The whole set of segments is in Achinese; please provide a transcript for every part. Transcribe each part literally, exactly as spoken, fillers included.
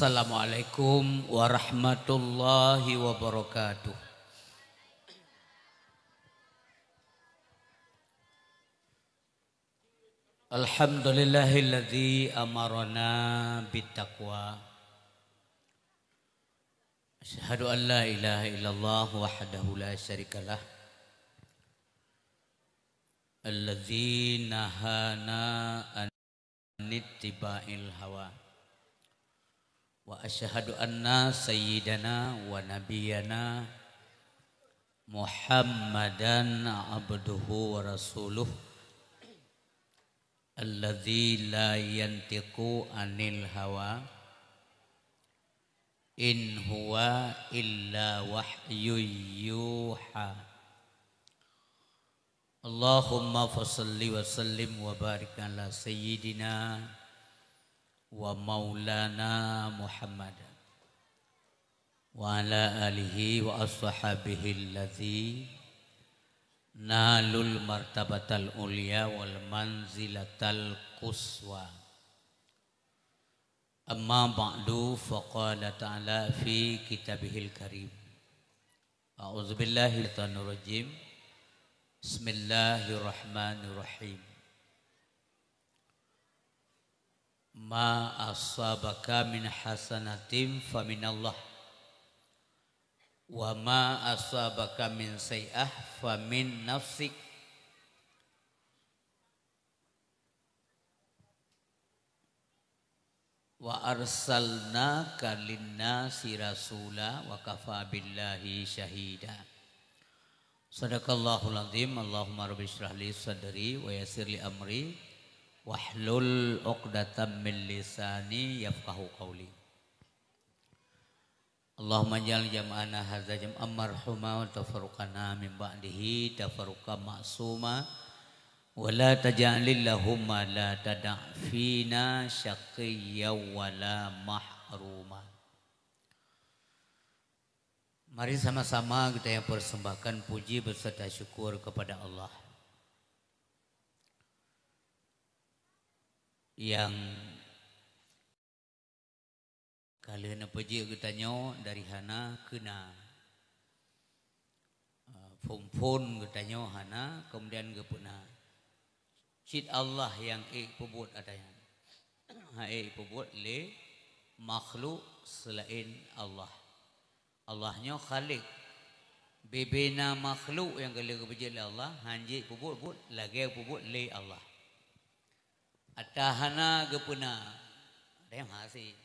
Assalamualaikum warahmatullahi wabarakatuh. Alhamdulillahilladzi amarana bittaqwa. Asyhadu an la ilaha illallah wahdahu la syarikalah. Alladzi nahana an ittiba'il hawa. Wa asyhadu anna sayyidana wa nabiyana Muhammadan abduhu wa rasuluh. Alladzi la yantiqu anil hawa. In huwa illa wahyun yuha. Allahumma fasalli wa sallim wa barik ala sayyidina wa maulana Muhammad wa ala alihi wa ashabihi alladzi nalul martabatal ulya wal manzilatal quswa. Amma ba'du, faqala ta'ala fi kitabihil karim. A'udzubillahi minasyaitonirrajim. Bismillahirrahmanirrahim. Ma asabaka min hasanatin faminallah. Wa ma asabaka min sayyi'ah famin nafsik. Wa arsalnaka linnasi rasula wa kafa billahi syahida. Sadaqallahul azim. Allahumma rabbi syrah li sadri wa yassir li amri wahlul uqdatam min lisani yafqahu qauli. Allahumma ij'al jam'ana hadza jam'an marhuma wa tafarruqana min ba'dihi tafarruqan ma'suma wa la taj'alil lahumma la tada' fina syaqiyya wa la mahruma. Mari sama-sama kita yang persembahkan puji beserta syukur kepada Allah yang Ka lheueh neupeujeuet geutanyoe dari hana keu na. Ah, phon-phon geutanyoe hana, kemudian geupeuna. Cit Allah nyang ék peubuet ata nyan. Hana ék peubuet lé makhluk seulaén Allah. Allah nyoe Khaliq. Bubena makhluk nyang ka lheueh geupeujeuet lé Allah, hana jeuet peubuet buet lagée peubuet lé Allah. Ata hana geupeuna, deuh hase.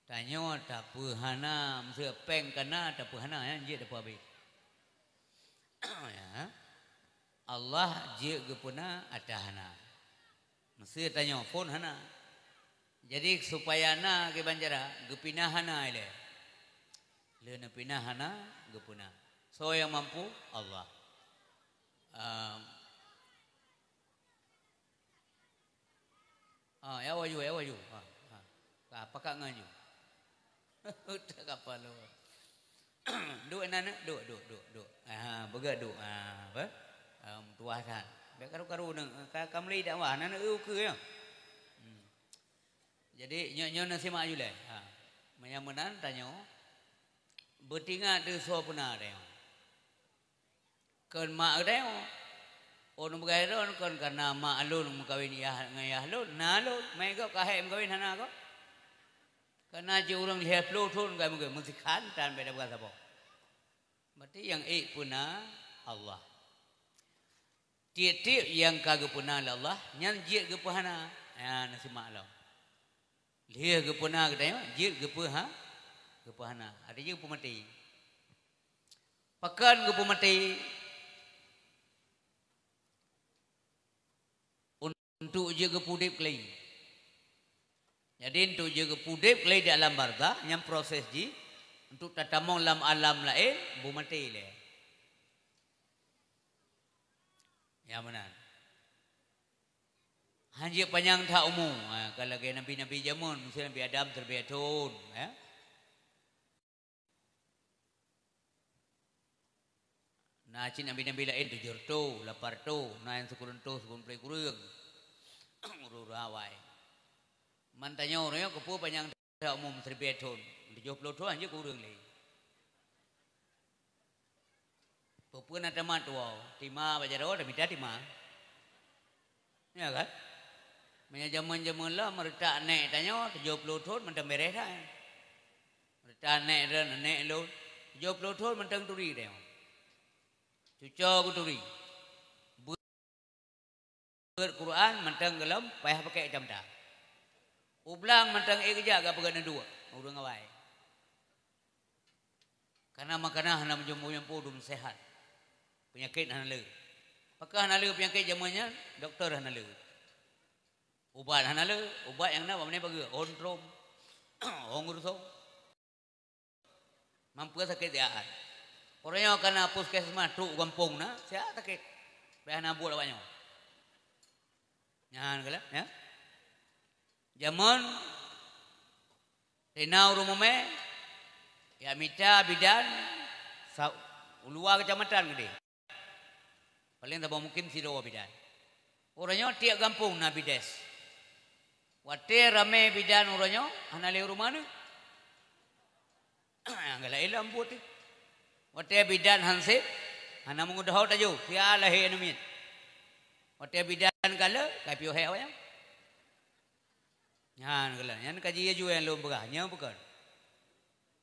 Tanyoe tapeuhana, meuseu péng ka na tapeuhana, nyan jeuet tapeuhabéh. Ya. Allah jeuet geupeuna ata hana. Meuseu tanyoe phon hana. Jadi, supaya na kiban cara, geupinah hana ilée. Lheueh neupinah hana, geupeuna. Soe nyang mampu? Allah. Ehm, Ah, ya waju, ya waju. Ah, ah. Ka pakat ngon ju. Utak kapal lo. Duk na neuk, duk, duk, duk, duk. Ah, beugét duk. Ah, apa? Ah, tuah that. Bèk karu-karu neuk, ka, ka mulai dakwah, na neuk ukeue ya. Hmm. Jadi, nyoe, nyoe na simak ju lé. Ha. Meunyoe meunan tanyoe, beutingat teuh soe peuna tanyoe. Kon mak geutanyoe. Oh, nibeugai droen kon kareuna mak lôn meukawen yah ngon yah lôn, na lôn, mé gob ka hék meukawen hana gob. Kareuna jih ureueng lhèe ploh thon ka meukawen, meusikhan tan beda bukan saboh. Berarti nyang ék peuna Allah. Tiep-tiep nyang ka geupeuna lé Allah, nyan jeuet geupeuhana. Nyan simak lom. Lheueh geupeuna geutanyoe, jeuet geupeuha-, geupeuhana. Artinya geupeumaté. Pakon geupeumaté? Untuk jeuet geupeuudeb keuleue. Jadi, untuk jeuet geupeuudeb keuleue di alam barzakh, nyan proses jih untuk tatamong lam alam laén, beumaté lé. Ya, meunan. Hanjeuet panyang that umu. Ha, ka lagée nabi-nabi jameun, miseue Nabi Adam siribée thon, ya. Na cit nabi-nabi laén tujoh reutôh, lapan reutôh, na nyang sikureueng reutôh, sikureueng ploh kureueng. Ureuëng-ureuëng awai. Man tanyoe ureuëng nyoe keupeue panyang that umu siribée thon, tujoh ploh thon hanjeuet kureueng lé. Peue-peue na tamat tuwoe, tima bak jaroe, tamita tima. Ya kan? Meunyoe jameun-jameun lom, meureutak nék tanyoe tujoh ploh thon mantong bèrèh that. Meureutak nék droen, nék lôn, tujoh ploh thon mantong turi tanyoe. Cuco geuturi. Beuet Quran mantong gohlom payah pakèk kacamata. U blang mantong ék geujak geupeugah neuduek ureuëng awai. Karena makanan hana meujumpu-jumpu dum sehat. Peunyakét hana le. Pakon hana le peunyakét jameun nyan, dokto hana le. Ubat hana le, ubat nyang na bak meunan pageue, ontrom, ong rusong. Mampu sakét siat. Ureuëng nyoe kana puskesmas trok gampông na, siat sakét. Payah na buet awak nyoe. Nyan kala, ya. Jameun tina ureuëng mumé, ya mita bidan sa-, u luwa keucamatan keudeh. Paleng saboh mungken sidroe bidan. Uroe nyoe tieb gampông na bides. Watée ramé bidan uroe nyoe hana lé ureuëng manök. Nyang galak ilom buet teuh. Watée bidan hanseb, hana meungeudeuho tajok, sia lahé aneuk miet. Watée bidan kale, ka piôh hék awaknyan. Nyan galak, nyan kaji aju nyang lôn peugah, nyoe bukon.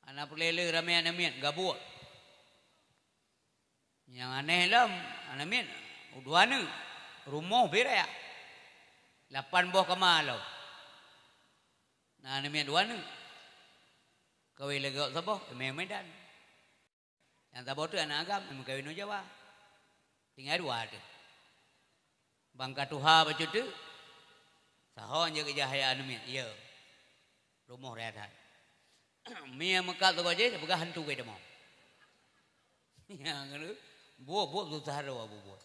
Hana peureulée lé ramé aneuk miet, gabuek. Nyang aneh lom, aneuk miet, dua neuk, rumoh bira. Lapan boh kama lom. Na aneuk miet dua neuk. Kawé lagée saboh, mé Medan. Nyang saboh tu aneuk agam, meukawen u Jawa. Tinggai dua tu. Bangka tuha bacut tu. Saho nyang geujak haya aneuk miet, iya. Rumoh raya that. Mie meukat tu gaji, peugah hantu kai tamong. Nyang buet-buet susah roh buet-buet.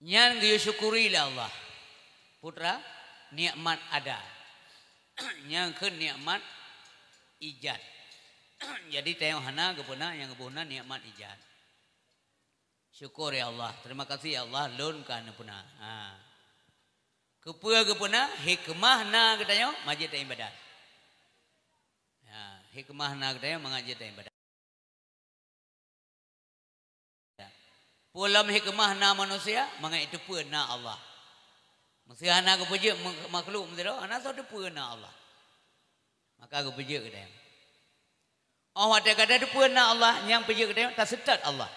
Nyan geusyukuri lé Allah. Putra, nikmat ada. Nyang kheun nikmat ijad. Jadi tanyoe hana geupeuna nyang geuboh na nikmat ijad. Syukur ya Allah, terima kasih ya Allah lôn ka neupeuna. Ha. Keupeue geupeuna? Hikmah na geutanyoe mangat jeuet taibadat. Ha, hikmah na geutanyoe mangat jeuet taibadat. Peue lom hikmah na manusia? Mangat jiteupeue na Allah. Meuseuh hana geupeujeuet makhluk meuseuh hana soe teupeue na Allah. Maka geupeujeuet geutanyoe. Oh watée gata teupeue na Allah nyang peujeuet geutanyoe, taseutôt Allah.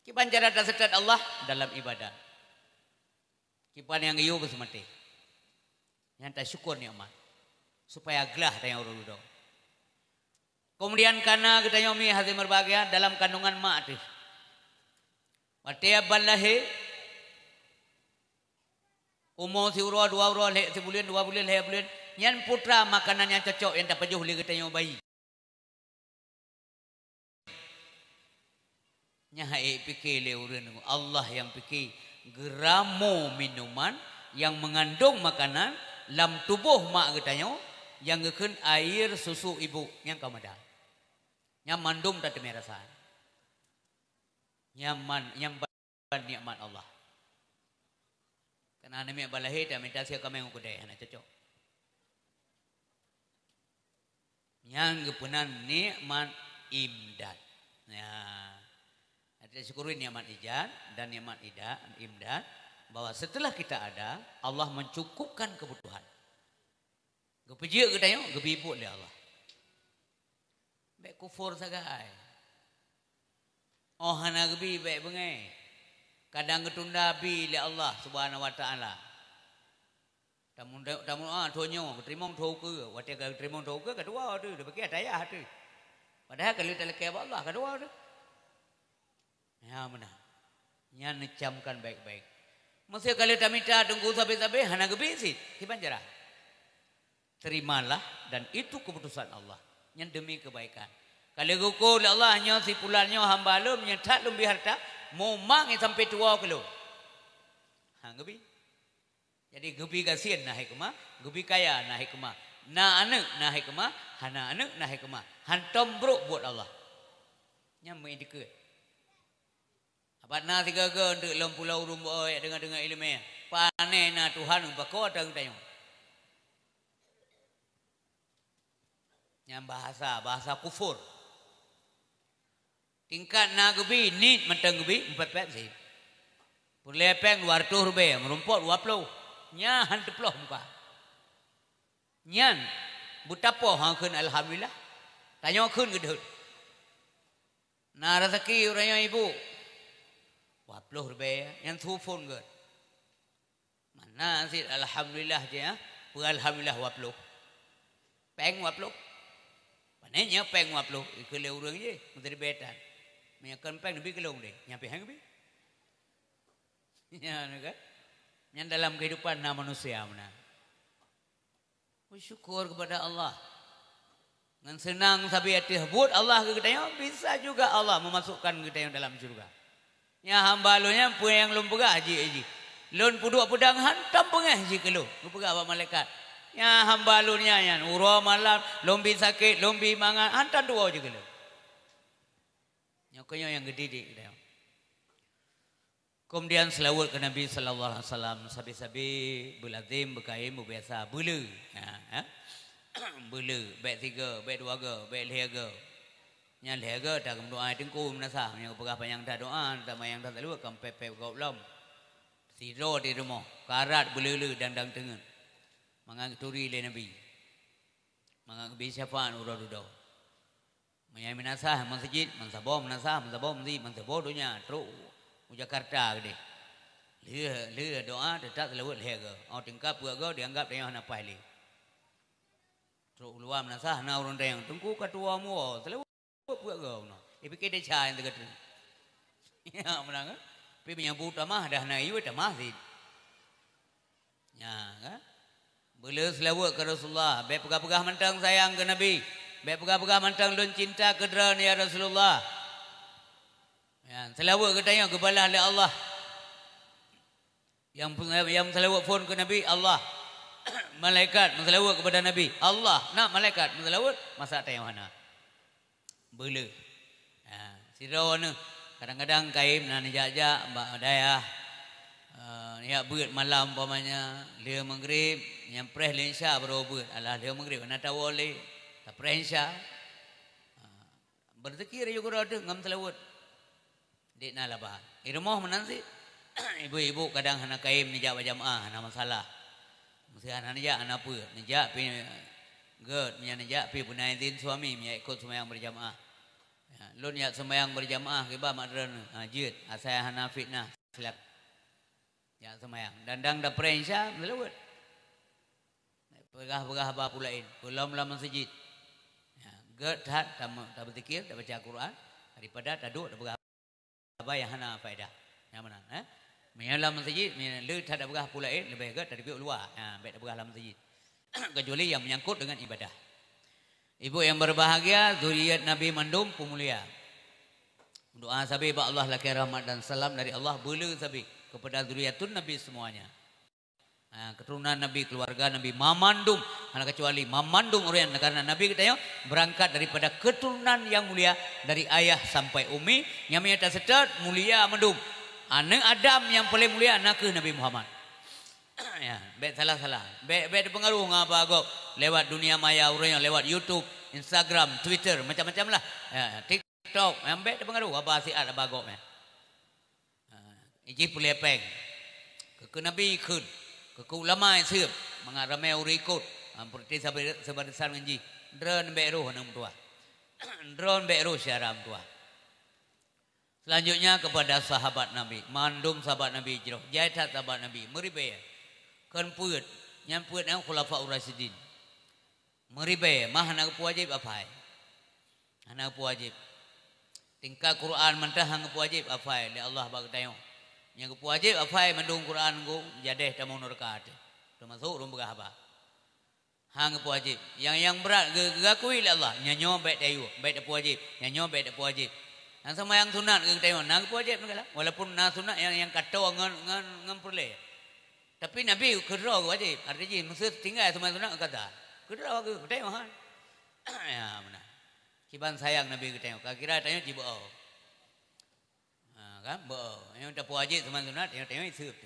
Kiban cara taseutôt Allah? Dalam ibadat. Kiban nyang geuyue beuseumaté. Nyan tasyukur nikmat. Supaya glah tanyoe ureuëng dudoe. Keumudian kana geutanyoe mi hase meubahgia dalam kandongan mak teuh. Watée ban lahé, umu siuroe dua uroe lhée sibuleuen, dua buleuen lhée buleuen, nyan putra makanan nyang cocok nyang tapajoh lé geutanyoe bayi. Nyan hai pike lé ureuëng, Allah nyang pike geuramoe minuman nyang meungandong makanan lam tuboh mak geutanyoe nyang geukheun air susu ibu nyang ka mada. Nyang mandum tateumé rasa. Nyan man, nyan ban nikmat Allah. Kana aneuk miet ban lahé tamita sie kaméng u keudée hana cocok. Nyan geupeuna nikmat imdad. Ya. Jadi syukuri nikmat ijad dan nikmat ida-, imdad, bahwa setelah kita ada, Allah mencukupkan kebutuhan. Geupeujeuet geutanyoe, geubri buet lé Allah. Bék kufur sagai. Oh hana geubi bék beungéh. Kadang geutunda bi lé Allah Subhanahu wa Taala. Tamu, tamu, ah, thon nyoe, geuteurimong thon ukeue. Watée ka geuteurimong thon ukeue, ka tuwoe teuh, dipike tayah teuh. Padahai ka lheueh talakée bak Allah, ka tuwoe teuh. Ya meunan. Nyan neucamkan baik-baik. Meusé ka lheueh tamita teungku sabe-sabe, hana geubi cit, kiban cara. Terimalah dan itu keputusan Allah. Nyan demi kebaikan. Ka lheueh geuko lé Allah, nyoe si pulan nyoe hamba lôn, nyang that lôn bi hareuta, Mumang sampai tuwoe keu lôn. Ha, geubi. Jadi geubi gasien na hikmah, geubi kaya na hikmah. Na aneuk na hikmah, hana aneuk na hikmah. Hantom brok buet Allah. Nyan meuidikeue. Abat na sigoe-goe eunteuk lom pulo ureuëng beuo deungoe-deungoe iéleumé. Pane na Tuhan bako ateueh geutanyoe. Nyan bahasa, bahasa kufur. Tingkat na geubi, niet mantong geubi, meupet-pet sit. Peureulée péng dua ratus ribée, meurumpok dua ploh. Nyan han teuploh muka. Nyan beutapoh han kheun alhamdulillah. Tanyoe kheun geudeuet. Na raseuki uroe nyoe ibu. Dua ploh ribée, nyan su phon geuet. Mana sit alhamdulillah jih, ha? Peu alhamdulillah dua ploh. Péng dua ploh. Pane nyoe péng dua ploh, ikeu lé ureuëng jih, meuteubiet tan. Meunyoe kon péng neubi keu lôn deh, nyan pih han geubi. Nyan kan? Nyan dalam kehidupan na manusia meunan. Bersyukur kepada Allah. Ngon seunang sabe ateueh buet Allah keu geutanyoe, bisa juga Allah memasukkan geutanyoe dalam syurga. Nyan hamba lôn nyan peue nyang lôn peugah jih, jih. Lôn peuduek peudang hantom beungéh jih keu lôn, geupeugah bak malaikat. Nyan hamba lôn nyan, nyan uroe malam lôn bi sakét, lôn bi mangat, hantom tuwoe jih keu lôn. Nyoe keuh nyoe nyang geudidik geutanyoe. Keumudian seulaweuet keu Nabi sallallahu alaihi wasallam, sabe-sabe beulazem, beukayém, beubiasa, beuleu. Ha, ha? Beuleu, bék sigoe, bék dua goe, bék lhée goe. Nyan lhée goe, ta geumeudoá teungku meunasah, nyang peugah panyang that doá, ta mayang that seulaweuet, ka meupéb-péb gob lom. Sidroe di rumoh, karat beuleu-leu dan dang teungeut. Mangat geuturi lé Nabi. Mangat geubi syafaat uroe dudoe. Meunyoe meunasah meuseujid, meusaboh meunasah, meusaboh meuseujid, meusaboh donya, trok u Jakarta keudeh. Lheueh, lheueh doá, teutap seulaweuet lhée goe. Oh, tingkat peuet goe, dianggap tanyoe hana paih lé. Trok u luwa meunasah, na ureuëng tanyong, "Teungku ka tuwoe muwoe, seulaweuet peuet goe bunoe." Ipike desya nyang teuka treun. Ya, meunan, eh? Pi meunyoe bu tamah, dah na iyue tamah sit. Nyan, kan? Beuleu seulaweuet keu Rasulullah. Bék peugah-peugah mantong sayang keu Nabi. Bék peugah-peugah mantong lôn cinta keu Droeneuh, ya Rasulullah. Nyan, seulaweuet geutanyoe geubalah lé Allah. Nyang, nyang meuseulaweuet phon keu Nabi, Allah. Malaikat meuseulaweuet keupada Nabi, Allah. Na malaikat meuseulaweuet, masa tanyoe hana. Beuleu. Ha, sidroe neuh, kadang-kadang kayém na neujak-jak bak dayah, eh, neujak beuet malam umpamanya, lheueh meugrib, nyang preh lheueh insya baru beuet. Alah lheueh meugrib hana tawoe lé, tapreh insya. Ha, beuzikir yue keudroe teuh ngon seulaweuet. Dek na laba. Di rumoh meunan sit. Ibu-ibu kadang hana kayém neujak bak jamaah, hana masalah. Meusé hana neujak, hana peue. Neujak pi gét, meunyan neujak pi beuna izin suami, meunyan ikot seumayang berjamaah. Ya, lôn jak seumayang berjamaah kiban mak droeneuh. Ha, jeuet, asai hana fitnah. Silakan. Jak seumayang. Dan dang dapreh insya, seulaweuet. Peugah-peugah haba peue laén, peulom lam meuseujid. Ya, gét that tam-, tabeuzikir, tabaca Quran, daripada taduek tapeugah haba nyang hana faedah. Nyang meunan, eh? Meunyoe lam meuseujid, meunyoe le that tapeugah peue laén, leubeh gét tadeubiet u luwa. Ya, bék tapeugah lam meuseujid. Kecuali yang menyangkut dengan ibadah. Ibu yang berbahagia, zuriat Nabi mandum peumulia. Doa sabe bak Allah lakée rahmat dan salam dari Allah, beuleu sabe kepada zuriatun Nabi semuanya. Ha, keturunan Nabi, keluarga Nabi, mamandum, hana kecuali mamandum ureuëng, karena Nabi geutanyoe berangkat daripada keturunan yang mulia dari ayah sampai umi, nyang meunyoe taseutôt mulia mandum. Aneuk Adam nyang paléng mulia nakeuh Nabi Muhammad. Ya, bék salah-salah. Bék, bék teupeungaruh ngon haba gob lewat dunia maya ureuëng nyoe, lewat YouTube, Instagram, Twitter, macam-macam lah. Ya, TikTok, nyang bék teupeungaruh haba siat haba gob nyan. Ha, ijih puléh péng. Keu, keu Nabi kheun, keu, keu ulama seueb, mangat ramé ureuëng ikot. Ha, peureuti sabe-, sabarisan ngon jih. Droeneuh bék roh aneuk meutuah. Droeneuh bék roh syedara meutuah. Selanjutnya kepada sahabat Nabi. Mandum sahabat Nabi jroh. Jai that sahabat Nabi. Meuribée. Kon peuet. Nyan peuet nyan Khulafaur Rasyidin. Meuribée, mah hana geupeuwajéb hafai. Hana geupeuwajéb. Tingkat Quran mantong hana geupeuwajéb hafai lé Allah bak geutanyoe. Nyang geupeuwajéb hafai mandum Quran ngon jadeh tamong nuraka teuh. Teumasok ureuëng peugah haba. Hana geupeuwajéb. Nyang, nyang brat geu-, geugakui lé Allah, nyan nyoe bék tayue, bék tapeuwajéb. Nyan nyoe bék tapeuwajéb. Nyang seumayang sunat geutanyoe na geupeue wajéb neukalon. Walaupun na sunat nyang, nyang ka toe ngon, ngon, ngon peureulée. Tapi Nabi keudroe wajéb. Arti jih meuseuti tinggai seumayang sunat geukaza. Keudroe geutanyoe han. Ya, meunan. Kiban sayang Nabi geutanyoe. Ka kira tanyoe jibeuo. Ha, kan? Beuo. Nyang tapeuwajéb seumayang sunat, tanyoe, tanyoe iseup.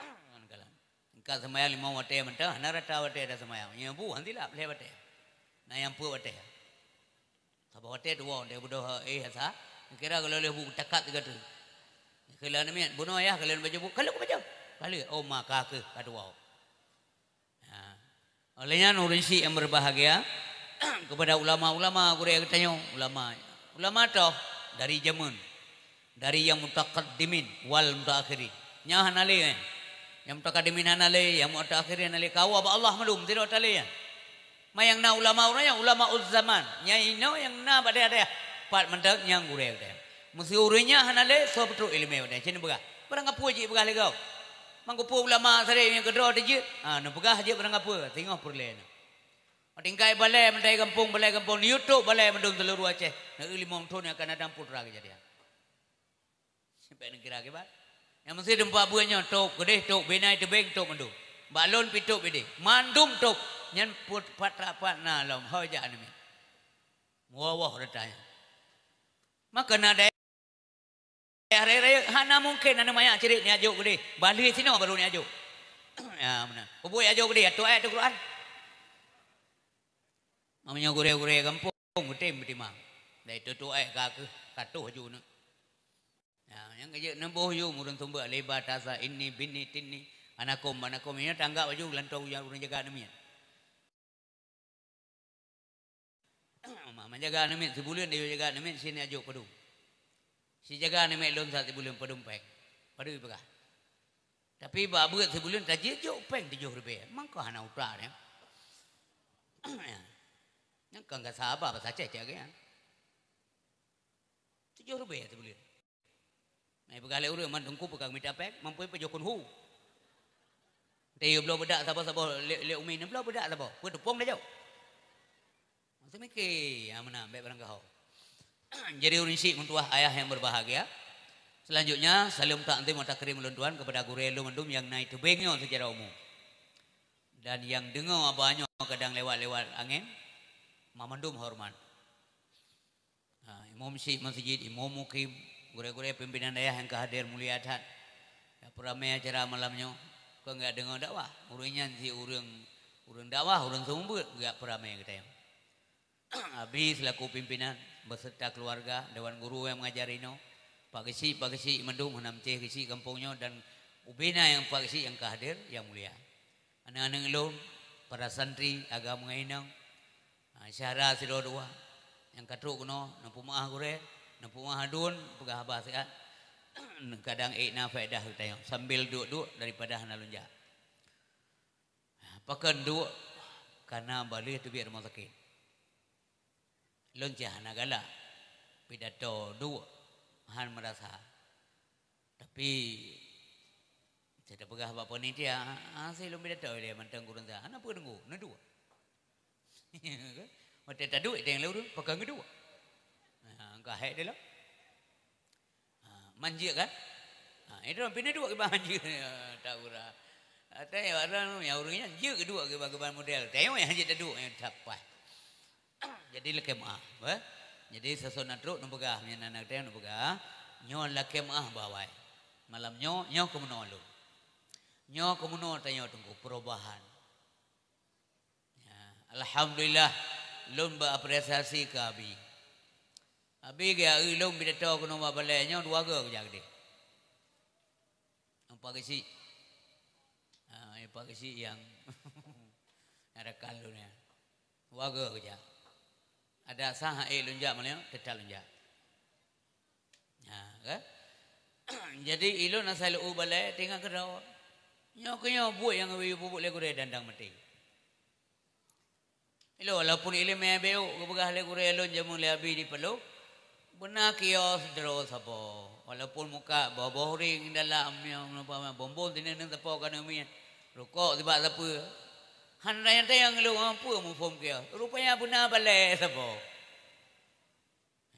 Ngon kalam. Engka seumayang limong watée mantong, hana rata watée taseumayang. Nyoe bu, han silap lhée watée. Na nyang peuet watée. Saboh watée tuwoe, watée beudôh, eh, asa. Kira kalau lheueh bu takat tiga tu. Kala namiet, bunoe yah, kalau baju bu, kalau ku baju. Kalau, oh, maka keuh ka tuwoe. Ha. Oleh nyan, ureuëng syik yang berbahagia, kepada ulama-ulama gurée geutanyoe, ulama. Ulama toh dari jameun, dari yang mutaqaddimin wal mutaakhirin. Nyan hana lé, eh. Yang mutaqaddimin hana lé, yang mutaakhirin hana lé. Kawa bak Allah mandum, sidroe talé nyan. Ma nyang na ulama ureuëng nyan, ulama uzzaman. Nyang inoe nyang na bak dayah-dayah. Pat mantong nyang gurée geutanyoe. Meuseu ureuëng nyan hana lé, soe peutrok iéleumé bak dayah. Cit neupeugah. Barang kapeue jih peugah lé gob. Mangkupue ulama sabe nyang keudroe teuh jeuet. Ha, neupeugah jeuet barang kapeue, teungoh peureulée na. Tinggai balai meutai gampông, balai gampông, YouTube balai mandum seuluruh Aceh. Na eu limong thon nyang akan datang putra keujadian. Sampai neukira kiban. Nyang meusti teumpat buet nyoe, top keudeh, top binai, teubeng, top mandum. Bak lôn pi top ideh. Mandum top. Nyan put pat rapat na lom. Ho jak aneuk miet. Wowoh reutanya. Maka na dai- Raya-raya hana mungken aneuk manyak cirit ni ajok gede. Bali sinoe baru ni ajok. Ya, meunan. Ubui ajok gede, atu ayat Al-Quran. Mamanya gurée-gurée gampông, beutém beutimang. Dai tutu ayat ka keuh, ka toh aju neuk. Ya, nyang kejek neuboh yu, murun tumbak leba tasa ini, bini, tini, anakom, anakom. Ini tanggap aju, lantau urang jaga aneuk miet. Ma, ma jaga aneuk miet, si buleuen dayuh jaga aneuk miet, si ni ajok padum. Si jaga aneuk miet lôn sa si buleuen padum péng. Padum ipeugah. Tapi bak beuet si buleuen tajijok péng tujoh ribée. Mangko hana utak nyan. Nyan kan ka saba basa Aceh cak nyan. Tujoh ribée si buleuen. Nah, ipeugah lé ureuëng, "Man teungku peugah mita péng, mampu pajoh keu hu." Teu bloe beudak saboh-saboh lé, lé umi nyan bloe beudak saboh. Peue teupông laju. Masa mikir, ya meunan, bék barang gaho. Jadi ureuëng syik meutuwah ayah yang berbahagia. Selanjutnya, saleuem takzim wa takrim ulôn tuan kepada gurée lôn mandum nyang na teubeng nyoe secara umum. Dan nyang deungoe aba nyoe kadang lewat-lewat angén, ma mandum hormat. Ha, imum syik masjid, imum mukim, gurée-gurée pimpinan dayah nyang ka hadir mulia that. Ka peuramé acara malam nyoe, kon geudeungoe dakwah. Ureuëng nyan si ureuëng, ureuëng dakwah, ureuëng seumeubeuet geujak peuramé geutanyoe. Abi selaku pimpinan beserta keluarga, dewan guru nyang mengajar inoe, Pak Geuchik, Pak Geuchik mandum, hana meucéh Geuchik gampông nyoe dan ubena nyang Pak Geuchik nyang ka hadir, yang mulia. Aneuk-aneuk lôn, para santri, agam ngon inong, ha, syedara sidroe dua nyang ka trok keunoe, neupeumeu'ah gurée, neupeumeu'ah aduen, peugah haba siat, kadang ék na faedah geutanyoe sambil duek-duek daripada hana lôn jak. Ha, pakon duek? Kana baleh teubiet rumoh sakét. Lôn cit hana galak, pidato duek, han meurasa. Tapi, saya peugah bak panitia, "Ah, si lôn pidato ilée mantong gureueng sa, hana peue teunggu, neuduek." Watée taduek, iteng lé ureuëng, pakon geuduek? Ha, ka hék teuh lom. Ha, manjeuet kan? Ha, itu pih neuduek kiban manjeuet. Tak gura. Atai orang nyang ureuëng nyan jeuet geuduek kiban-kiban model. Tengok nyang jeuet taduek nyang tapai. Jadi lakée meu'ah, bah. Jadi sasona trok neupeugah, meunyoe na teuh neupeugah, nyoe lakée meu'ah bak awai. Malam nyoe, nyoe keumeunoe lôn. Nyoe keumeunoe tanyoe teungku perubahan. Ya, alhamdulillah, lôn beuapresiasi keu Abi. Abi geujak eu lôn pidato keunoe bak balée nyoe dua goe geujak keudeh. Pak Geuchik. Ha, Pak Geuchik nyang rakan lôn nyan. Dua goe geujak. Adak sah ék lôn jak malam nyoe, teutap lôn jak. Ha, kan? Jadi, ilôn asai lôn u balée tinggai keudroe. Nyoe keuh nyoe buet nyang geuyue peubuet lé gurée dan dang maté. Ilôn walaupun iéleumé beuh geupeugah lé gurée lôn jameun lé Abi di Paloh, beuna kios droe saboh. Walaupun muka boh-boh ring dalam, nyang bonbon sineuk-neuk sapo ka neumiet, rukok sibak sapeue. Han nyang tayang lôn peue muphom kios. Rupanya beuna balée saboh.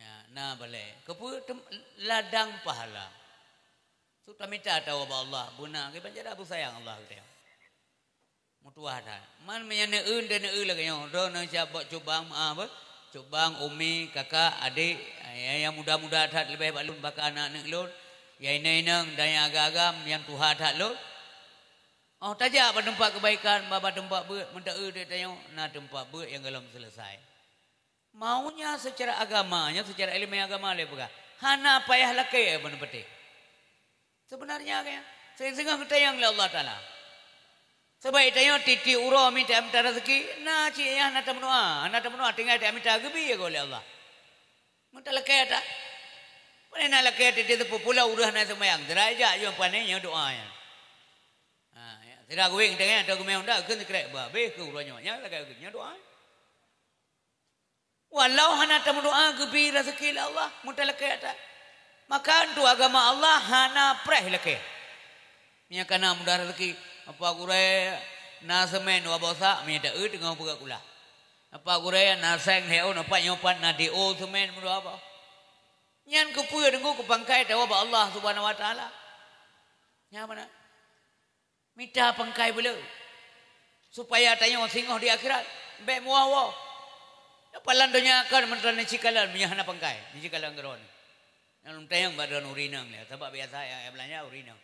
Ya, Na balée. Keupeue tem-, ladang pahala. Su tamita tawoe bak Allah, beuna kiban cara beusayang Allah geutanyoe. Meutuwah that. Man meunyoe neueu, neueu lagée nyoe, droeneuh siab bak cubang, meu'ah beuh, cubang, umi, kakak, adék, nyang muda-muda that leubeh bak lôn, bahkan aneuk-aneuk lôn, nyang inong-inong dan nyang agam-agam, nyang tuha that lôn. Oh, tajak bak teumpat keubaikan, bak, bak teumpat beuet, meuteueu di tanyoe na teumpat beuet nyang gohlom seuleusai. Maunya seucara agama, nyan seucara ileumèe agama lé peugah, hana payah lakée bak ureueng patéh. Seubeunarnya, singoh geutanyong lé Allah Taala. Sabab tanyoe tiep-tiep uroe mita, mita raseuki, na cit nyang hana tameudoa, hana tameudoa, tinggai tamita geubi goe lé Allah. Meutalakée that. Pane na lakée tiep-tiep teupeu pulo ureueng hana seumayang, sira jak yoh pane nyoe doa nyan. Ha, ya, sira guweng tengah atau geumeudoa keu sikrek bah, beh keu uroe nyoe, nyan lakée nyoe doa. Walau hana tameudoa geubi raseuki lé Allah, meutalakée that. Maka untuk agama Allah hana preh lakée. Meunyoe kana mudah raseuki, apa gurée na seumén dua boh sak, meunyoe taeu teungoh peugah kulah. Apa gurée na seng heun, apa nyoe pat na D O seumén meudua boh. Nyan keupeue deungoe keu pangkai tawoe bak Allah Subhanahu Wa Taala. Nyan mana? Mita pangkai beuleu, supaya tanyoe singoh di akhirat bék meuwoe-woe. Nyoe palan donya kon meunan neucikalon meunyoe hana pangkai, neucikalon keu droeneuh. Nyang lôn tanyong bak droeneuh ureueng inong lé, sabab biasa nyang beulanja ureueng inong.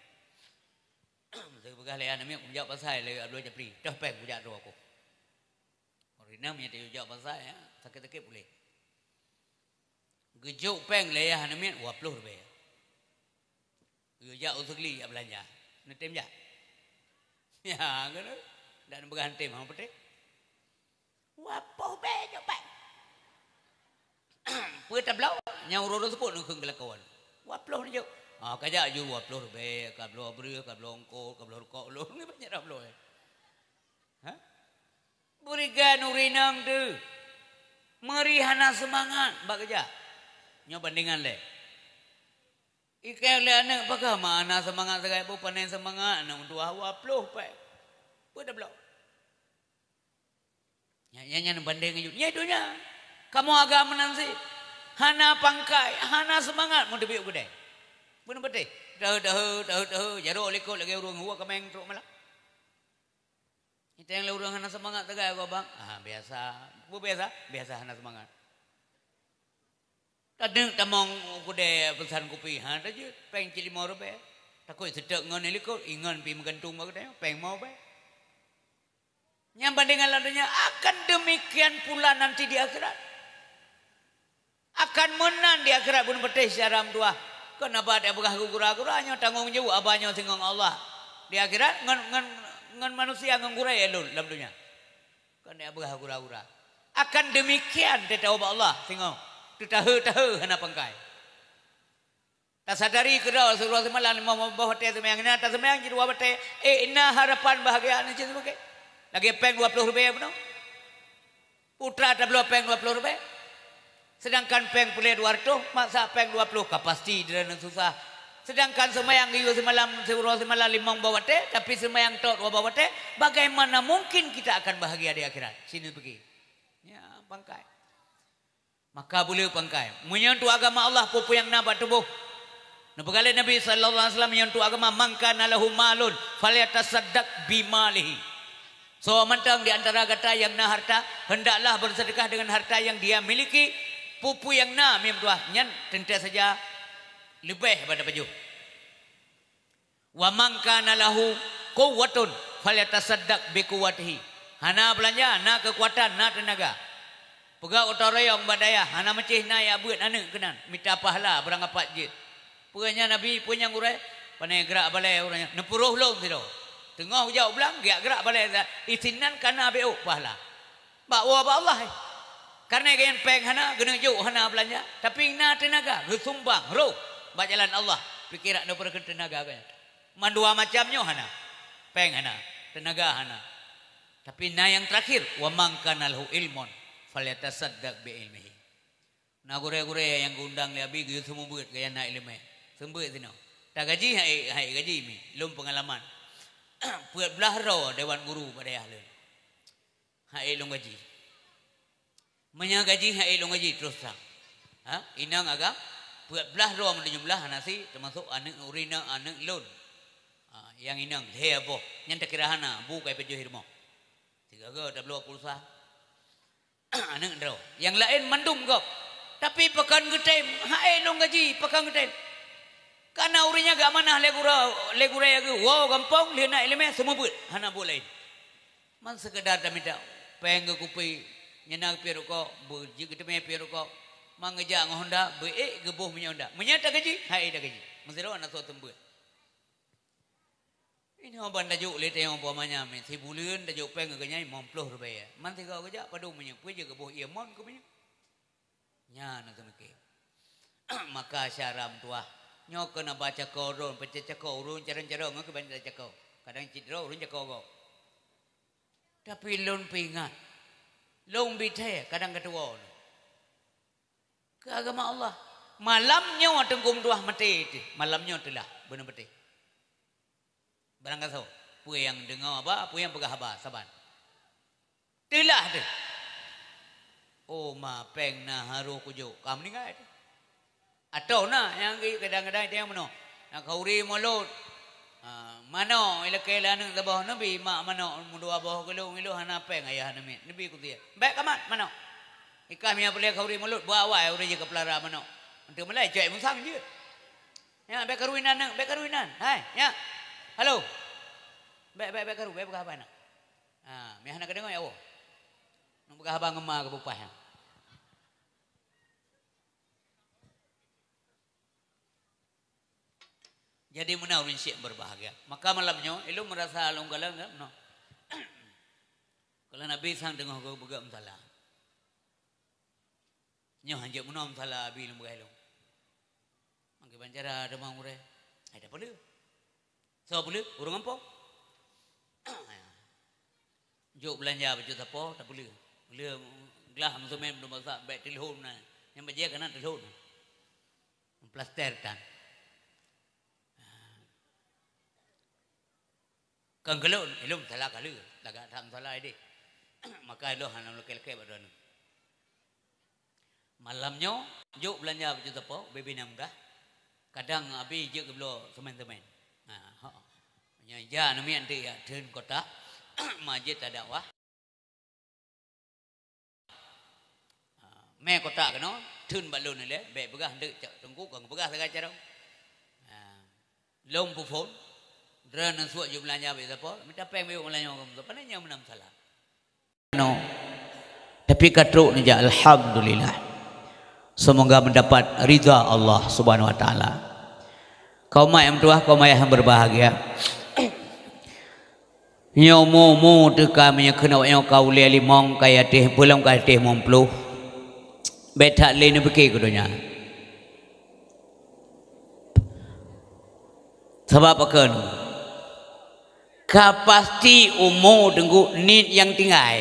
Meusipeugah lé aneuk miet kujak pasai lé abloe japli, toh péng kujak droe ku. Ureueng inong meunyoe tajak pasai, ya, sakét-sakét puléh. Geujok péng lé ayah aneuk miet dua ploh ribèe. Geujak u Seugli jak beulanja. Neutem jak? Ya, keuneuk. Dak neupeugah neutem, hana peuté. Dua ploh ribèe jok péng. Peue tabloe? Nyang uroe-uroe seupôt neukheun geulakoe. Dua ploh neujok. Ah, kajak ju dua ploh ribèe, kabloe breueh, kabloe eungkôt, kabloe rukok ulôn. Nibak nyan dua ploh. Ha? Beurigan ureueng inong teuh. Meuri hana seumangat bak geujak. Nyoe bandingan lé. Ikeu lé aneuk, pakon ma hana seumangat sagai, boh pane seumangat aneuk meutuwah dua ploh péng. Peue tabloe? Nyan, nyan, nyan bandeng ngon nyoe donya. Kamoe agam meunan sit. Hana pangkai, hana seumangat meuteubiet u keudè. Beuneuh patéh. Daheu-daheu, daheu-daheu, jaroe likot lagèe ureueng huwa kaméng trok malam. Iteng lé ureueng hana seumangat sagai, "Goe bang." Ah, biasa. Peue biasa? Biasa hana seumangat. Tadeuk tamong u keudè peusan kupi, ha, tajeuet péng cit limong ribèe. Takot seutôt ngon likot, ingon pi meugantung bak geutanyoe, péng limong ribèe. Nyang bandingan lam donya, akan demikian pula nanti di akhirat. Akan meunan di akhirat bunoe patéh syedara meutuwah. Kon haba tapeugah keu gura-gura nyoe tanggong jaweueb haba nyoe singoh ngon Allah. Di akhirat ngon, ngon, ngon manusia ngon gurée lôn lam donya. Kon tapeugah gura-gura. Akan demikian teutabah Allah singoh. Teutaheu-taheu hana pangkai. Tasadari keudroe siuroe seumalam limong boh watée seumayang, na taseumayang jih dua watée, eh, na harapan bahagia na cit seumike. Lagée péng dua ploh ribèe bunoe. Putra tabloe péng dua ploh ribèe. Sedangkan péng puléh dua reutôh, maksa péng dua ploh, ka pasti droeneuh susah. Sedangkan seumayang geuyue seumalam, siuroe seumalam limong boh watée, tapi seumayang tok dua boh watée, bagaimana mungkin kita akan bahagia di akhirat? Sini pergi. Ya, pangkai. Maka beu le pangkai. Meunyoe untuk agama Allah, peue-peue nyang na bak tuboh. Neupeugah lé Nabi sallallahu alaihi wasallam, meunyoe untuk agama, "Man kana lahu malun, falyatasaddaq bimalihi." Soe mantong di antara gata nyang na harta, hendaklah bersedekah dengan harta yang dia miliki. Peue-peue nyang na, meutuwah, nyan teuntée saja leubeh bak tapajoh. "Wa man kana lahu quwwatun falyatasaddaq bi quwwatihi." Hana beulanja, na keukuatan, na teunaga. Peugah gotong royong bak dayah, hana meucéh na jak beuet aneuk keunan, mita pahala beurangkapat jeuet. Peue nyan Nabi, peue nyan gurée? Pane geurak balée ureueng nyan, neupuroh lom sidroe. Teungoh jak u blang, geujak geurak balée, isinan kana bék pahala. Bak woe bak Allah, eh. Kareuna geuhnyan péng hana, geuneuk jok hana beulanja, tapi na teunaga, geusumbang roh bak jalan Allah. Pike rak neupeureukeuen teunaga geuhnyan. Mandua macam nyoe hana. Péng hana, teunaga hana. Tapi na nyang teurakhir, "Wa man kana lahu ilmun falyatasaddaq bi ilmihi." Na gurée-gurée nyang geuundang lé Abi geuyue seumeubeuet gaya na iéleumé. Seumeubeuet sinoe. Tagaji hai, hai gaji mi, lom peungalaman. Peuet blaih droe dewan guru bak dayah lôn. Hai lôn gaji. Meunyoe gaji hai lôn gaji terus trang. Ha? Inong agam, peuet blaih droe meunyoe jumlah hana si, teumasok aneuk ureueng inong, aneuk lôn. Ha, nyang inong lhèe boh, nyan takira hana, bu kai pajoh i rumoh. Sigoe tabloe pulsa. Aneuk droe. Nyang laén mandum gob. Tapi pakon geutem, hai lôn gaji, pakon geutem. Kana ureueng nyan geuamanah lé gurèe, lé gurèe geuh, woe gampông, lheueh na ileumèe seumeubeuet, hana buet laén. Man seukeudar tamita péng geukupi, nyang na piep rukok, beu jeuet geuteumèe piep rukok. Man geujak ngon honda, beu ék geuboh minyeuk honda. Meunyoe tagaji, hai tagaji. Meusidroe na soe seumeubeuet. Inoe ban tajok lé teuh umpama nyan, sibuleuen tajok péng keu nyan limong ploh ribèe. Man sigoe geujak padum minyeuk, peue jeuet geuboh ié mon keu minyeuk. Nyan na teumeuké. Maka syara meutuwah. Nyoe keuneuk ba cako droe, peucaya cako ureueng carông-carông ngon keuban cako. Kadang cit droe ureueng cako gob. Tapi lôn peuingat. Lôn bi thèe kadang keutuwo. Keu agama Allah. Malam nyoe teungku meutuwah maté teuh. Malam nyoe teulah beuneuh maté. Barangkasoe, peue nyang deungoe haba, peue nyang peugah haba saban. Teulah teuh. Oh ma, péng na harôh kujok, ka meuninggai teuh. Atau na nyang kadang-kadang teuh nyang meunoe, na khauri mulod. Ha, manok ilakèe lé aneuk saboh, neubi mak manok meudua boh keu lôn, ilôn hana péng ayah neumiet, neubi keu sie. Bèk kamat manok. Ikah mia peureulèe khauri mulod, bak awai ureueng jih geupeulara manok. Enteuk meulai cok musang jeuet. Nyak, bèk karu inan, nyak, bèk karu inan. Hai, nyak. Halo. Bèk, bèk, bèk karu, bèk peugah haba nyak. Ha, meuh hana kadeungoe ya Allah. Nyak peugah haba ngon ma keu bupah nyan. Jadi meunan ureueng syèk berbahagia. Maka malam nyoe, ilôn meurasa lôn galak enggak meunoe. Kalau Nabi sang teungoh geupeugah meusalah. Nyoe hanjeuet meunoe meusalah abi lôn beugai lôn. Mangke bancara teuma ureueng. Hai tapeuleueh. Soe peuleueh? Ureueng gampông. Jok beulanja bacut sapo tapeuleueh. Peuleueh glah meuseumén meudong basa bèk teulhon na. Nyang bajèe kana teulhon. Plaster tan. Kon keu lôn, ilôn salah kali, lagak that salah idéh. Maka ilôn hana lakèe-lakèe bak droeneuh. Malam nyoe, jok beulanja bak sapo, bebe nyang mudah. Kadang abi jeuet geubloe seumén-seumén. Ha, ho. Nyoe ja neumiet dek ya, theun kota, majét tadakwah. Ha, mé kotak keunoe, theun bak lôn ilèe, bèk peugah ndeuk cak teungku, kon peugah sagai carông. Ha, lôn peuphôn, droeneuh suet jeuet beulanja bak sapo, mita péng bak meulanya, kon sapo, pane nyang meunan salah. No. Tapi ka trok neujak, alhamdulillah. Semoga mendapat ridha Allah Subhanahu wa Taala. Kaum mak nyang meutuwah, kaum ayah nyang berbahagia. Nyoe umu-umu teuka meunyoe keunoe nyoe ka ulèe limong, ka yatéh, peulom ka yatéh limong ploh. Bèk that lé neupike keu donya. Sabab pakon? Ka pasti umu teungku niet nyang tinggai.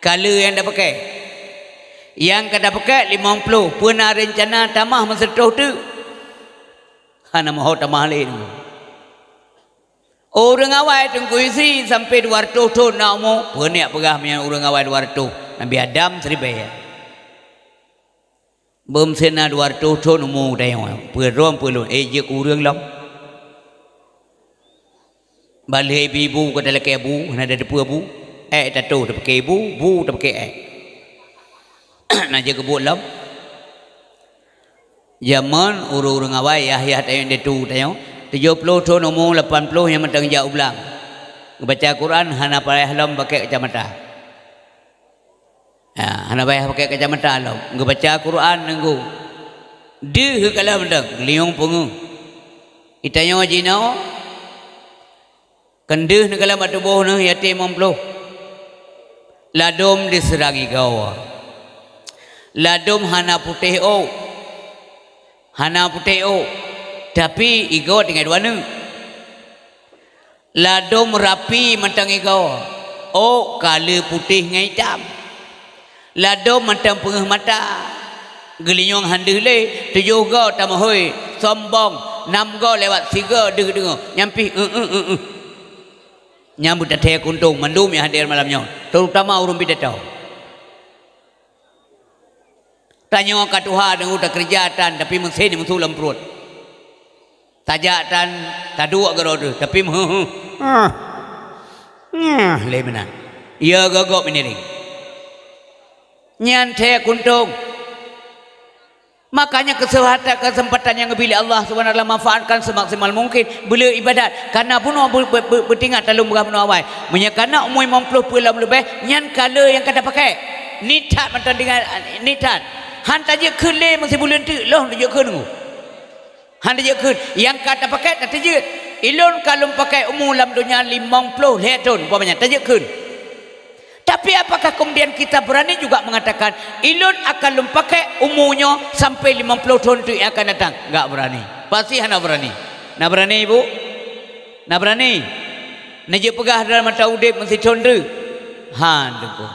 Ka lheueh nyang tapaké. Nyang ka tapaké limong ploh, peue na reuncana tamah meuseutôh teuk? Hana meuho tamah lé teungku. Ureueng awai teungku isi sampai dua ratus thon na umu, peue neujak peugah meunyoe ureueng awai dua ratus, Nabi Adam siribèe. Beumeusén na dua ratus thon umu tanyoe, peue droe peue lôn, ék jeuet keu ureueng lom. Bak lheueh ibu-ibu ka talakèe bu, hana tateupeue bu, èk tatoh tapike bu, bu tapike èk. Na jeuet keu buet lom. Jameun ureueng-ureueng awai yah-yah tanyoe indatu tanyoe, tujoh ploh thon umu, lapan ploh nyang mantong jak u blang. Geubaca Quran hana payah lom pakai kacamata. Ya, hana payah pakai kacamata lom. Geubaca Quran nunggu. Deuh kalon mantong, geulinyueng peungeuh. Itanyoe jinoe Keundeuh neukalon bak tuboh neuh yatim limong ploh. Ladôm diseurang igoe. Ladôm hana putéh ôk. Hana putéh ôk. Tapi igoe tinggai dua neuk. Ladôm rapi mantong igoe. Ôk ka le putéh ngon itam. Ladôm mantong peungeuh mata, geulinyueng han deuh lé, tujoh goe tameuhôi, sombong, nam goe lewat sigoe deuh deungoe, nyan pih eu-eu eu-eu. Nyan beutathée keuntông mandum nyang hadir malam nyoe, terutama ureuëng pidato. Tanyoe ka tuha deungon takeureuja tan, tapi meusén meusu lam pruet. Tajak tan, taduek keudroe teuh, tapi meuheuh. Ah. Nyah, lé meunan. Iya gogok meuniring. Nyan thée kuntong. Makanya kesempatan, kesempatan yang geubri lé Allah Subhanahu wa Taala manfaatkan semaksimal mungkin. Beuleue ibadat. Kana bunoe be-, be-, be-, beutingat talôn peugah bunoe awai. Meunyoe kana umu limong ploh peue lom leubeh, nyan ka le nyang ka tapakék. Nithat mantong dengan nithat. Han tajeuet kheun lé meusibuleuen teuk, lôn tajeuet kheun nunggu. Han tajeuet kheun. Nyang ka tapakék tateujeuet. Ilôn ka lôn pakék umu lam donya limong ploh lhée thon, umpamanya, tajeuet kheun. Tapi apakah kemudian kita berani juga mengatakan, "Ilôn akan lôn pakék umu nyoe sampai limong ploh thon teuk nyang akan datang"? Enggak berani. Pasti hana berani. Na berani, Bu? Na berani? Neujeuet peugah dalam masa udeb meusithon teuk? Han, Teungku.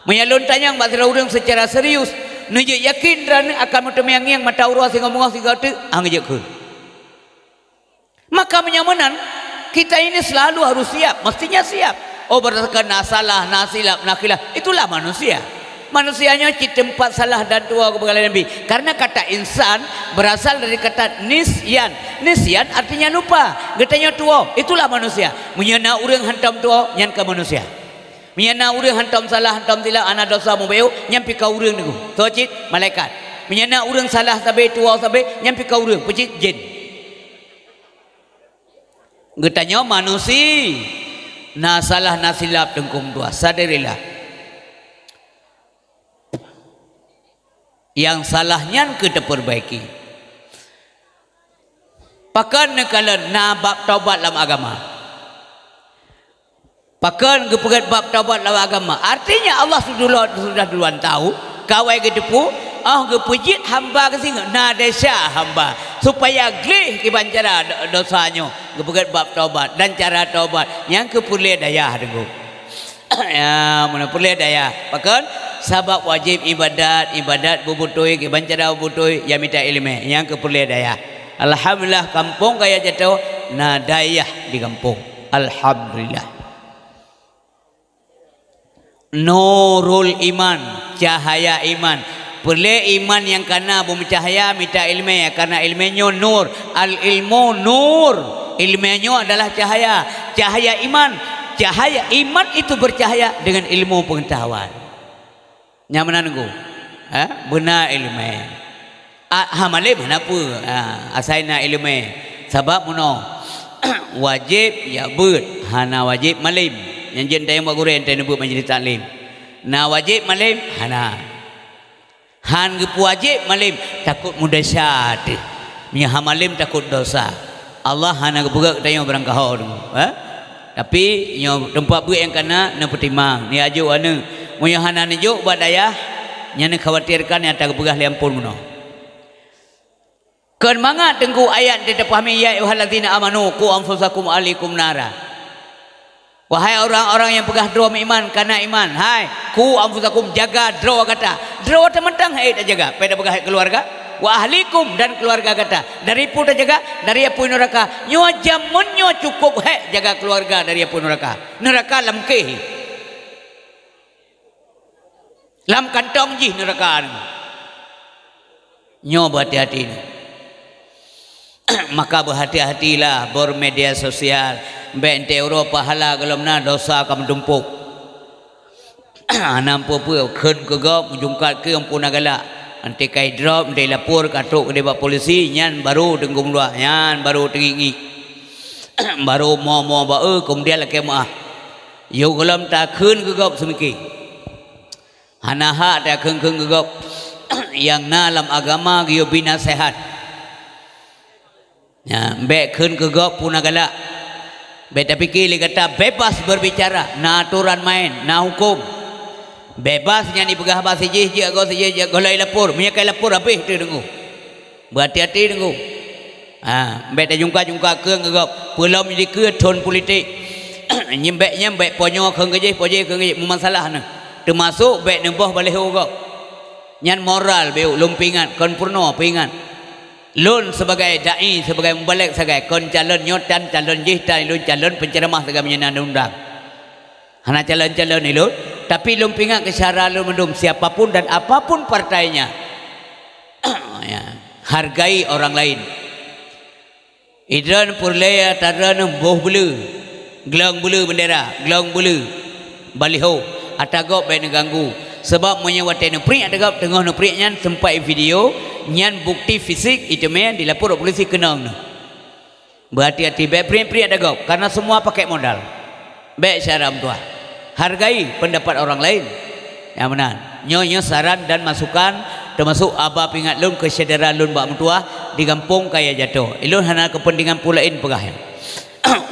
Meunyoe lôn tanyong bak sidroe ureuëng secara serius, neujeuet yakin droeneuh akan meuteumiang-ngieng mata uroe singoh beungoh sigoe teuk? Han geujeuet kheun. Maka meunyoe meunan, kita ini selalu harus siap, mestinya siap. Oh, berdasarkan na salah, na silap, na khilaf, itulah manusia. Manusia nyoe cit teumpat salah dan tuwoe, keupeue kheun lé Nabi. Karena kata insan berasal dari kata nisyan. Nisyan artinya lupa. Geutanyoe tuwoe, itulah manusia. Meunyoe na ureuëng hantom tuwoe, nyan keu manusia. Meunyoe na ureuëng hantom salah, hantom silap, hana desya, mubacut, nyan pih ka ureuëng, Teungku. Soe cit? Malaikat. Meunyoe na ureuëng salah sabe, tuwoe sabe, nyan pih ka ureuëng. Peue cit? Jén. Geutanyoe manusia, na salah na silap, Teungku meutuah. Sadarilah. Nyang salah nyan keu tapeurbaiki. Pakon neukalon na bab taubat lam agama? Pakon geupeugét bab taubat lam agama? Artinya Allah sudah, sudah duluan tahu, ka awai geuteupeue, óh geupeujeuet hamba keu singoh, na desya hamba, supaya gleh kiban cara do-, desya nyoe, geupeugét bab taubat dan cara taubat nyang keu peureulée dayah, Teungku. Ya, meunan peureulée dayah. Pakon? Sabab wajéb ibadat, ibadat beubeutôi, kiban cara beubeutôi, ya mita iéleumé, nyang keu peureulée dayah. Alhamdulillah, kampông kaya jato na dayah di kampông. Alhamdulillah. Nurul iman, cahaya iman. Peureulée iman nyang kana beumeucahya mita iéleumé, karena iéleumé nyoe nur. Al ilmu nur. Iéleumé nyoe adalah cahaya. Cahaya iman. Cahaya iman itu bercahaya dengan ilmu pengetahuan. Nyang meunan Teungku. Ha? Beuna iéleumé. A, ha malém hana peue. Ha, asai na iéleumé. Sabab meunoe, wajéb jak beuet, hana wajéb malém. Nyang jeuet tayang bak gurée, tayang neubeuet majlis taklim. Na wajéb malém? Hana. Han geupeuwajéb malém, takot meudesya teuh. Meunyoe hana malém takot desya. Allah hana geupeugét tanyoe barangkaho, ha? Tapi nyoe teumpat beuet nyang kana neupeutimang, neujok aneuëk. Meunyoe hana neujok bak dayah, nyang neukhawatirkan nyang tapeugah lé amphon meunoe. Kon mangat Teungku ayat teuh tapahami, "Ya ayyuhallazina amanu qu anfusakum wa ahlikum nara." Wahai orang-orang nyang peugah droe meuiman, kana iman, hai, qu anfusakum, jaga droe gata. Droe teuh mantong han ék tajaga, peue tapeugah keuluwarga, wa ahlikum, dan keuluwarga gata. Dari peue tajaga? Dari apui neuraka. Nyoe jameun nyoe cukup hék jaga keuluwarga dari apui neuraka. Neuraka lam kéh. Lam kantong jih neuraka nyoe. Nyoe beuhati-hati nyoe. Maka beuhati-hatilah bermedia sosial. Bék enteuk uroe pahala gohlom na, desya ka meutumpôk. Hana peue-peue, kheun keu gob, meujungkat keu amphon na galak. Enteuk ka idrop, enteuk ilapor, ka trok keudeh bak polisi, nyan baru teunggong luwa, nyan baru teungiek-ngiek. Baru mo-mo ba-e, keumudian lakée meuáh. Yoh gohlom takheun keu gob seumike. Hana hak takheun-kheun keu gob. Nyang na lam agama geuyue bi naseuhat. Nyan, bék kheun keu gob peue na galak. Bék tapike lé gata bebas berbicara, na atoran main, na huköm. Bebas nyan ipeugah haba sijih, jeuet gob sijih, jeuet gob lom ilapor. Meunyoe ka ilapor, habéh teuh Teungku. Beuhati-hati Teungku. Ha, bék tajungka-jungka kheun keu gob. Peulom jidikeue thon politik. Nyan bék, nyan bék, po nyoe kheun keu jih, po jih kheun keu jih, meumasalah nyoe. Teumasok bék neuboh baliho gob. Nyan moral bék lôn peuingat, kon peurunoe peuingat. Lôn sibagai dai, sibagai mubaleg sagai, kon calon nyoe tan calon jih tan, lôn calon penceramah sagai meunyoe na undang. Hana calon-calon ilôn, tapi lôn peuingat keu syedara lôn mandum, siapa pun dan apa pun partainya. Hargai orang lain. Idroen peureulée ata droen boh beuleu, glong beuleu bendera, glong beuleu baliho, ata gob bék neuganggu. Sabab meunyoe watée neupriek ata gob teungoh neupriek nyan sempat video, nyan bukti fisik, iteumé dilapor polisi keunong neuh. Beuhati-hati, bék priek-priek ata gob, karena semua pakai modal. Bék syara meutuah. Hargai pendapat orang lain. Nyang meunan. Nyoe, nyoe saran dan masukan, teumasok haba peuingat lôn keu syedara lôn bak meutuah di gampông Kaya Jatoh. Ilôn hana keupeuntengan peue laén peugah nyan.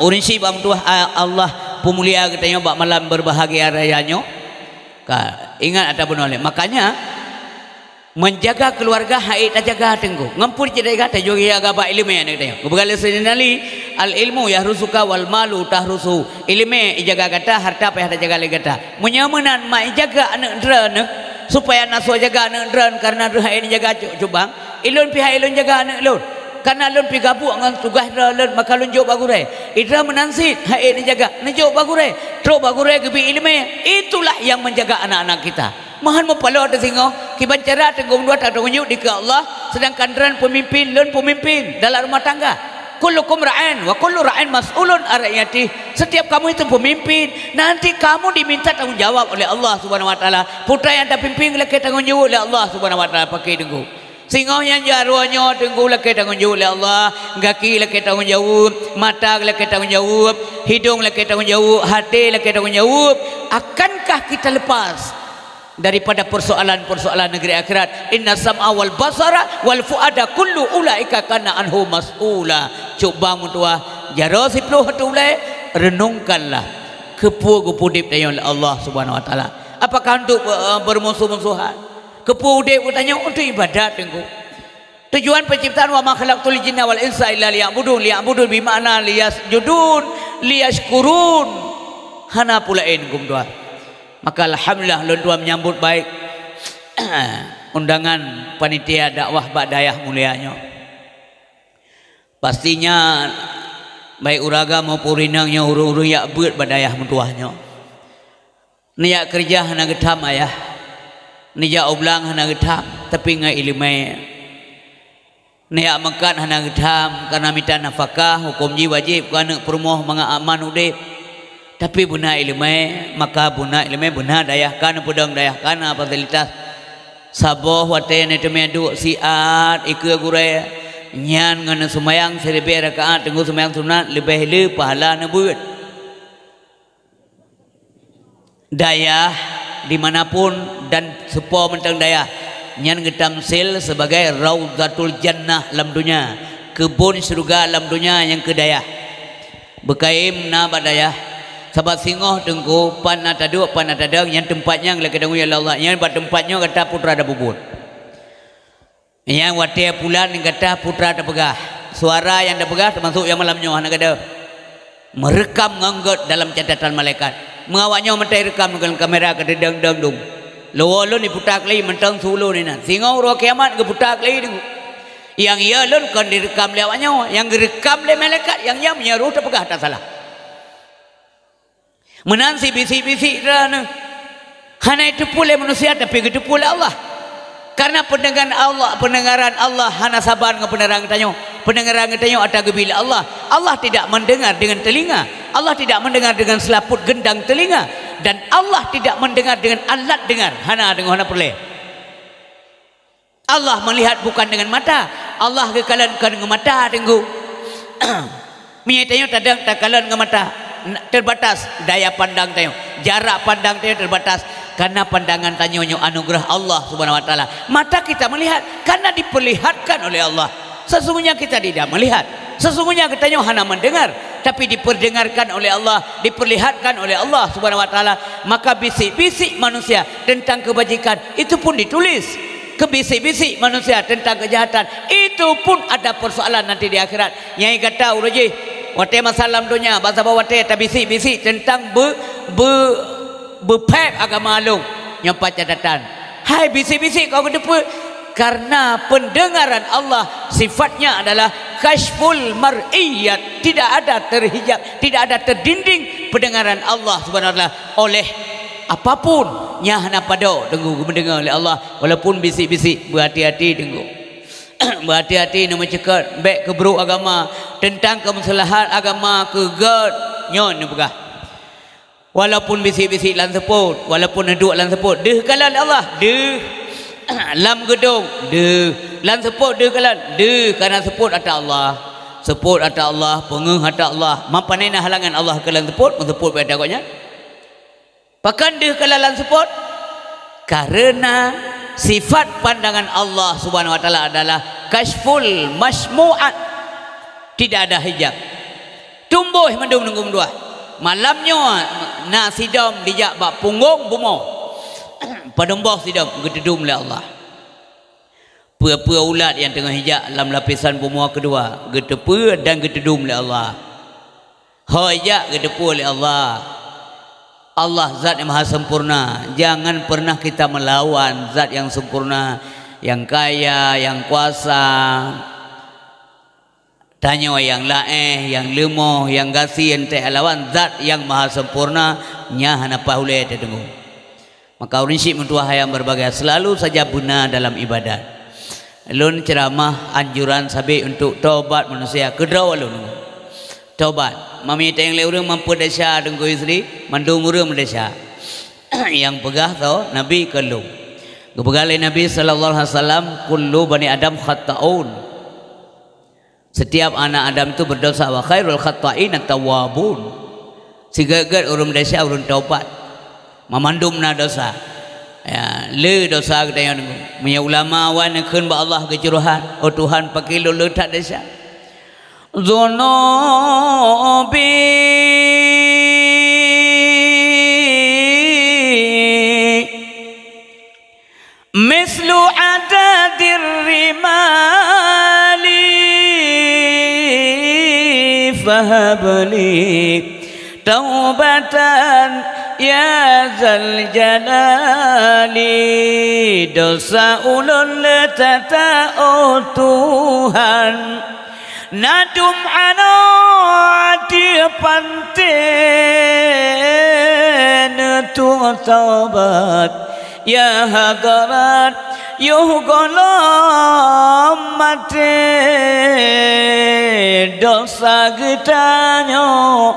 Ureuëng syiek bak meutuah, a-, Allah peumulia geutanyoe bak malam berbahagia raya nyoe. Ka, ingat ata bunoe lé. Makanya, menjaga keluarga han ék tajaga teungku. Ngon peue cit tajaga, tajaga bak iéleumé aneuk tanyoe. Geupeugah lé Saidina Ali, "Al-ilmu yahrusuka wal malu tahrusu." Iéleumé ijaga gata, harta payah tajaga lé gata. Meunyoe meunan mak ijaga aneuk droeneuh, supaya na soe jaga aneuk droeneuh, karena droeneuh han ék neujaga cu-, cubang. Ilôn pih han ék lôn jaga aneuk lôn. Karena lôn pih gabuek ngon tugaih droe lôn, maka lôn jok bak gurée. Idroe meunan cit, han ék neujaga, neujok bak gurée. Trok bak gurée geubri iéleumé. Itulah yang menjaga anak-anak kita. Meuhan meupaloe teusingoh, kiban cara teunggong dua tateumeunyoe dikeue Allah, sedangkan droen peumimpin, lôn peumimpin dalam rumah tangga. "Kullukum ra'in wa kullu ra'in mas'ulun an ra'iyatihi." Setiap kamu itu pemimpin, nanti kamu diminta tanggung jawab oleh Allah Subhanahu wa Taala. Putra nyang tapimpin lakée tanggung jaweueb lé Allah Subhanahu wa Taala, paké teungku. Singoh nyang jaroe nyoe teungku lakée tanggung jaweueb lé Allah, gaki lakée tanggung jaweueb, mata lakée tanggung jaweueb, hidong lakée tanggung jaweueb, haté lakée tanggung jaweueb. Akankah kita lepas daripada persoalan-persoalan negeri akhirat? "Inna sam'a wal basara wal fuada kullu ulaika kana anhu mas'ula." Cubang meutuah, jaroe siploh ateueh ulée, renungkanlah keupeue geupeudeb tanyoe lé Allah Subhanahu wa Taala. Apakah untuk, eh, bermusuh-musuhan? Keupeue udeb geutanyoe? Untuk ibadat teungku. Tujuan penciptaan, "Wa ma khalaqtul jinna wal insa illa liya'budun." Liya'budun bi makna liyasjudun, liyasykurun. Hana peue laén geupeudua. Maka alhamdulillah lôn dua menyambut baik undangan panitia dakwah bak dayah mulia nyoe. Pastinya baik ureuëng agama maupun ureuëng inong nyoe ureuëng-ureuëng jak beuet bak dayah meutuah nyoe. Neujak keureuja hana geutham ayah, neujak u blang hana geutham, tapi ngon iéleumé. Neujak meukat hana geutham, kareuna mita nafakah, huköm jih wajéb keu aneuëk peurumoh mangat aman udeb. Tapi beuna iéleumé, maka beuna iéleumé beuna dayah ka neupeudong, dayah ka na fasilitas. Saboh watée neuteumé duek siat ikeue gurée, nyan ngon neuseumayang siribée rakaat teungku seumayang sunat leubeh le pahala neubeuet. Dayah dimanapun dan seupôt mantong dayah, nyan geutamsil sebagai Raudhatul Jannah lam donya, keubon syeuruga lam donya nyang keu dayah. Beukayém na bak dayah, sabab singoh teungku, pat na taduek, pat na tadong, nyan teumpat nyan lakée tanggung jaweueb lé Allah, nyan bak teumpat nyoe gata putra tapubuet. Nyang watée pulan gata putra tapeugah, suara nyang tapeugah teumasok nyang malam nyoe hana gadôh. Meureukam ngon gét dalam catatan malaikat. Meu awak nyoe meutai reukam ngon kamera ka teudong-dong dum. Leuwoe lôn diputa kali mantong su lôn inan. Singoh uroe kiamat geuputa kali deungoe. Nyang iya lôn kon direukam lé awak nyoe, nyang geureukam lé malaikat, nyang nyan meunyoe roh tapeugah tasalah. Meunan si bisik-bisik droeneuh. Hana jiteupeue lé manusia, tapi geuteupeue lé Allah. Karena pendengaran Allah, pendengaran Allah hana saban ngon pendengaran geutanyoe. Pendengaran geutanyoe ata geubri lé Allah. Allah tidak mendengar dengan telinga. Allah tidak mendengar dengan selaput gendang telinga. Dan Allah tidak mendengar dengan alat dengar. Hana deungoe, hana peureulée. Allah melihat bukan dengan mata. Allah geukalon kon ngon mata teungku. Meunyoe tanyoe tadong takalon ngon mata, n-, terbatas daya pandang tanyoe, jarak pandang tanyoe terbatas. Karena pandangan tanyoe nyoe anugerah Allah Subhanahu wa Taala. Mata kita melihat karena diperlihatkan oleh Allah. Sesungguhnya kita tidak melihat. Sesungguhnya geutanyoe hana mendengar, tapi diperdengarkan oleh Allah, diperlihatkan oleh Allah Subhanahu wa Taala. Maka bisik-bisik manusia tentang kebajikan itu pun ditulis. Keu bisik-bisik manusia teuntang keujahatan, itu pun ada persoalan nanti di akhirat. Nyai gata uroe jih, watée masa lam donya, bak saboh watée tabisik-bisik teuntang beu-, beu-, beupéb agama lôn, nyoe pat catatan. Hai bisik-bisik kau geuteupeue, karena pendengaran Allah sifatnya adalah kasyful mar'iyat, tidak ada terhijab, tidak ada terdinding pendengaran Allah Subhanahu wa Taala oleh apapun nyang hana padub teungku geumeundeungoe lé Allah. Walaupun bisik-bisik, beuhati-hati teungku. Beuhati-hati neumeuceukeut, bék keubrok agama, teuntang keumeuseulahat agama keu gét. Nyoe neupeugah, walaupun bisik-bisik lam seupôt, walaupun neuduek lam seupôt, deuh kalon Allah, deuh. Lam geudong, deuh. Lam seupôt deuh kalon, deuh, kareuna seupôt ata Allah. Seupôt ata Allah, peungeuh ata Allah. Mapane na halangan Allah keu lam seupôt, meuseupôt bak ata gobnyan. Pakon deuh kalon lam seupôt? Kareuna sifat pandangan Allah Subhanahu wa Taala adalah kasyful masmu'at. Tidak ada hijab. Tumboh mandum nunggu meuduah. Malam nyoe na sidom dijak bak punggong bumoe. Padum boh sidom geutudum lé Allah. Peue-peue ulat nyang teungoh jijak lam lapisan bumoe keudua geuteupeue dan geutudum lé Allah. Ho jijak geuteupeue lé Allah. Allah zat nyang maha sempurna. Jangan pernah kita melawan zat nyang sempurna, nyang kaya, nyang kuasa. Tanyoe nyang laéh, nyang leumoh, nyang gasien teuh lawan zat nyang maha sempurna, nyan hana paih ulée teudeungoe. Maka ureuëng syiek meutuwah nyang berbahagia, selalu saja beuna dalam ibadat. Lôn ceuramah anjuran sabe untuk taubat manusia, keudroe lôn. Taubat. Mami teueng lé ureuëng mampu desya Teungku Yusri, mandum ureuëng meudesya. Nyang peugah tho Nabi keu lôn. Geupeugah lé Nabi sallallahu alaihi wasallam, "Kullu bani Adam khata'un." Setiap anak Adam itu berdosa, wa khairul khata'in at-tawwabun. Sigét-gét ureuëng desya ureuëng taubat. Mamandum na dosa. Ya, le dosa geutanyoe deungoe. Meunyoe ulama awai neukheun bak Allah geucurhat, "Oh Tuhan, pakri lôn le that desya." Dzunubi. Mislu adadir rimali fahabli taubatan ya zal jalali. Dosa ulôn le that-that, oh Tuhan. Nadum anoe ateueh panté neutuek taubat, ya Hadrat, yoh gohlom maté. Dosa geutanyoe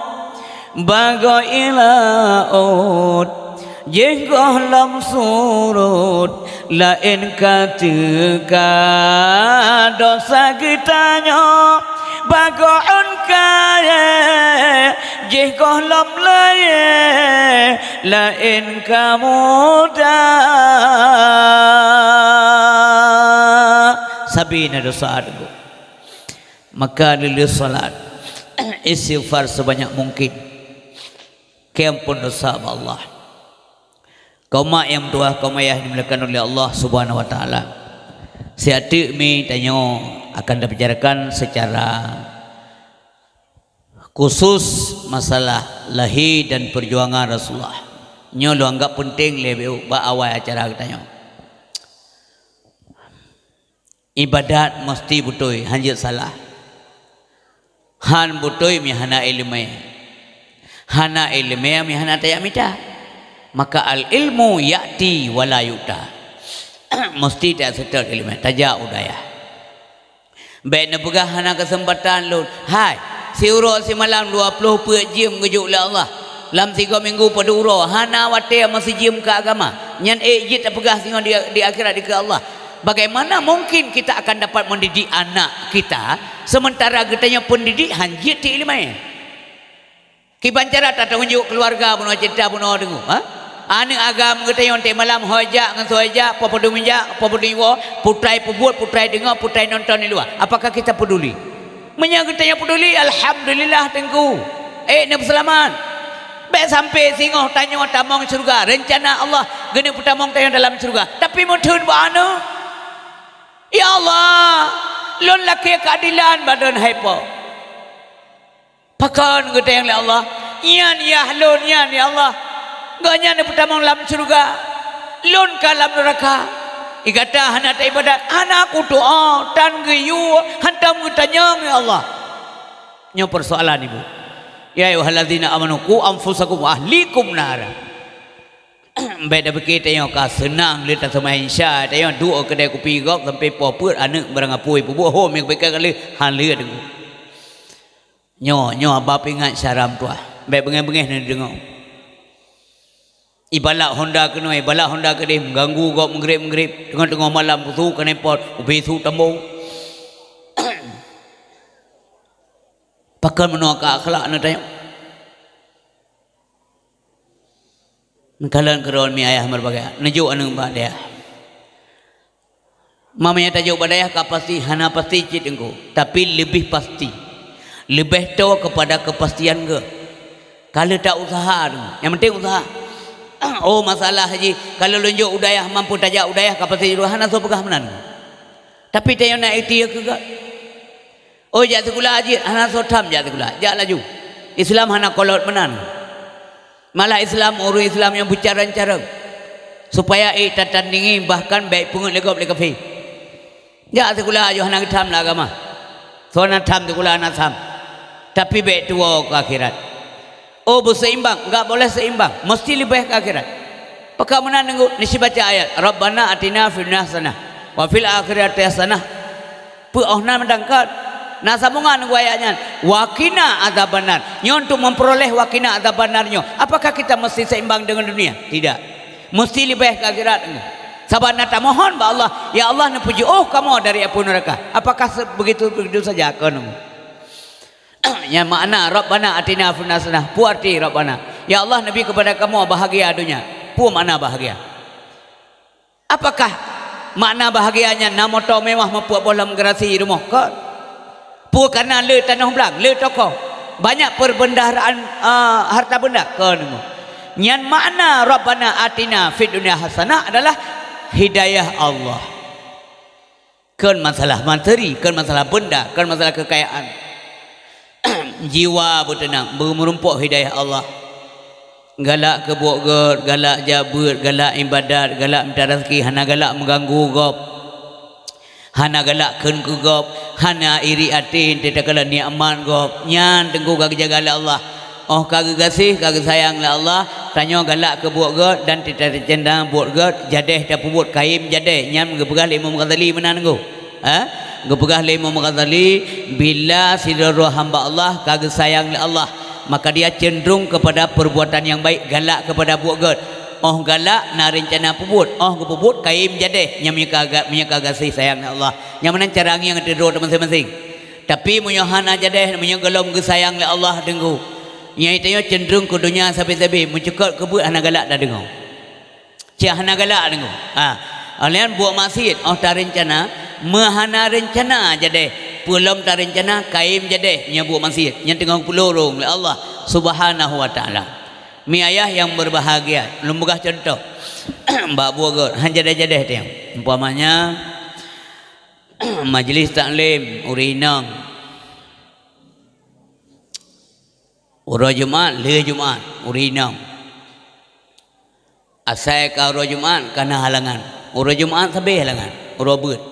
bagoe laôt, jih gohlom surot, laén ka teuka. Dosa geutanyoe bagoe ôn kayée, jih gohlom leuée, laén ka muda. Sabe na dosa deungoe. Maka lheueh salat, istighfar sebanyak mungkin. Keu amphon dosa bak Allah. Kaum mak nyang meutuwah, kaum ayah nyang dimuliakan oleh Allah Subhanahu wa Taala. Siat teuk mi tanyoe akan tabicarakan secara khusus masalah lahé dan perjuangan Rasulullah. Nyoe lôn anggap peunteng lé bak awai acara geutanyoe. Ibadat musti beutôi, hanjeuet salah. Han beutôi mi hana iéleumé. Hana iéleumé mi hana tajak mita. Maka al-ilmu ya'ti wa la yu'ta. Musti tajak seutôt iéleumé, tajak u dayah. Bék neupeugah hana keuseumpatan lôn. Hai, siuroe simalam dua ploh peuet jeuem geujok lé Allah. Lam sigoe minggu padum uroe, hana watée meuseujeuem keu agama. Nyan ék jeuet tapeugah singoh di, di akhirat dikeue Allah. Bagaimana mungkin kita akan dapat mendidik anak kita, sementara geutanyoe pendidik hanjeuet teuiéleumé? Kiban cara tatunjuk keuluwarga bunoe, ceurita bunoe deungoe, ha? Aneuëk agam geutanyoe teuh malam ho jak ngon soe jak, po padum jak, po padum iwoe, putai peubuet, putai deungoe, putai nonton di luwa. Apakah kita peduli? Meunyoe geutanyoe peduli, alhamdulillah, Teungku. Ék neupeuseulamat. Bék sampai singoh tanyoe tamong syeuruga. Reuncana Allah geuneuk peutamong tanyoe dalam syeuruga. Tapi meutheun bak aneuëk, "Ya Allah, lôn lakée keuadilan bak lôn hai po." Pakon geutanyong lé Allah, "Nyan yah lôn nyan, ya Allah. Gobnyan neupeutamong lam syeuruga, lôn ka lam neuraka." Gata hana taibadat, hana kutu'oh, tan geuyue, hantom geutanyong, ya Allah. Nyoe peusoalan, Ibu. Ya ayyuhallazina amanu qu anfusakum wa ahlikum nara. Bék tapike tanyoe ka seunang lé taseumayang Isya, tanyoe duek keudè kupi gob sampoe poh peuet aneuk barang apui peubuet hom nyang pike kali han lé deungoe. Nyoe, nyoe haba peuingat syara meutuah. Bék beungéh-beungéh neudeungoe. Ibalak honda keunoe, ibalak honda keudeh, mengganggu gob meugreb-meugreb, teungoh-teungoh malam kusu keuneupot, ubé su tambo. Pakon meunoe ka akhlak neutanyoe. Meukalon keudroe mi ayah meureubagai, neujok aneuk bak dayah. Mamanya tajok bak dayah ka pasti, hana pasti cit teungku, tapi leubeh pasti, leubeh toe keupada keupastian geuh. Ka lheueh ta usaha teungku, nyang penting usaha. Oh, masalah jih, ka lheueh lôn jok u dayah, mampu tajak u dayah, ka pasti jih hana soe peugah meunan. Tapi tanyoe na ikhtiar keu geuh. Oh, jak sikula jih, hana soe tham jak sikula, jak laju. Islam hana kolot meunan. Malah Islam, ureuëng Islam nyang beucarông-carông, supaya ék tatandingi, bahkan bék peungeuet lé gob lé kafé. Jak sikula ajoh hana geutham lam agama. Soe na tham sikula hana tham. Tapi bék tuwoe keu akhirat. Oh, beuseimbang, enggak boleh seimbang, meusti leubeh keu akhirat. Pakon meunan teungku, neusibaca ayat, "Rabbana atina fid dunya hasanah, wa fil akhirati hasanah." Peue oh na meudangkat? Na sambungan ngon ayat nyan. "Wa qina adzabannar." Nyoe untuk memperoleh "wa qina adzabannar" nyoe, apakah kita mesti seimbang dengan dunia? Tidak. Mesti leubeh keu akhirat nyoe. Sabab na tamohon bak Allah, "Ya Allah, neupeujiôh kamoe dari apui neuraka." Apakah se-, begitu, begitu saja? Kon. Nyan makna, "Rabbana atina fid dunya hasanah." Peue arti Rabbana? "Ya Allah, neubi keupada kamoe bahagia donya." Peue makna bahagia? Apakah makna bahagia nyan na moto mewah meupeuet boh lam garasi rumoh? Kon. Peue kana le tanoh blang, le toko, banyak perbendaharaan, eh, harta benda? Kon. Nyan makna Rabbana atina fid dunya hasanah adalah hidayah Allah. Kon masalah materi, kon masalah benda, kon masalah kekayaan. Jiwa beuteunang, beumeurumpok hidayah Allah. Galak keu buet gét, galak jak beuet, galak ibadat, galak mita raseuki, hana galak meuganggu gob. Hana galak kheun keu gob, hana iri até teuh takalon nikmat gob. Nyan teungku ka geujaga lé Allah. Óh ka geugaséh, ka geusayang lé Allah, tanyoe galak keu buet gét dan teuta teucinta buet gét, jadéh tapeubuet kayém jadéh. Nyan geupeugah lé Imam Ghazali meunan teungku. Ha? Geupeugah lé Imam Ghazali, bila sidroe-droe hamba Allah ka geusayang lé Allah, maka dia cenderung kepada perbuatan yang baik, galak kepada buet gét. Óh galak na reuncana peubuet, óh geupeubuet kayém jadéh, nyan meunyoe ka ga-, meunyoe ka gaséh sayang lé Allah. Nyan meunan cara ngieng ateueh droe teuh maséng-maséng. Tapi meunyoe hana jadéh, meunyoe gohlom geusayang lé Allah teungku, nyan tanyoe cenderung keu donya sabe-sabe, meucukot keu beuet hana galak tadeungoe. Cit hana galak deungoe. Ha. Óh lheueh nyan buet maksiet, óh tareuncana, meuhana reuncana jadéh, peue lom tareuncana kayém jadéh, nyan buet maksiet, nyan teungoh geupeularang lé Allah Subhanahu wa Taala. Mi ayah nyang berbahagia, lôn peugah cuntoh. Bak buet gét, han jadéh-jadéh teuh. Umpamanya, majlis taklim ureuëng inong. Uroe Jumat, lheueh Jumat, ureuëng inong. Asai ka uroe Jumat, ka na halangan. Uroe Jumat sabe halangan, uroe beuet.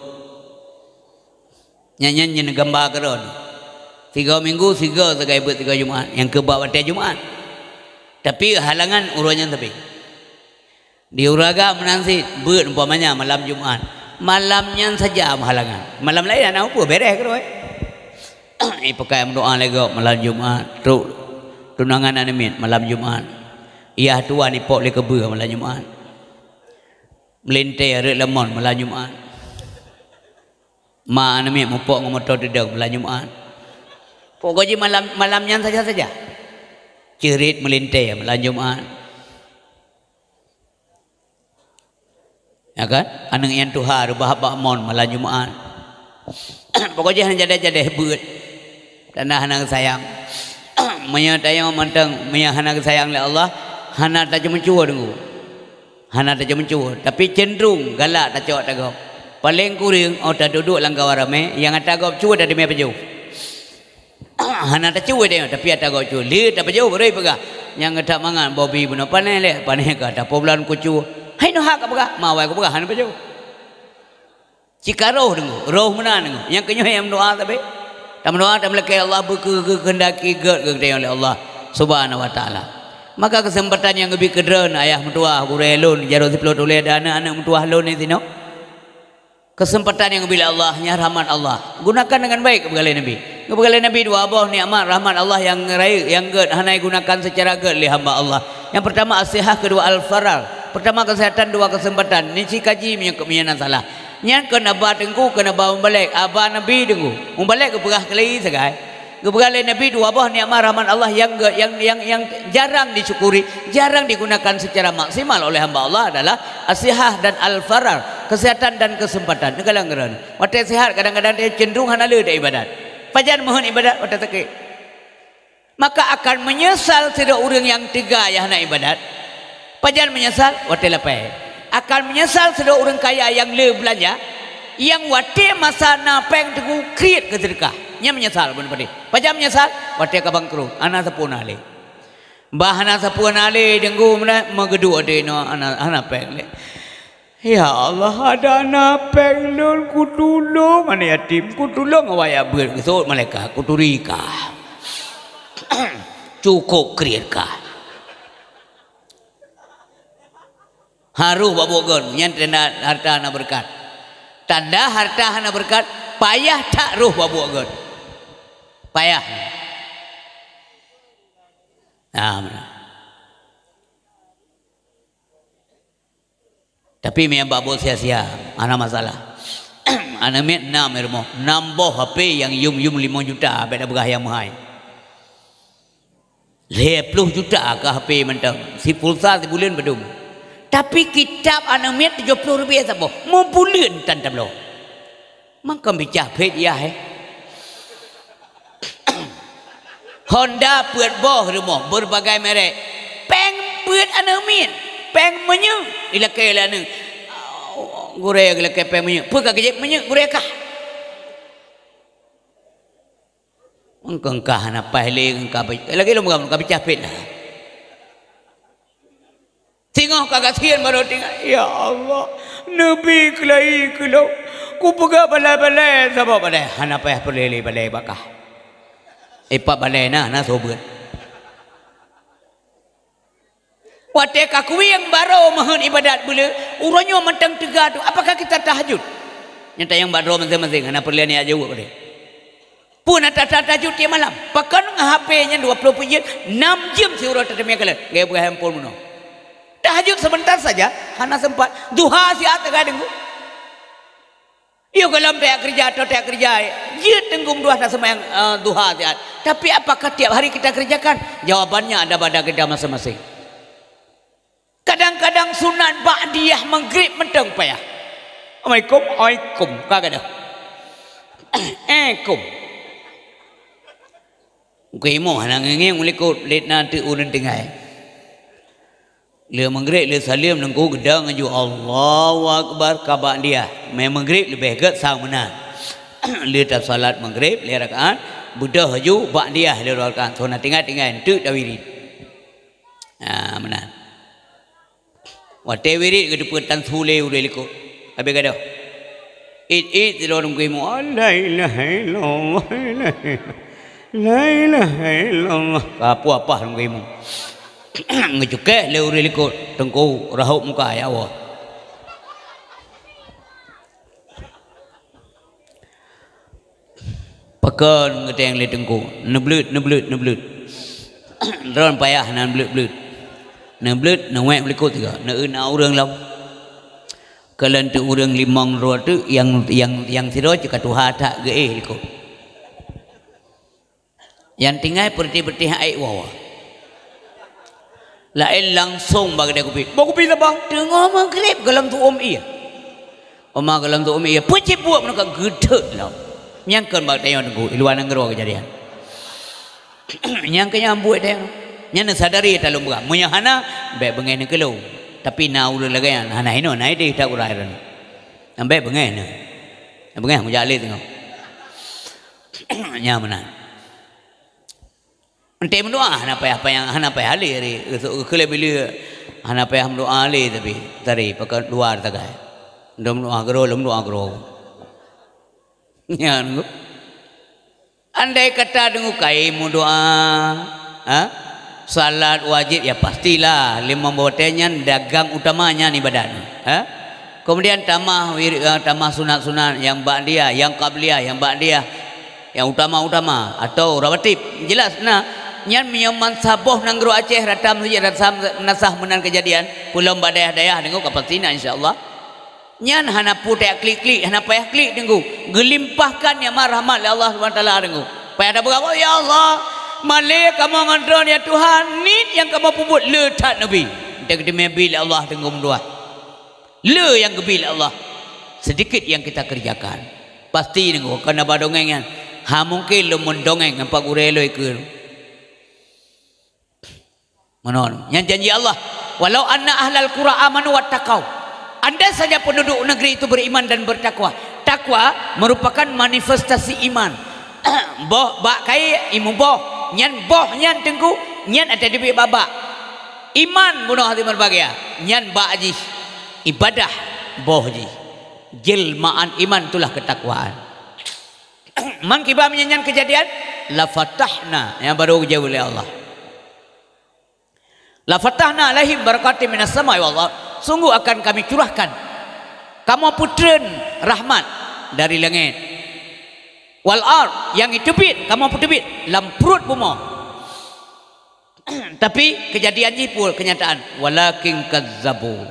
Nyan, nyan, nyan gamba keudroe. Sigoe minggu, sigoe sagai beuet sigoe Jumat, nyang keu bak watée Jumat. Tapi halangan uroe nyan sabe. Di ureuëng agam meunan cit, beuet umpamanya malam Jumat. Malam nyan saja meuhalangan. Malam laén hana peue, beres keudroe. Ipakai meudoa lé gob malam Jumat, trok tunangan aneuk miet malam Jumat. Yah tuan ipok lé keubeueng malam Jumat. Meulintée rot lamon malam Jumat. Ma aneuk miet mupok ngon moto teudong malam Jumat. Pokok jih malam, malam nyan saja-saja. Ceurit meulintée malam Jumat. Ya kan? Aneuk nyang tuha reubah bak mon malam Jumat. Pokok jih hana jadéh-jadéh beuet. Tanda hana geusayang. Meunyoe tanyoe mantong, meunyoe hana geusayang lé Allah, hana taceumeucue deungoe. Hana taceumeucue, tapi cenderung galak tacok ata gob. Paleng kureueng, oh, taduek-duek lam kawan ramé, nyang ata gob cue tateumé pajoh. Hana tacue deh, tapi ata gob cue. Lé tapajoh, baru peugah. Nyang geutak mangat, bobi bunoe panéh lé, panéh ka, tapoh bulan kucue. Hai, neuhak ka peugah, ma awai kupeugah, hana pajoh. Cit ka roh deungoe, roh meunan deungoe. Nyang keunyoe nyang meudoa sabe. Tameudoa, tameulakée Allah beukeue-, geukeundaki gét geutanyoe lé Allah Subhanahu wa Taala. Maka keuseumpatan nyang geubi keu droeneuh ayah meutuwah, gurée lôn, jaroe siplôh tuléh dan aneuëk-aneuëk meutuwah lôn di sinoe. Keuseumpatan nyang geubi lé Allah, nyan rahmat Allah. Gunakan deungon baik, geubri lé Nabi. Geubri lé Nabi dua boh nikmat rahmat Allah nyang rayeuk, nyang gét, hana jigunakan seucara gét lé hamba Allah. Nyang peurtama as-sihah, keudua al-farar. Peurtama keuseuhatan, dua keuseumpatan. Nyan cit kaji meunyoe, meunyoe na salah. Nyan keu na ba Teungku, keu na ba mubalek. Aba Nabi Teungku. Mubalek geupeugah keulai sagai. Geupeugah lé Nabi dua boh nikmat rahmat Allah nyang gét, nyang, nyang, nyang jarang disyukuri, jarang digunakan secara maksimal oleh hamba Allah adalah as-sihah dan al-farar, kesehatan dan kesempatan. Neukalon keudroe. Watée sehat, kadang-kadang dia cenderung hana le iébadat. Pajan meuheuét iébadat? Watée sakét. Maka akan meunyeusal sidroe ureuëng nyang teuga nyang hana iébadat. Pajan meunyeusal? Watée lapée. Akan meunyeusal sidroe ureuëng kaya nyang le beulanja, nyang watée masa na péng teungku kriet keu seudeukah. Nyan meunyeusal bunoe padé. Pajan meunyeusal? Watée ka bangkrot, hana sapeue na lé. Bah hana sapeue na lé, Teungku, meunan meugeuduek watée nyoe hana, hana péng lé. "Ya Allah, adak na péng lôn, kutulông aneuk yatim, kutulông awak nyang beuet," geuseuôt malaikat, "Kuturi kah. Cukôp kriet kah." Harôh bak buet gét, nyan tanda hareuta hana beureukat. Tanda hareuta hana beureukat, payah that rôh bak buet gét. Payah. Nah, meunan. Tapi meunyo bak buet sia-sia, hana masalah. Aneuk miet nam i rumoh, nam boh H P nyang yum-yum limong juta, bék tapeugah nyang meuhai. Lhée ploh juta keu H P mantong, si pulsa sibuleuen padum. Tapi kitab aneuk miet tujoh ploh ribée saboh, meubuleuen tan tabloe. Mangkon bicah phét yah, eh. Honda peuet boh rumoh, berbagai merek. Péng peuet aneuk miet, péng minyeuk ilakée lé aneuk. Gurée geulakée péng minyeuk. Peue ka geujép minyeuk gurée kah? Mangkon kah hana paih lé, ka be-, lagée lôn peugah, ka bicah phét na. Singoh ka gasien barô tinggai, "Ya Allah, neubi keulai keu lôn. Kupeugah balée-balée saboh balée, hana payah peureulée lé balée bak kah." Ipat balée na, na soe beuet. Watée ka kuwieng barô meuheuét iébadat buleuen, uroe nyoe mantong teuga tu, apakah kita tahajud? Nyata nyang bak droe maséng-maséng, hana peureulée neujaweueb padé. Peue na ta-, ta-, tahajud tieb malam? Pakon ngon H P nyan dua ploh peuet jeuem, nam jeuem siuroe tateumé kalon, gaya peugah handphone bunoe. Tahajud sebentar saja, hana sempat. Duha siat teuga deungoe. Yôh gohlom tajak keureuja atau tajak keureuja, jeuet teunggong duha taseumayang, eh, duha siat. Tapi apakah tiap hari kita kerjakan? Jawabannya ada pada kita masing-masing. Kadang-kadang sunat ba'diyah Maghrib mantong payah. Assalamualaikum, waalaikum, ka gadôh. Eh, kum. Geuyue imoh hana ngieng-ngieng u likot, lét na teuk ureuëng tinggai. Lheueh Maghrib, lheueh saleuem, Teungku geudong laju, "Allahu Akbar," ka ba'diyah. Mé Maghrib leubeh gét sang meunan. Lheueh tasalat Maghrib lhée rakaat, beudôh laju ba'diyah lhée rakaat. Soe na tinggai-tinggai, enteuk tawirid. Ha, meunan. Watée wirid geuteupeue tan su lé ureuëng likot. Habéh gadôh. It-it sidroe ureuëng geuyue imoh, "La ilaha illallah, la ilaha, la ilaha illallah." Ka peue apah ureuëng geuyue imoh. Geucukéh lé ureuëng likot, Teungku rahot muka, ya Allah. Pakon geuteng lé Teungku, neubleuet, neubleuet, neubleuet. Droen payah na neubleuet-bleuet. Neubleuet, neuwék u likot sigoe, neueu na ureuëng lom. Kalon teuk ureuëng limong droe teuk nyang, nyang, nyang sidroe cit ka tuha that geuéh likot. Nyang tinggai peureutih-peureutih aék woe. Laén langsong bak keudè kupi. Bak kupi saboh, teungoh Maghrib gohlom tuom ié. Oma gohlom tuom ié, peucit buet meunoe ka geuthot lom. Nyang kon bak tanyoe Teungku, i luwa nanggroe keujadian. Nyang keu nyan buet tanyoe. Nyan neusadari talôn peugah. Meunyoe hana, bék beungéh neukeulong. Tapi na ureuëng lagée nyan, hana hinoe, na idéh that urai droeneuh. Nyan bék beungéh neuh. Beungéh mujak lé teungoh. Nyan meunan. Enté meudoá hana payah panyang, hana payah lé ri, geusok geukheulée bileue hana payah meudoá lé tapi tari pakon luwa tagai. Lom meudoá keudroe, lom meudoá keudroe. Nyan. Andai kata deungoe kayém meudoá, ha? Salat wajib, ya pastilah, limong watée nyan dagang utama nyan ibadat. Ha? Kemudian tamah wir-, eh, tamah sunat-sunat, nyang ba'diyah, nyang qabliyah, nyang ba'diyah, nyang utama-utama atau rawatib. Jelas na, nyan meunyoe mansa boh nanggroe Aceh rata meuseujid rasa meunasah meunan keujadian, peulom bak dayah-dayah deungoe ka pasti na, insya Allah. Nyan hana peue tajak klik-klik, hana payah klik Teungku. Geulimpahkan nikmat rahmat lé Allah Subhanahu Wa Taala Teungku. Payah tapeugah, "Oh ya Allah, malée kamoe ngon droe ya Tuhan, niet nyang kamoe peubuet le that neubi." Enteuk geuteumé bi lé Allah Teungku meutuah. Le nyang geubi lé Allah. Sedikit yang kita kerjakan. Pasti Teungku, kon haba dongeng nyan. Ha mungkin lôn meudongeng ngon Pak Gurée lôn ikeu. Meunan, nyan janji Allah. "Walau anna ahlal qura amanu wattaqau." Andai saja penduduk negeri itu beriman dan bertakwa. Takwa merupakan manifestasi iman. Boh bak kayée, imu boh. Nyan boh nyan Teungku, nyan ata dibi babak. Iman bunoe hati berbahagia. Nyan bak jih. Ibadah boh jih. Jelmaan iman itulah ketakwaan. Mangkiba meunyan nyan keujadian, la fatahna, nyang baru geujaweueb lé Allah. "La fatahna alaihim barakatim minas sama'i wal ard." Sungguh akan Kami curahkan, Kamoe peutreun rahmat dari langét. Wal ard, nyang jiteubiet, Kamoe peuteubiet lam pruet bumoe. Tapi keujadian jih peue keunyataan? "Walakin kazzabu."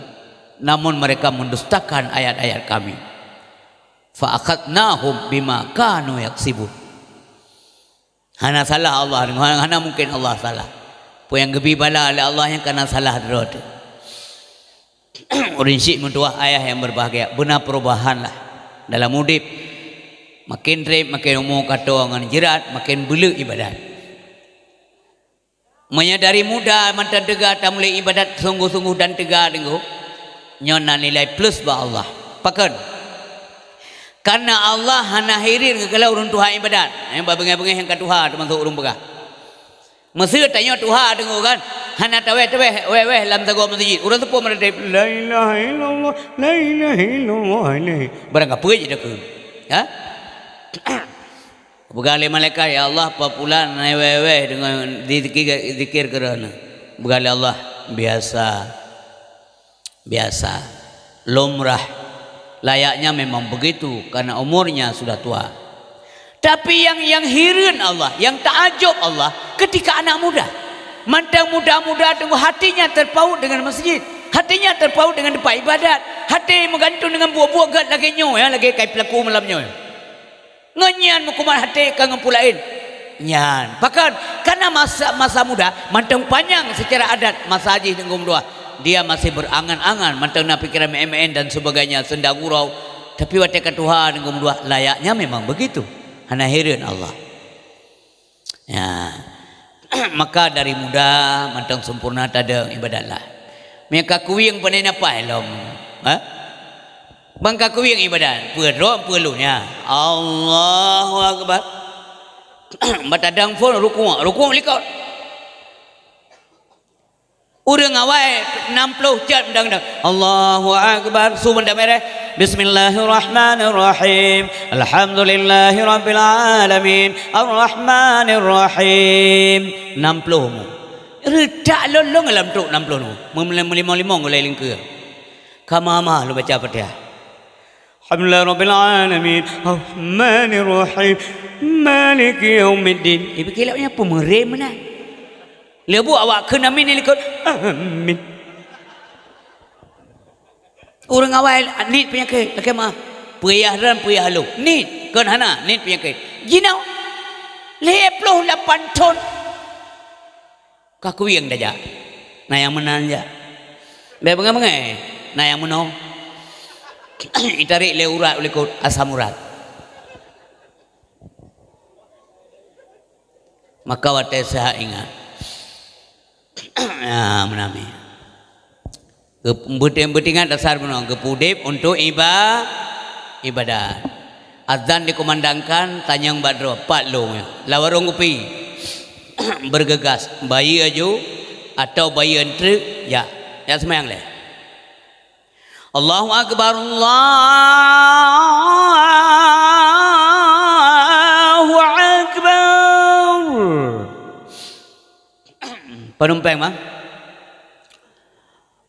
Namun mereka mendustakan ayat-ayat Kami. "Fa akhadnahum bima kanu yaksibun." Hana salah Allah, hana mungkin Allah salah. Peue nyang geubi bala lé Allah nyan kana salah droe teuh. Ureuëng syik meutuwah ayah nyang berbahagia, beuna perubahan lah dalam udeb. Makin treb, makin umu ka toe ngon jeurat, makin beuleuk ibadat. Meunyoe dari muda mantong teuga tamulai ibadat sungguh-sungguh dan teuga deungoe, nyoe na nilai plus bak Allah. Pakon? Karena Allah hana hireuen geukalon ureuëng tuha ibadat. Nyang bak beungéh-beungéh nyang ka tuha teumasok ureuëng peugah. Meuseu tanyoe tuha deungoe kan, hana tawéh-tawéh wéh-wéh lam sagoe meuseujid. Ureuëng seupôt meuratéb, "La ilaha illallah, la ilaha illallah." Barang kapeue jih takheun. Ha? Peugah lé malaikat, "Ya Allah, peue pulan na wéh-wéh deungon zikir, zikir keu droeneuh." Peugah lé Allah, "Biasa. Biasa. Lumrah. Layaknya memang begitu karena umurnya sudah tua." Tapi yang, yang hireuen Allah, yang takjub Allah, ketika anak muda. Mantong muda-muda teungoh hatinya terpaut dengan masjid, hatinya terpaut dengan tempat ibadat, hati meugantung dengan buet-buet gét lagée nyoe, ya, lagée kai peulaku malam nyoe. Ngon nyan meukumat até ka ngon peue laén. Nyan, pakon? Karena masa, masa muda, mantong panyang secara adat masa jih Teungku meutuwah. Dia masih berangan-angan, mantong na pikiran meu'én-meu'én dan sebagainya, seunda gurau. Tapi watée ka tuha Teungku meutuwah, layaknya memang begitu. Hana hireuen Allah. Ya. Maka dari muda mantong sempurna tadong ibadat lah. Meunyoe ka kuwieng pane na paih lom. Ha? Ban ka kuwieng ibadat, peue droe peue lôn nyan. Allahu Akbar. Bak tadong phon rukuk, rukuk likot. Ureuëng awai nam ploh cot meudan-meudan. Allahu Akbar. Su meudan mereh. Bismillahirrahmanirrahim. Alhamdulillahirabbil alamin. Arrahmanirrahim. Nam ploh mu. Reutak lôn-lôn lam trok nam ploh mu. Meulimong-limong gulai lingkeu. Ka mama lôn baca Fatihah. Alhamdulillahirabbil alamin. Arrahmanirrahim. Maliki yaumiddin. Ibu kilap nya pemerem meunan. Leubeh awak kheun amin di likot. Amin. Ureuëng awai niet peunyakét, lakée meu'ah. Peuyah ran, peuyah lôn. Niet, kon hana, niet peunyakét. Jinoe lhée ploh lapan thon. Ka kuwieng tajak. Na nyang meunan jak. Bék beungéh-beungéh, na nyang meunoe. Itarék lé urat u likot, asam urat. Maka watée seuhat ingat. Ya, meunami. Beuting-beutingan dasar bunoe, geupeu udeb untuk iba-, ibadat. Azan dikumandangkan, tanyong bak droe, pat lôn nyoe. Lam warong kupi. Bergegas, bayeue aju, atau bayeue eunteuk, jak. Jak seumayang lé. Allahu Akbar, Allahu Akbar. Panumpang mah?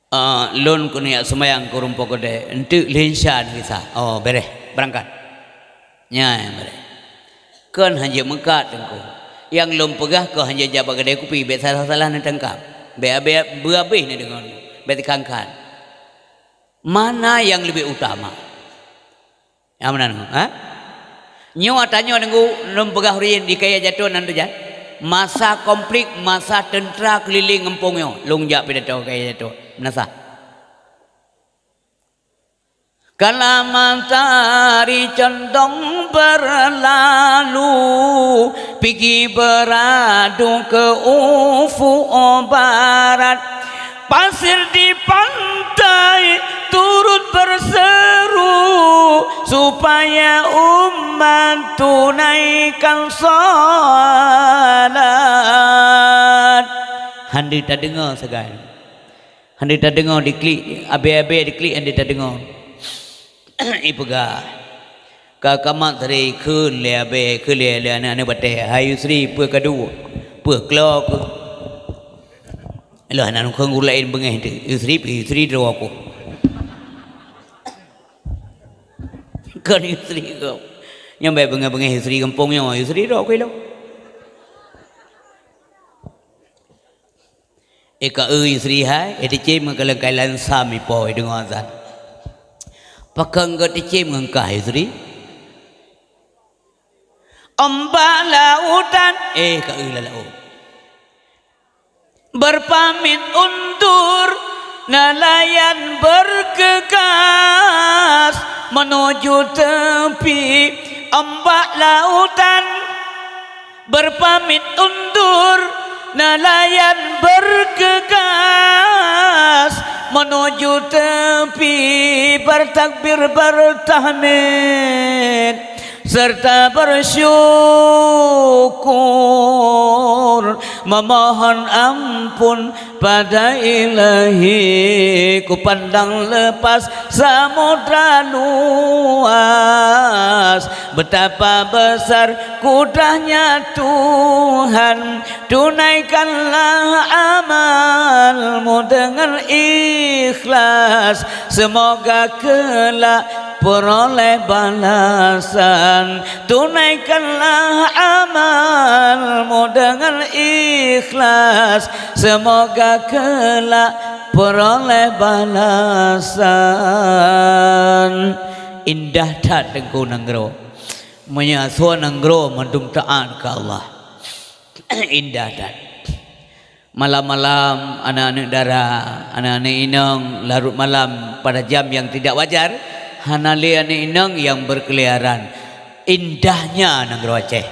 Ah, lôn keuneuk jak seumayang keu rumpok keudè, enteuk lheuh insya gisa. Oh, bereh, berangkat. Nyan bereh. Kon hanjeuet meukat teungku. Nyang lôn peugah kon hanjeuet jak bak keudè kupi, bèk salah-salah neutangkap. Bèk abéh, beuabéh neudeungoe. Bèk teukan-kan. Mana yang lebih utama? Nyang meunan, ha? Nyoe ata nyoe nunggu lôn peugah urin di Kaya Jatoh nan tu jan. Masa konflik, masa teuntra keulileng gampông nyoe, lôn jak pidato Kaya Jatoh. Meunasah. Kala matahari condong berlalu, pigi beradu ke ufuk barat. Pasir di pantai turut berseru supaya umat tunaikan salat. Hana tadeungoe sagai. Hana tadeungoe diklik, abée-abée diklik hana tadeungoe. Ipeugah, ka kamat tadi kheun lé abée, kheun lé, lé aneuk-aneuk batée, "Hai Yusri, peue ka duek? Peue klo keuh?" Lôn hana nukheun gurée laén beungéh teuh. Yusri, Yusri droe keuh. Kon Yusri keuh. Nyoe bèk beungéh-beungéh Yusri gampông nyoe, Yusri droe keuh ilong. Eh, ka eu Yusri hai, eh, teucém ngon keuleungkai lansam ipo, eh, deungoe azan. Pakon geuh teucém ngon kah Yusri? Ombak lautan, eh, ka eu lam laôt. Berpamit undur, nelayan bergegas menuju tepi ombak lautan. Berpamit undur, nelayan bergegas menuju tepi, bertakbir, bertahmid, serta bersyukur, memohon ampun pada Ilahi. Ku pandang lepas samudra luas, betapa besar kudrah-Nya Tuhan. Tunaikanlah amalmu dengan ikhlas, semoga kelak peroleh balasan. Tunaikanlah amalmu dengan ikhlas, semoga kelak peroleh balasan. Indah that Teungku nanggroe. Meunyoe asoe nanggroe mandum taát keu Allah. Indah that. Malam-malam, aneuk-aneuk dara, aneuk-aneuk inong, larut malam pada jam yang tidak wajar, hana lé aneuk inong yang berkeliaran. Indahnya nanggroe Aceh.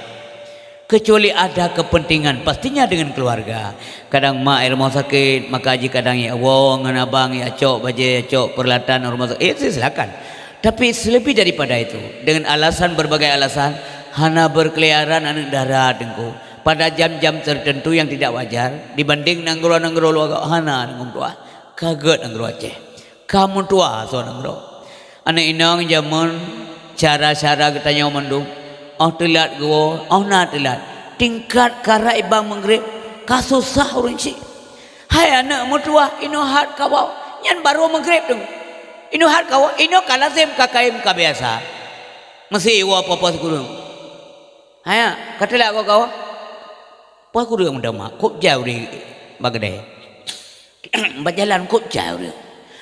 Kecuali ada kepentingan, pastinya dengan keluarga. Kadang mak i rumoh sakét, maka jih kadang ya woe ngon abang ya cok bajée, ya cok peuralatan rumoh sakét, eh, silakan. Tapi selebih daripada itu, dengan alasan, berbagai alasan, hana berkeliaran aneuk dara Teungku. Pada jam-jam tertentu yang tidak wajar, dibanding nanggroe-nanggroe luwa, hana nanggroe tuha. Ka gét nanggroe Aceh. Ka meutuha asoe nanggroe. Aneuk inong jameun, cara-cara geutanyoe mandum. Oh teulat geuwoe, oh na teulat. Tingkat karab i bang Maghrib, ka susah ureueng chik. Hai aneuk meutuha, inoe hat kawoe. Nyan barô Maghrib teuk. Inoe hat kawoe, inoe ka lazem, ka kayém, ka biasa. Meusi woe po-po sikureueng. Haya, ka teulat kok kawoe. Po sikureueng meudamak, kôb jai ureueng bak keudè. Bak jalan kôb jai ureueng.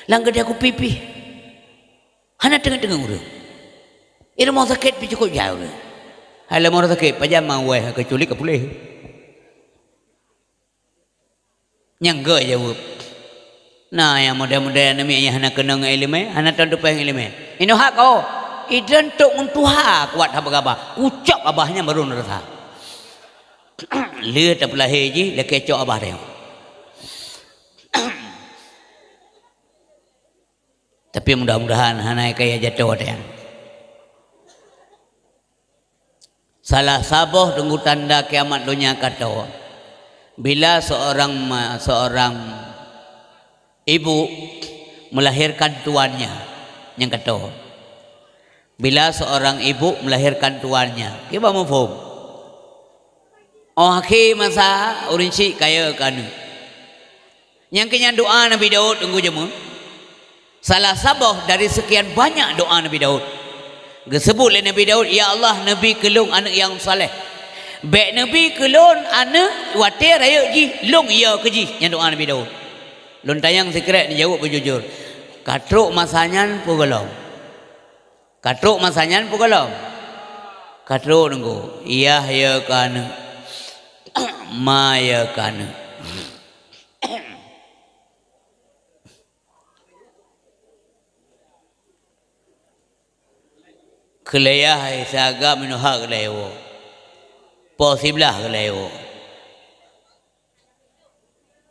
Lam keudè kupi pih. Hana teungeut-teungeut ureueng. I rumoh sakét pih cukôp jai ureueng. Hai lam rumoh sakét, pajan ma wéh, keucuali ka puléh. Nyang geuh jaweueb. Na nyang model-model aneuk miet nyang hana keunong ngon iéleumé, hana teupeue ngon iéleumé. Inoe hat kawoe, idon tok ngon tuha kuat haba gabah. Kucok abah nyan baru neurasa. Lheueh tapeulahé jih, lakée cok abah teuh. Tapi mudah-mudahan hana kaya jatoh watée nyan. Salah saboh teungku tanda kiamat donya ka tô, bila seorang ma-, seorang ibu melahirkan tuannya, nyang ka tô. Bila seorang ibu melahirkan tuannya, kiban muphom? Óh akhé masa, ureuëng chik kayée keu aneuk. Nyang keu nyan doa Nabi Daud, Teungku, jameun. Salah saboh dari sekian banyak doa Nabi Daud. Geuseubut lé Nabi Daud, "Ya Allah, neubi keu lôn aneuëk nyang saleh. Bék neubi keu lôn aneuëk watée rayeuk jih lôn yo keu jih." Nyan doa Nabi Daud. Lôn tanyong sikrek, neujaweueb beujujur. Ka trok masa nyan peue gohlom? Ka trok masa nyan peue gohlom? Ka trok, Teungku. Yah yo keu aneuëk. Ma yo keu aneuëk. Keu lé yah hai, siagam meunoe ha keu lé woe. Po siblah keu lé woe.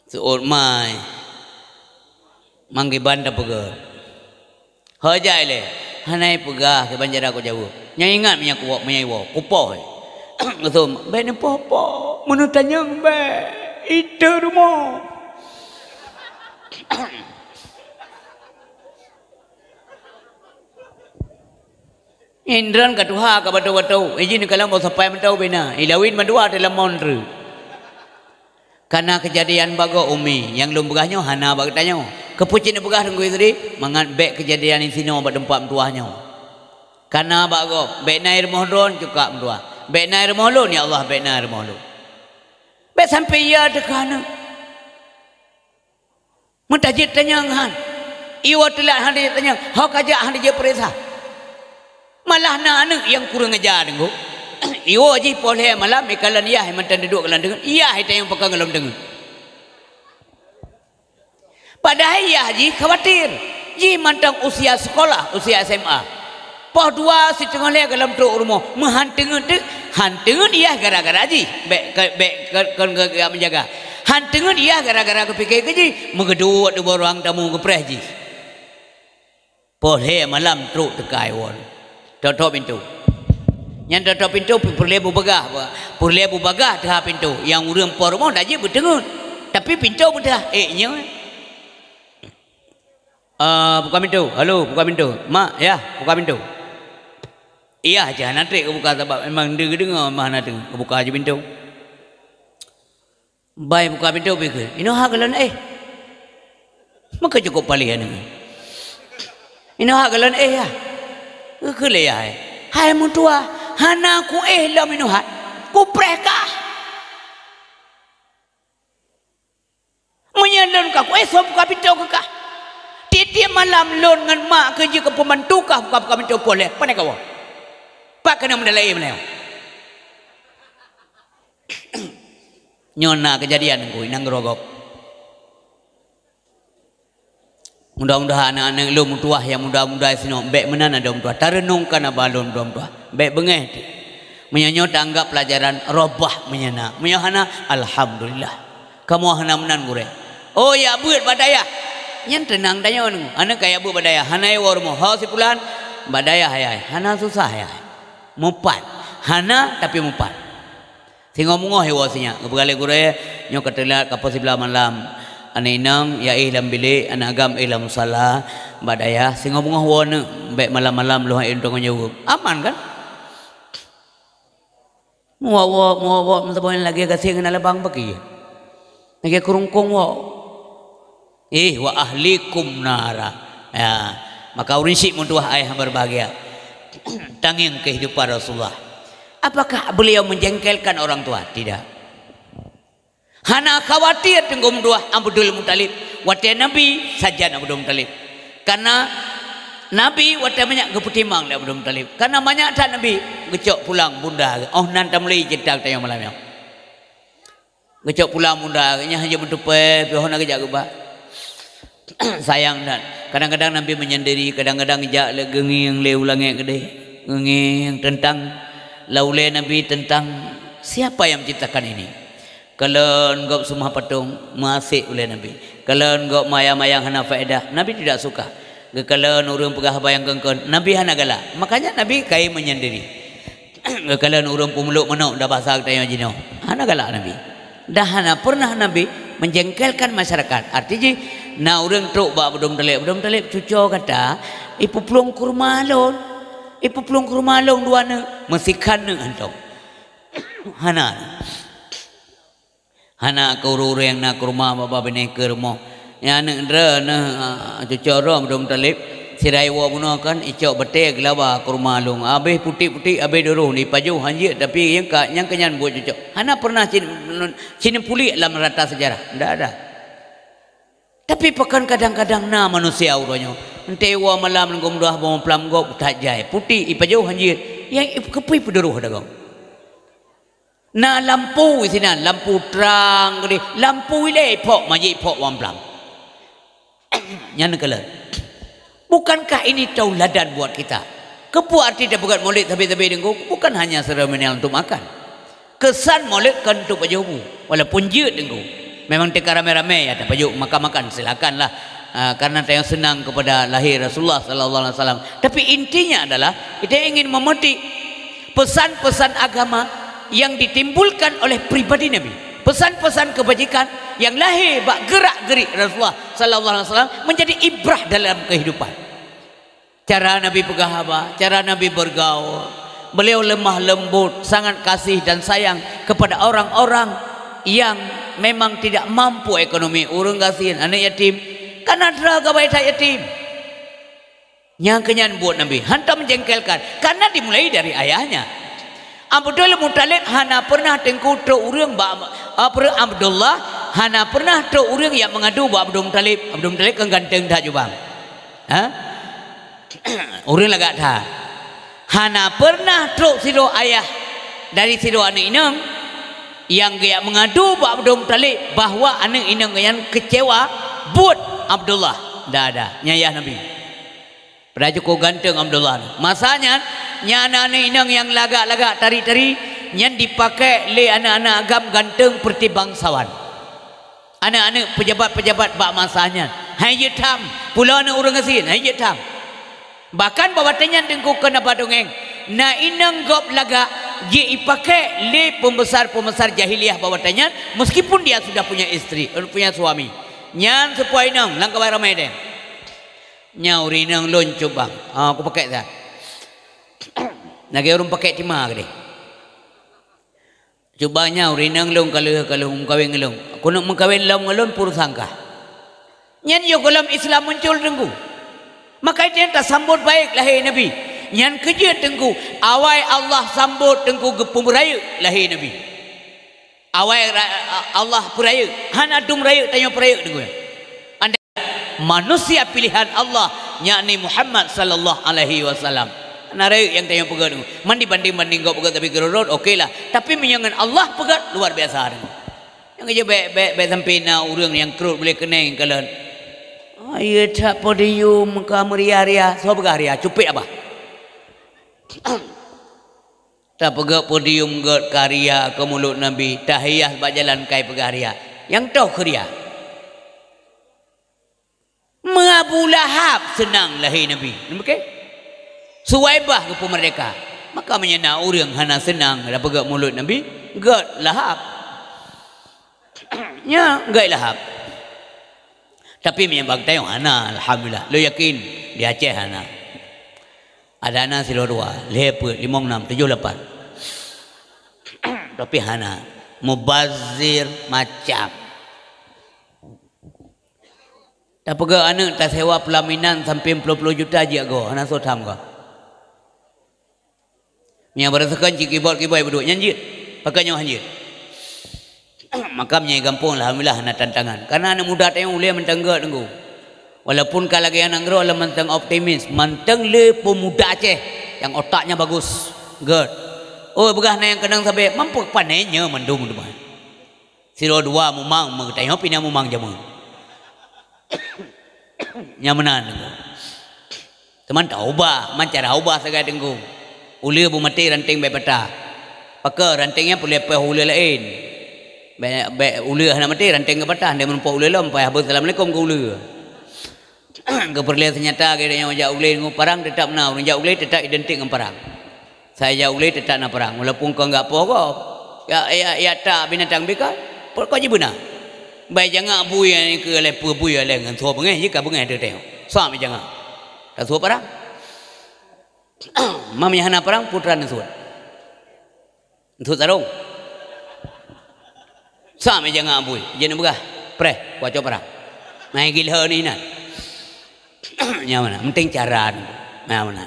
Seuôt mai. Manggiban tapeugah. Ho jai lé. Hana ipeugah kiban cara kujaweueb. Nyang ingat meunyo kuwoe, meunyo iwoe, kupoh. Geuseuôt, bék neupoh-poh. Meunoe tanyong bék. Iteue rumoh. Indron ka tuha ka bato-bato, ijin kalon boh sapai mantau bina, ilawin mandua dalam montre. Kana keujadian bagoe umi, nyang lôn peugah nyoe hana bak geutanyoe. Keupeue cit neupeugah Teungku Idris, mangat bék keujadian disinoe bak teumpat meutuwah nyoe. Kana bak gob, bék na i rumoh droen cukak meutuwah. Bék na i rumoh lôn, ya Allah, bék na i rumoh lôn. Bék sampai ya teuka aneuk. Meutajeuet tanyong han. Iwoe teulat han tajeuet tanyong, ho kajak han tajeuet peuriksa. Malah na aneuk nyang kureueng aja deungoe. Iwoe jih poh lhée malam ikalon yah mantong duduek lam teungeut, yah itanyong pakon lam teungeut. Padahai yah jih khawatir. Jih mantong usia sekolah, usia S M A. Poh dua siteungoh lhée gohlom trok rumoh, meuhan teungeut teuk, han teungeut yah gara-gara jih, bék, bék kon geupeugah meujaga. Han teungeut yah gara-gara geupike keu jih, meugeuduek di bak ruang tamu geupreh jih. Poh lhée malam trok teuka iwoe. Tok-tok pintoe. Nyan tok-tok pintoe peureulée beubagah, peureulée beubagah teuha pintoe. Nyang ureuëng po rumoh dak jeuet beuteungeut. Tapi pintoe beuteuha, ék nyoe. Ah, buka pintoe. Halo, buka pintoe. Mak, yah, buka pintoe. Yah, hana treb geubuka sabab memang deudeungoe mah hana teungoh. Geubuka jih pintoe. Bai buka pintoe pi kheun. Inoe ha galon éh. Maka cukup paléh aneuk. Inoe ha galon éh yah. Geukheun lé yah hai. Hai meutuwah, hana kuéh lom inoe hai. Kupreh kah. Meunyoe lôn ka kuéh, soe buka pintoe keu kah? Tieb-tieb malam lôn ngon mak keuh jeuet keu peubantu kah buka-buka pintoe poh lhée, pane kawoe? Pat keuneuk meudalai meunyoe? Nyoe na keujadian ngui nanggroe gob. Mudah-mudahan aneuk-aneuk lôn meutuwah nyang muda-muda sinoe bék meunan adoe meutuwah. Tareunongkan haba lôn muda-muda. Bék beungéh teuh. Meunyoe nyoe taanggab peulajaran, robah meunyoe na. Meunyoe hana, alhamdulillah. Kamoe hana meunan gurée. Oh, jak beuet bak dayah. Nyan teunang tanyoe nyoe. Aneuk ka jak beuet bak dayah. Hana iwoe rumoh. Ho si pulan, bak dayah ayah. Hana susah ayah. Mupat. Hana, tapi mupat. Singoh beungoh iwoe sinyak, geupeugah lé gurée, nyoe ka teulat, ka poh siblaih malam. Aneuk inong, ya éh lam bilék, aneuk agam éh lam musala, bak dayah, singoh beungoh woe neuk, bék malam-malam lôn han éh lôn tanggong jaweueb. Aman kan? Muwok-wok, muwok-wok, meusaboh lagée gasien ngon labang baki. Lagée keurungkong wok. Ih, wa ahlikum nara. Ya, maka ureuëng syiek meutuwah ayah berbahagia. Tangieng kehidupan Rasulullah. Apakah beliau menjengkelkan orang tua? Tidak. Hana khawatir teungku meutuwah Abdul Muthalib. Watée Nabi sajan Abdul Muthalib. Karena Nabi watée manyak geupeutimang lé Abdul Muthalib. Karena manyak that Nabi geucok pulang bunda. Oh nan tameulai cerita tanyoe malam nyoe. Geucok pulang bunda, nyan hana meuteupée, pih hana geujak geuba. Sayang that. Kadang-kadang Nabi menyendiri, kadang-kadang jak lé geungieng lé u langét keudeh. Geungieng teuntang lam ulée Nabi teuntang siapa yang menciptakan ini. Kalon gob seumah patong, meuasék ulée Nabi. Kalon gob mayang-mayang hana faedah, Nabi tidak suka. Geukalon ureuëng peugah haba nyang kon-kon, Nabi hana galak. Makanya Nabi kai menyendiri. Geukalon ureuëng peumulok manok dah basa geutanyoe jinoe. Hana galak Nabi. Dah hana pernah Nabi menjengkelkan masyarakat. Arti jih, na ureuëng trok bak Abdul Muthalib. Abdul Muthalib cuco gata, ipeuplueng kurma lôn. Ipeuplueng kurma lôn dua neuk. Meusikhan neuk hantom. Hana. Hana keu ureuëng-ureuëng na kurma bak babah binéh keu rumoh. Nyan aneuk droeneuh, ah, cucoe droe Abdul Muthalib, sira iwoe bunoe kan, icok batée geulaba kurma lôn. Habéh putéh-putéh, habéh durôh, ipajoh hanjeuet, tapi nyang ka, nyang keu nyan buet cucoe. Hana pernah cit, cit neupuléh lam rata sejarah. Ndak ada. Tapi pakon kadang-kadang na manusia uroe nyoe. Enteuk iwoe malam leugoe meudoah boh maplam gob that jai. Putéh ipajoh hanjeuet. Nyang i-, keupeue ipeudurôh dagoe. Na lampu sinan, lampu trang keudeh, lampu ilée iphok, manjeuet iphok wang plam. Nyan keuh lôn. Bukankah ini tauladan buat kita? Keupeue arti tapeugét Maulid sabe-sabe Teungku? Bukan hanya seremonial untuk makan. Kesan Maulid kon untuk pajoh bu, walaupun jeuet Teungku. Memang teuka ramé-ramé ya tapajoh makan-makan, silakanlah. Ah, karena tayang senang kepada lahir Rasulullah sallallahu alaihi wasallam. Tapi intinya adalah kita ingin memetik pesan-pesan agama yang ditimbulkan oleh pribadi Nabi. Pesan-pesan kebajikan yang lahir bak gerak-gerik Rasulullah sallallahu alaihi wasallam menjadi ibrah dalam kehidupan. Cara Nabi peugah haba, cara Nabi bergaul. Beliau lemah lembut, sangat kasih dan sayang kepada orang-orang yang memang tidak mampu ekonomi. Ureuëng gasien, aneuk yatim, kan na droe gawai that yatim. Nyang keu nyan buet Nabi, hantom menjengkelkan, karena dimulai dari ayahnya. Abdul Muthalib hana pernah Teungku trok ureuëng bak, apa, Abdullah hana pernah trok ureuëng nyang mengadu bak Abdul Muthalib. Abdul Muthalib kan ganteng that jubang. Ha? Ureuëng lagak that. Hana pernah trok sidroe ayah dari sidroe aneuk inong nyang geujak mengadu bak Abdul Muthalib bahwa aneuk inong nyan kecewa buet Abdullah. Ndak ada. Nyan ayah Nabi. Padahai cukup ganteng Abdullah. Masa nyan, nyan aneuk inong nyang lagak-lagak tari-tari, nyan dipakai lé aneuk-aneuk agam ganteng peureuteuh bangsawan. Aneuk-aneuk pejabat-pejabat bak masa nyan, hai jeuet tham, pulo aneuk ureuëng gasien, hai jeuet tham. Bahkan bak watée nyan Teungku keu na ba dongeng, na inong gob lagak jeuet ipakai lé pembesar-pembesar jahiliyah bak watée nyan, meskipun dia sudah punya istri, eh, punya suami. Nyan seupôt inong lam kawai ramé deh. Nyoe ureuëng inong lôn cuba. Ah, aku pakai dah. Lagée ureuëng pakai tima keudeh. Cuba nyoe ureuëng inong lôn ka lheueh, ka lheueh meukawen ngon lôn. Keuneuk meukawen lom ngon lôn peue urusan kah. Nyan yoh gohlom Islam muncul Teungku. Maka itu nyan tasambot baik lahé Nabi. Nyan keuh jeuet Teungku. Awai Allah sambot Teungku geupeumerayeuk lahé Nabi. Awai ra-, Allah peurayeuk, hana dum rayeuk tanyoe peurayeuk Teungku. Andai manusia pilihan Allah, yakni Muhammad sallallahu alaihi wasallam. Hana rayeuk nyang tanyoe peugét Teungku. Man dibanding-banding gob peugét tapi keurot-rot, oke lah. Tapi meunyoe ngon Allah peugét, luar biasa Teungku. Nyang keuh jeuet bék, bék, bék sampai na ureuëng nyang krot boleh keuneng kalon. Ayo that podium ka meuria-ria, soe peugah ria, cupet abah. Tapeugét podium gét ka ria keu mulod Nabi, tahias bak jalan kai peugah ria. Nyang toh keu ria. Meu Abu Lahab seunang lahé Nabi. Oke? Suwaibah geupeumeurdeka. Maka meunyoe na ureuëng hana seunang tapeugét mulod Nabi, gét Lahab. Nya, gét Lahab. Tapi meunyoe bak tanyoe hana, alhamdulillah. Lôn yakin di Aceh hana. Ada na sidroe dua, lhée peuet, limong nam, tujoh lapan. Tapi hana. Mubazir macam. Tapeugét aneuk tasewa peulaminan sampai ploh ploh juta jeuet goe, hana soe tham goe. Nyang beureuseukon cit kibot-kibot beuduek nyan jeuet. Pakon nyoe han jeuet. Maka meunyoe gampông alhamdulillah hana tantangan. Karena aneuk muda tanyoe ulée mantong gét Teungku. Walaupun ka lagée aneuk nanggroe lom mantong optimis, mantong le pemuda Aceh nyang otaknya bagus. Gét. Oh, peugah na nyang keunong sabe, mampu pané nyoe mandum teuma. Sidroe dua mumang meutanyoe pih na mumang jameun. Nyan meunan. Teuma taubah, man cara ubah sagai Teungku. Uleue beumaté ranteng bék patah. Pakon ranteng nyan peuleupah uleue laén. Bék, bék uleue hana maté, ranteng ka patah, ndai meurumpok uleue lom, payah beuet assalamualaikum keu uleue. Geupeureulée seunyata geutanyoe jak u glé ngon parang teutap na, ureuëng jak u glé teutap identik ngon parang. Sai jak u glé teutap na parang, walaupun kon gak poh gob. Ya, ya, ya tak binatang bika, pokok jih beuna. Bai jangak bui nyang keu lé peue bui lé ngon soe beungéh jih ka beungéh teuh teuh. Soe mé jangak. Ka soe parang. Mam nyang hana parang putra neusut. Neusut sarong. Sa meujangan bui, jeuet neupeugah, "Preh, kuacoe parang." Nah, gila ni nan. Nyang mana? Penting cara ni. Nyang mana?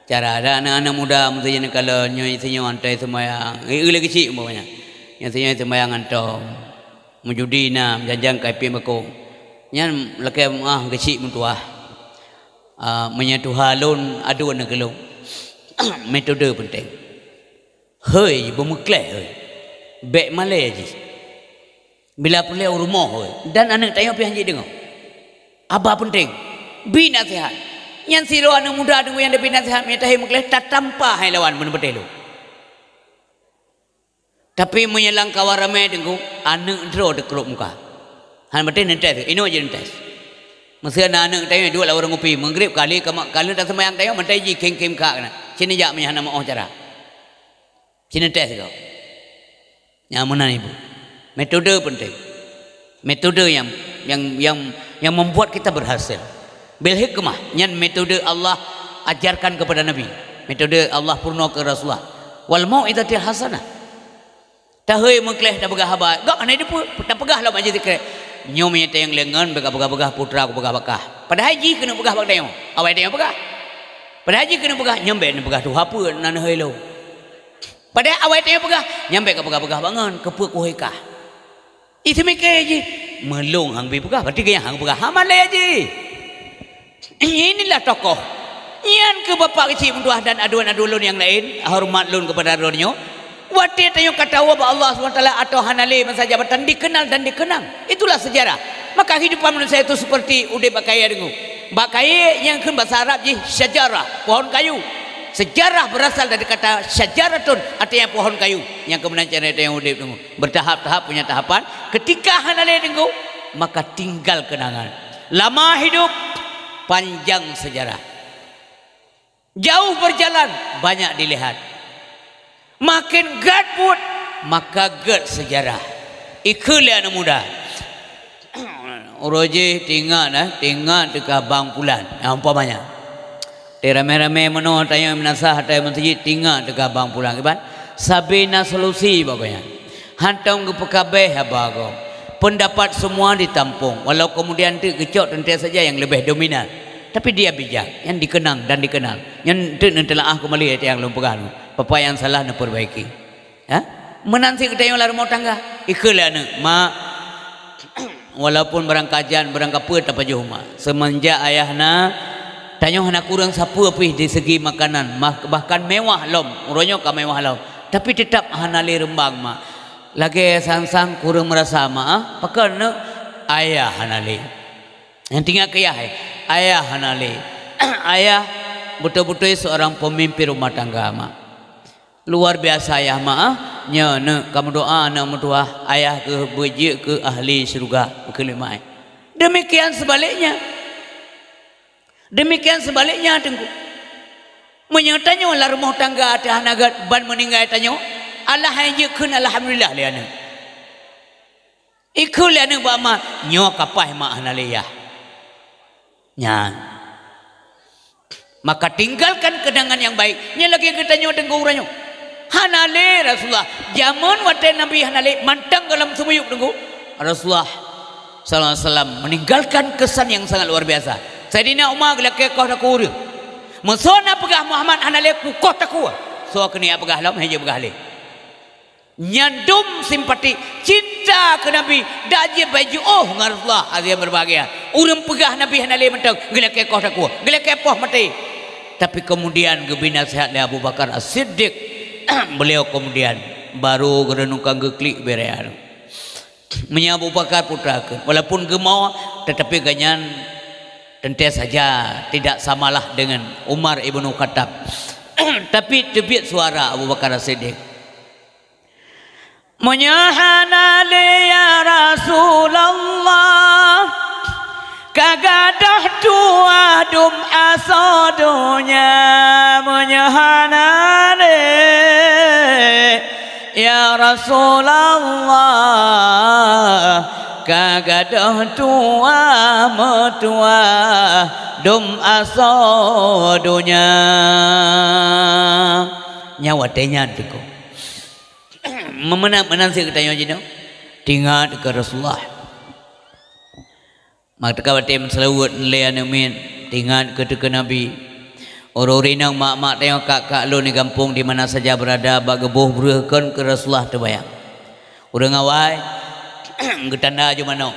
Cara ada anak-anak muda mesti jeuet neukalon, nyoe sinyoe antai sembahyang. Eh, lagi cik umpamanya. Nyoe sinyoe sembahyang antom. Meujudi na, meujanjang kai pih bako. Nyan lakée meuah geuchik meutuah. Ah, meunyoe tuha lôn, aduan keu lôn. Metode penting. Hei, beumeukleh, hei. Bék malée jih. Bila peureulée u rumoh, hei. Dan aneuëk tanyoe pih hanjeuet deungoe. Haba penting. Bi nasihat. Nyan sidroe aneuëk muda deungoe nyang teubi nasihat, meunyoe tahé meukleh, tatampa hai lawan meuneupeuteh lôn. Tapi meunyoe lam kawan ramé deungoe, aneuëk droe teukrôk muka. Hana maté neutes, inoe jih neutes. Meuseu na aneuëk tanyoe duek lam warong kupi, meugrib kali kama-, kali taseumayang tanyoe, maté jih khém-khém kak keunan. Cit neujak meunyoe hana meuoh cara. Cit neutes sigoe. Nyang meunan ibu. Metode penting. Metode yang, yang, yang, yang membuat kita berhasil. Bil hikmah, nyan metode Allah ajarkan kepada Nabi. Metode Allah purno ke Rasulullah. Wal mau'izatil hasanah. Tahé meukleh tapeugah haba, gak hana dipu-, tapeugah lom aja sikrek. Nyoe meunyoe tayang lengon beuka peugah-peugah putra kupeugah bakah. Padahai jih keuneuk peugah bak tanyoe. Awai tanyoe peugah. Padahai jih keuneuk peugah, nyoe bék neupeugah tuha peue nan hei lo. Padahai awai tanyoe peugah, nyan bék ka peugah-peugah bangon, keupeue kuhôi kah. Iseumiké jih, meulông hang bi peugah, berarti geuh nyang hang peugah, hama lé jih. Inilah tokoh. Nyan keuh bapak keuchik meutuah dan aduan-aduan lôn nyang laén, horeumat lôn keupada droeneuh nyoe. Watée tanyoe ka tawoe bak Allah Subhanahu Wa Taala atau hana lé masa jabatan dikenal dan dikenang. Itulah sejarah. Maka kehidupan manusia itu seperti udeb bak kayée deungoe. Bak kayée nyang kheun basa Arab jih syajarah, pohon kayu. Sejarah berasal dari kata syajaratun, artinya pohon kayu. Nyang keuh meunan cara tanyoe udeb deungoe. Bertahap-tahap punya tahapan. Ketika hana lé deungoe, maka tinggal kenangan. Lama hidup, panjang sejarah. Jauh berjalan, banyak dilihat. Makin gét buet, maka gét sejarah. Ikheun lé aneuëk muda. Uroe jih tingat, eh, tingat teuka bang pulan. Nah, umpamanya. Teuramé-ramé meunoe tanyoe meunasah ateueh meuseujid tingat teuka bang pulan. Kiban? Sabe na solusi bak gobnyan. Hantom geupeukabeh haba gob. Pendapat semua ditampung, walau kemudian teuk geucok teuntée saja nyang leubeh dominan. Tapi dia bijak, nyan dikenang dan dikenal. Nyan teuk neuteulaah keumbali nyang lôn peugah nyoe. Peue-peue nyang salah neupeurbaiki. Ya? Meunan cit geutanyoe lam rumoh tangga. Ikheun lé aneuëk, "Mak, walaupun barang kajan, barang kapeue tapajoh mak. Seumenjak ayah na, tanyoe hana kureueng sapeue pih di segi makanan, mah-, bahkan mewah lom. Uroe nyoe ka mewah lom. Tapi teutap hana lé reumbang mak. Lagée sang-sang kureueng meurasa mak, ah. Pakon neuk? Ayah hana lé." Nyang tingat keu yah, eh. Ayah hana lé. Ayah beutôi-beutôi seorang pemimpin rumah tangga mak. Luar biasa ayah mak, ah. Nyoe neuk ka meudoa aneuëk meutuah, ayah keuh beujeuet keu ahli syeuruga, beukeulimai. Demikian sebaliknya. Demikian sebaliknya, Teungku. Meunyoe tanyoe lam rumoh tangga teuh hana gét ban meuninggai tanyoe, alah hai jeuet kheun alhamdulillah lé aneuëk. Ikheun lé aneuëk bak mak, nyoe ka paih mak hana lé yah. Nyan. Maka tinggalkan kenangan yang baik. Nyan lagée geutanyoe teungku uroe nyoe. Hana lé Rasulullah. Jameun watée Nabi hana lé mantong goh lom seumiyueb teungku. Rasulullah sallallahu alaihi wasallam meninggalkan kesan yang sangat luar biasa. Saidina Umar geulakée koh takue ureuëng. Meusoe na peugah Muhammad hana lé kukoh takue. Soe keuneuk peugah lom, hai jeuet peugah lé. Nyan dum simpati, cinta keu Nabi, dak jeuet bak jiôh ngon Rasulullah, hadirin berbahagia. Ureuëng peugah Nabi hana lé mantong, geulakée koh takue, geulakée poh maté. Tapi kemudian geubri nasihat lé Abu Bakar As-Siddiq. Beliau kemudian baru geureunungkan geuklik beurehan. Meunyoe Abu Bakar putra kheun, walaupun geumoe, tetapi gobnyan teuntée saja tidak samalah dengan Umar ibnu Khattab. Tapi teubiet suara Abu Bakar As-Siddiq. Meunyoe hana lé ya Rasulullah, ka gadôh tuwah dum asoe donya. Meunyoe hana lé ya Rasulullah, ka gadôh tuwah meutuwah dum asoe donya. Nyan watée nyan teungku. Meunan, meunan cit geutanyoe jinoe. Teuingat keu Rasulullah. Maka teuka watée meuseulaweuet lé aneuk miet, teuingat keu teukeue Nabi. Ureuëng-ureuëng inong mak-mak tanyoe kak-kak lôn di gampông di mana saja beurada bak geuboh breueh kon keu Rasulullah teubayang. Ureuëng awai geutanda aju manok.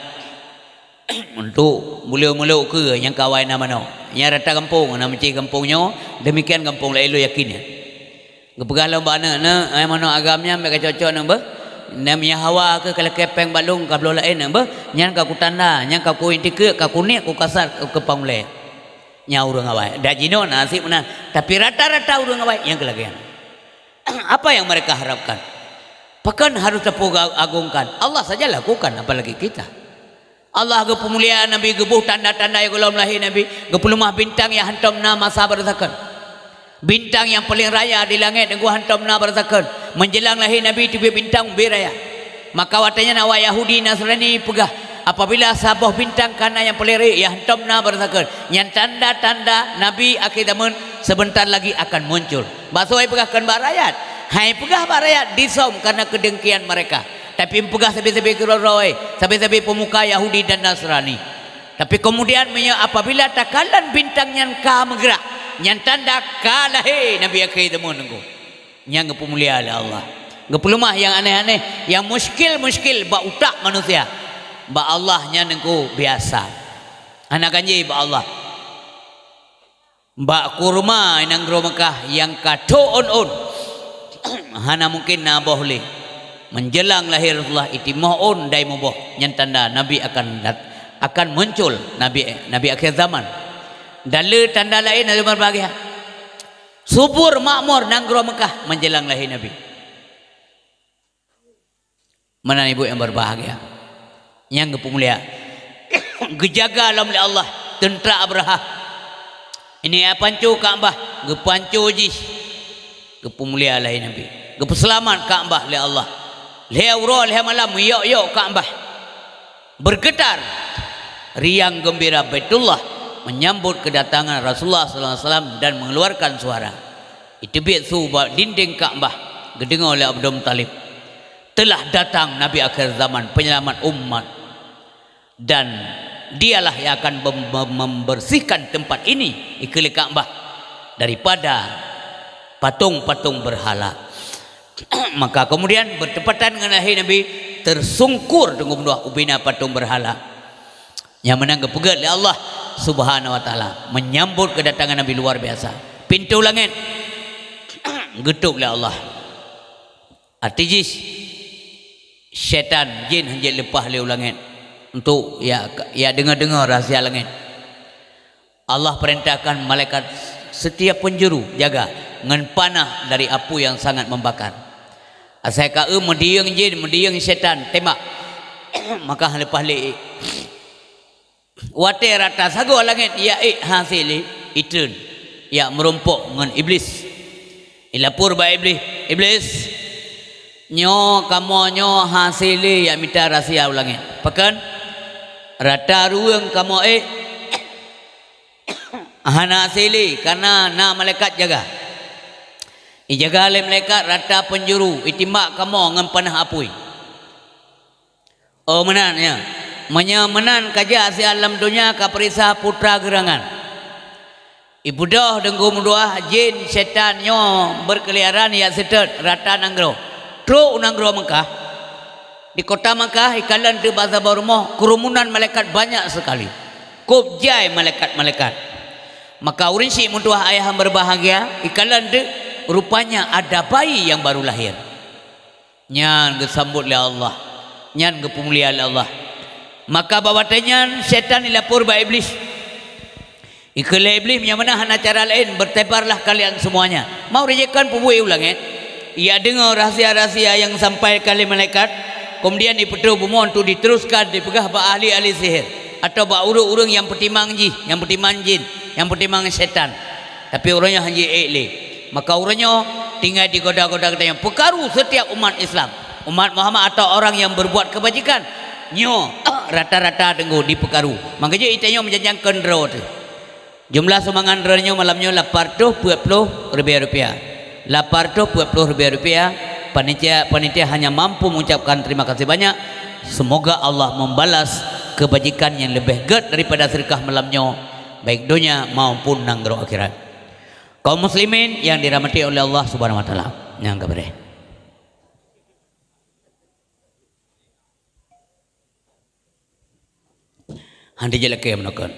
Untuk meuleuek-meuleuek keue nyang ka awai na manok. Nyang rata gampông, na meucih gampông nyoe, demikian gampông laén lôn yakin nyan. Geupeugah lom bak aneuk, "Neuk, ai manok agam nyan bèk kacok-cok neuk beuh. Nyan meunyo hawa keuh ka lakèe péng bak lôn ka bloe laén neuk beuh, nyan ka kutanda, nyan ka kuieng tikeuk, ka kuniet, kukasat keu pang ulèe." Nyan ureuëng awai. Dak jinoe naseb meunan, tapi rata-rata ureuëng awai nyang keu lagèe nyan. Apa yang mereka harapkan? Pakon harus tapeuagongkan? Allah saja lakukan, apalagi kita. Allah geupeumulia Nabi, geuboh tanda-tanda nyang gohlom lahé Nabi, geupeuleumah bintang nyang hántom na masa baroesa kon. Bintang nyang paleng raya di langét teungku hántom na baroesa kon. Menjelang lahé Nabi teubiet bintang ubé raya. Maka watèe nyan awak Yahudi Nasrani peugah, apabila saboh bintang ka na nyang paleng rayeuk nyang hántom na baroesa kon, nyan tanda-tanda Nabi akhé zaman sebentar lagi akan muncul. Bak soe peugah kon bak rakyat? Hai peugah bak rakyat disöm karena keudengkian mereka. Tapi meupeugah sabe-sabe keudroe-droe, sabe-sabe peumuka Yahudi dan Nasrani. Tapi keumudian meunyoe apabila takalon bintang nyan ka meugeurak, nyan tanda ka lahé Nabi akhé zaman teungku. Nyang geupeumulia lé Allah. Geupeuleumah nyang aneh-aneh, nyang muskil-muskil bak utak manusia. Bak Allah nyan teungku biasa. Hana ganjé bak Allah. Bak kurma i nanggroe Meukah nyang ka thô ôn-ôn, hana mungken na boh lé. Menjelang lahé Rasulullah itimoh ôn dai muboh, nyan tanda Nabi akan dat-, akan muncul, Nabi, Nabi akhé zaman. Dan le tanda laén, hadirin berbahagia. Subur makmur nanggroe Meukah menjelang lahé Nabi. Meunan ibu nyang berbahagia, nyang geupeumulia. Geujaga lom lé Allah teuntra Abrahah. Ini ya panco Ka'bah, geupanco jih. Geupeumulia lé Nabi. Geupeuseulamat Ka'bah lé Allah. Lhèe uroe lhèe malam yok-yok Ka'bah. Bergetar riang gembira Baitullah menyambut kedatangan Rasulullah sallallahu alaihi wasallam dan mengeluarkan suara. Iteubiet su bak dinding Ka'bah, geudeungoe lé Abdul Muthalib. Telah datang Nabi akhir zaman, penyelamat umat. Dan dialah yang akan mem-, mem-, membersihkan tempat ini, ikheun lé Ka'bah, daripada patung-patung berhala. Maka kemudian bertepatan dengan lahé Nabi, tersungkur teungku meutuah ubina patung berhala. Nyang meunan geupeugét lé Allah Subhanahu wa Taala menyambut kedatangan Nabi luar biasa. Pintoe langét geutôp lé Allah. Arti jih, syaitan, jin hana jeuet leupah lé u langét untuk ya, ya deungoe-deungoe rahsia langét. Allah perintahkan malaikat setiap penjuru jaga ngon panah dari api yang sangat membakar. Asai ka eu meudiyeueng jin, meudiyeueng syaitan, tembak. Maka leupah lé. Watée rata sagoe langét, ya ék hase lé, itreun, ya meurumpok ngon Iblih. Ilapor bak Iblih, "Iblih, nyoe kamoe nyoe hase lé ya mita rahsia u langét. Pakon? Rata ruweueng kamoe ék hana hase lé, kareuna na malaikat jaga. Ijaga lé malaikat rata penjuru, itimbak kamoe ngon panah apui." Oh meunan, ya. Meunyoe meunan ka jak siat lam donya ka peuriksa putra geurangan. Ibeudôh deungon meudoá jén syaitan nyoe beurkeuliaran jak seutôt rata nanggroe. Trok u nanggroe Meukah. Di kota Meukah ikalon teuk bak saboh rumoh keurumunan malaikat banyak seukali. Kôb jai malaikat-malaikat. Maka ureuëng syiek meutuah ayah beurbahagia, ikalon teuk rupanya ada bayi nyang baru lahé. Nyan geusambot lé Allah, nyan geupeumulia lé Allah. Maka bak watée nyan syaitan ilapor bak Iblih. Ikheun lé Iblih, "Meunyoe meunan hana cara laén, bertebarlah kalian semuanya." Mau rejekkan peubuet u langét. Ia deungoe rahsia-rahsia nyang sampai ka lé malaikat, kemudian ipeutrok bumoe untuk diteruskan dipeugah bak ahli-ahli sihir atau bak ureuëng-ureuëng nyang peutimang jih, nyang peutimang jin, nyang peutimang syaitan. Tapi uroe nyoe hana jiék lé. Maka uroe nyoe tinggai digoda-goda geutanyoe peukaru setiap umat Islam, umat Muhammad atau orang yang berbuat kebajikan. Nyoe rata-rata teungku dipeukaru. Maka jeuet geutanyoe meujanjang keu droe teuh. Jumlah sumbangan droe nyoe malam nyoe lapan reutôh peuet ploh ribèe rupiah. Lapan reutôh peuet ploh ribèe rupiah. Panitia, panitia hanya mampu mengucapkan terima kasih banyak. Semoga Allah membalas kebajikan yang lebih gét daripada sedekah malam nyoe, baik dunia maupun nanggroe akhirat. Kaum muslimin yang dirahmati oleh Allah Subhanahu wa Taala, nyang keubadé. Hana jilakée meunoe kon.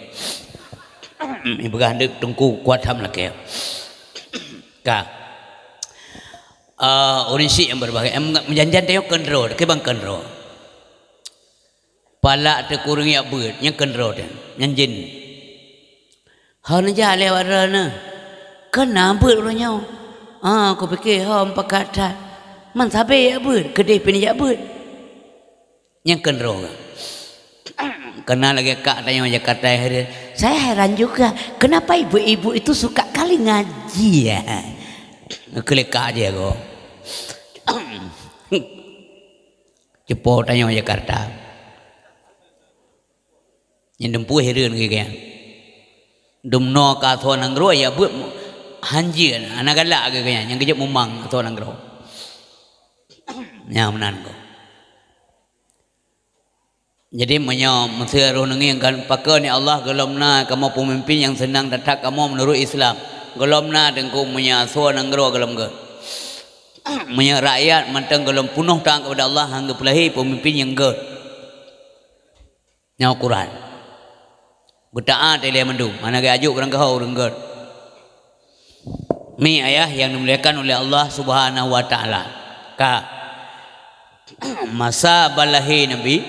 Ibu hana teungku kuat ham lakée. Ka. Ah, ureuëng syiek nyang berbahagia, em, meujanjan teuh kon droe, keu bang kon droe. Palak teukureueng jak beuet, nyang kon droe teuh, nyang jén. Hana jak lé awak droeneuh. Kon na beuet uroe nyoe. Ah, kupike hom pakat that. Man sabe jak beuet, keudeh pih jak beuet. Nyang keudroe, keunan lagée kak tanyoe Jakarta, saya heran juga, kenapa ibu-ibu itu suka kali ngaji, ya? Keulikak je aku. Cepo tanyoe Jakarta. Nyang dumpeue hireuen geuh nyan. Dumnoe ka asoe nanggroe, ya beuet hanjeuet, hana galak geuh nyan, nyang geujok mumang asoe nanggroe. Nyan meunan ko. Jadi, meunyoe meusé roh neungieng kan, pakon ya Allah, gohlom na kamoe peumimpin nyang seunang that-that kamoe meunurot Islam. Gohlom na teungku meunyoe asoe nanggroe gohlom gét. Meunyoe rakyat mantong gohlom peunoh taat keupada Allah, han geupeulahé peumimpin nyang gét. Nyoe ukuran. Beutaát ilée mandum, hana geuajuk barangkaho ureuëng gét. Mi ayah yang dimuliakan oleh Allah Subhanahu wa Taala. Ka. Masa ban lahé Nabi,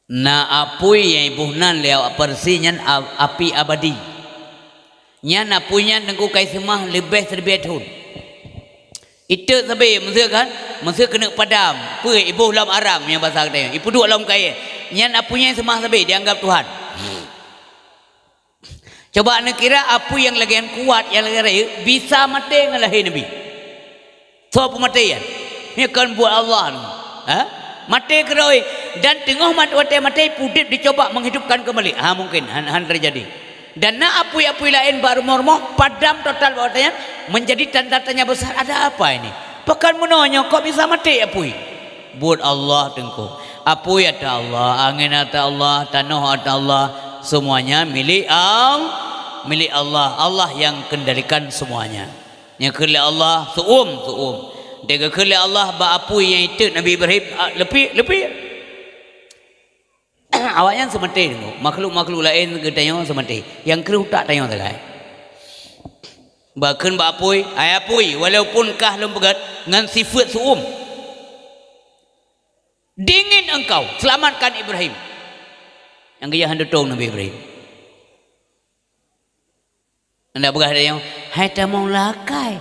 na apui nyang iboh nan lé awak Parsi nyan a-, api abadi. Nyan apui nyan teungku kai seumah leubeh siribée thon. Iteuk sabe meuseu kan, meuseu keuneuk padam, peue iboh lom arang meunyoe basa geutanyoe, ipeuduek lom kayée. Nyan apui nyan seumah sabe dianggap Tuhan. Coba neukira apui nyang lagée nyan kuat, nyang lagée rayeuk, bisa maté ngon lahé Nabi. Soe peumaté nyan? Nyan kon buet Allah nyoe. Ha? Maté keudroe dan teungoh mat-, watée maté pudeb dicoba menghidupkan kembali. Ha, mungkin han, han terjadi. Dan na apui-apui laén bak rumoh-rumoh padam total bak watée nyan, menjadi tanda tanya besar, ada apa ini? Pakon meunoe nyoe kok bisa maté apui? Buet Allah teungku. Apui ata Allah, angén ata Allah, tanoh ata Allah, semuanya milik Al-, milik Allah. Allah yang kendalikan semuanya. Nyang kheun lé Allah, seuuem, seuuem. Nyang geukheun lé Allah bak apui nyang iteuk Nabi Ibrahim, a, leupie, leupie. Awaknyan seumaté teungku. Makhluk-makhluk laén geutanyoe seumaté. Nyang kreueh utak tanyoe sagai. Bak kheun bak apui, "Hai apui, walaupun kah lôn peugét ngon sifeuet seuuem, dingin engkau, selamatkan Ibrahim." Nyang geujak han tutong Nabi Ibrahim. Anda peugah lé nyoe, "Hai tamong lakai,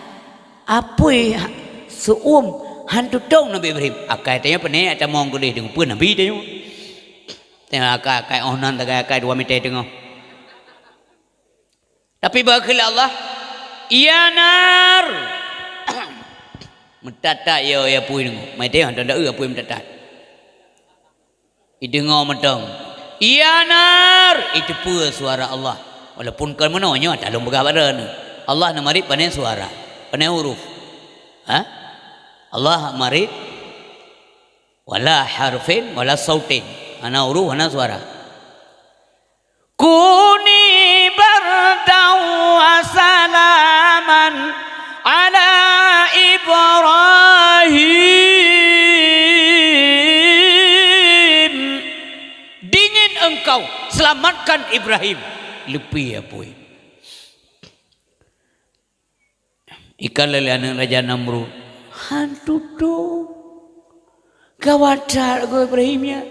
apui ha-, seuuem han tutong Nabi Ibrahim." Akai tanyoe peuneuk tamong keudeh deungon peue Nabi tanyoe. Tanyoe akai-akai oh nan tagai akai dua meter teungoh. Tapi bak kheun lé Allah, "Ya nar." Meutat-tat ya, ya apui deungoe. Mai teuh han tanda apui meutat-tat. Ideungoe mantong, "Ya nar!" Iteupeue suara Allah. Walaupun kon meunoe nyoe, ata lôn peugah bak droeneuh. Allah na marit pane suara, pane huruf. Ha? Allah marit wala harfin wala sautin. Hana huruf, hana suara. "Kuni bardan wa salaman ala Ibrahim." Dingin engkau, selamatkan Ibrahim. Leupie apui. Ikalon lé aneuëk Raja Namrud, han tutong. Gawat that lagoe Ibrahim nyan.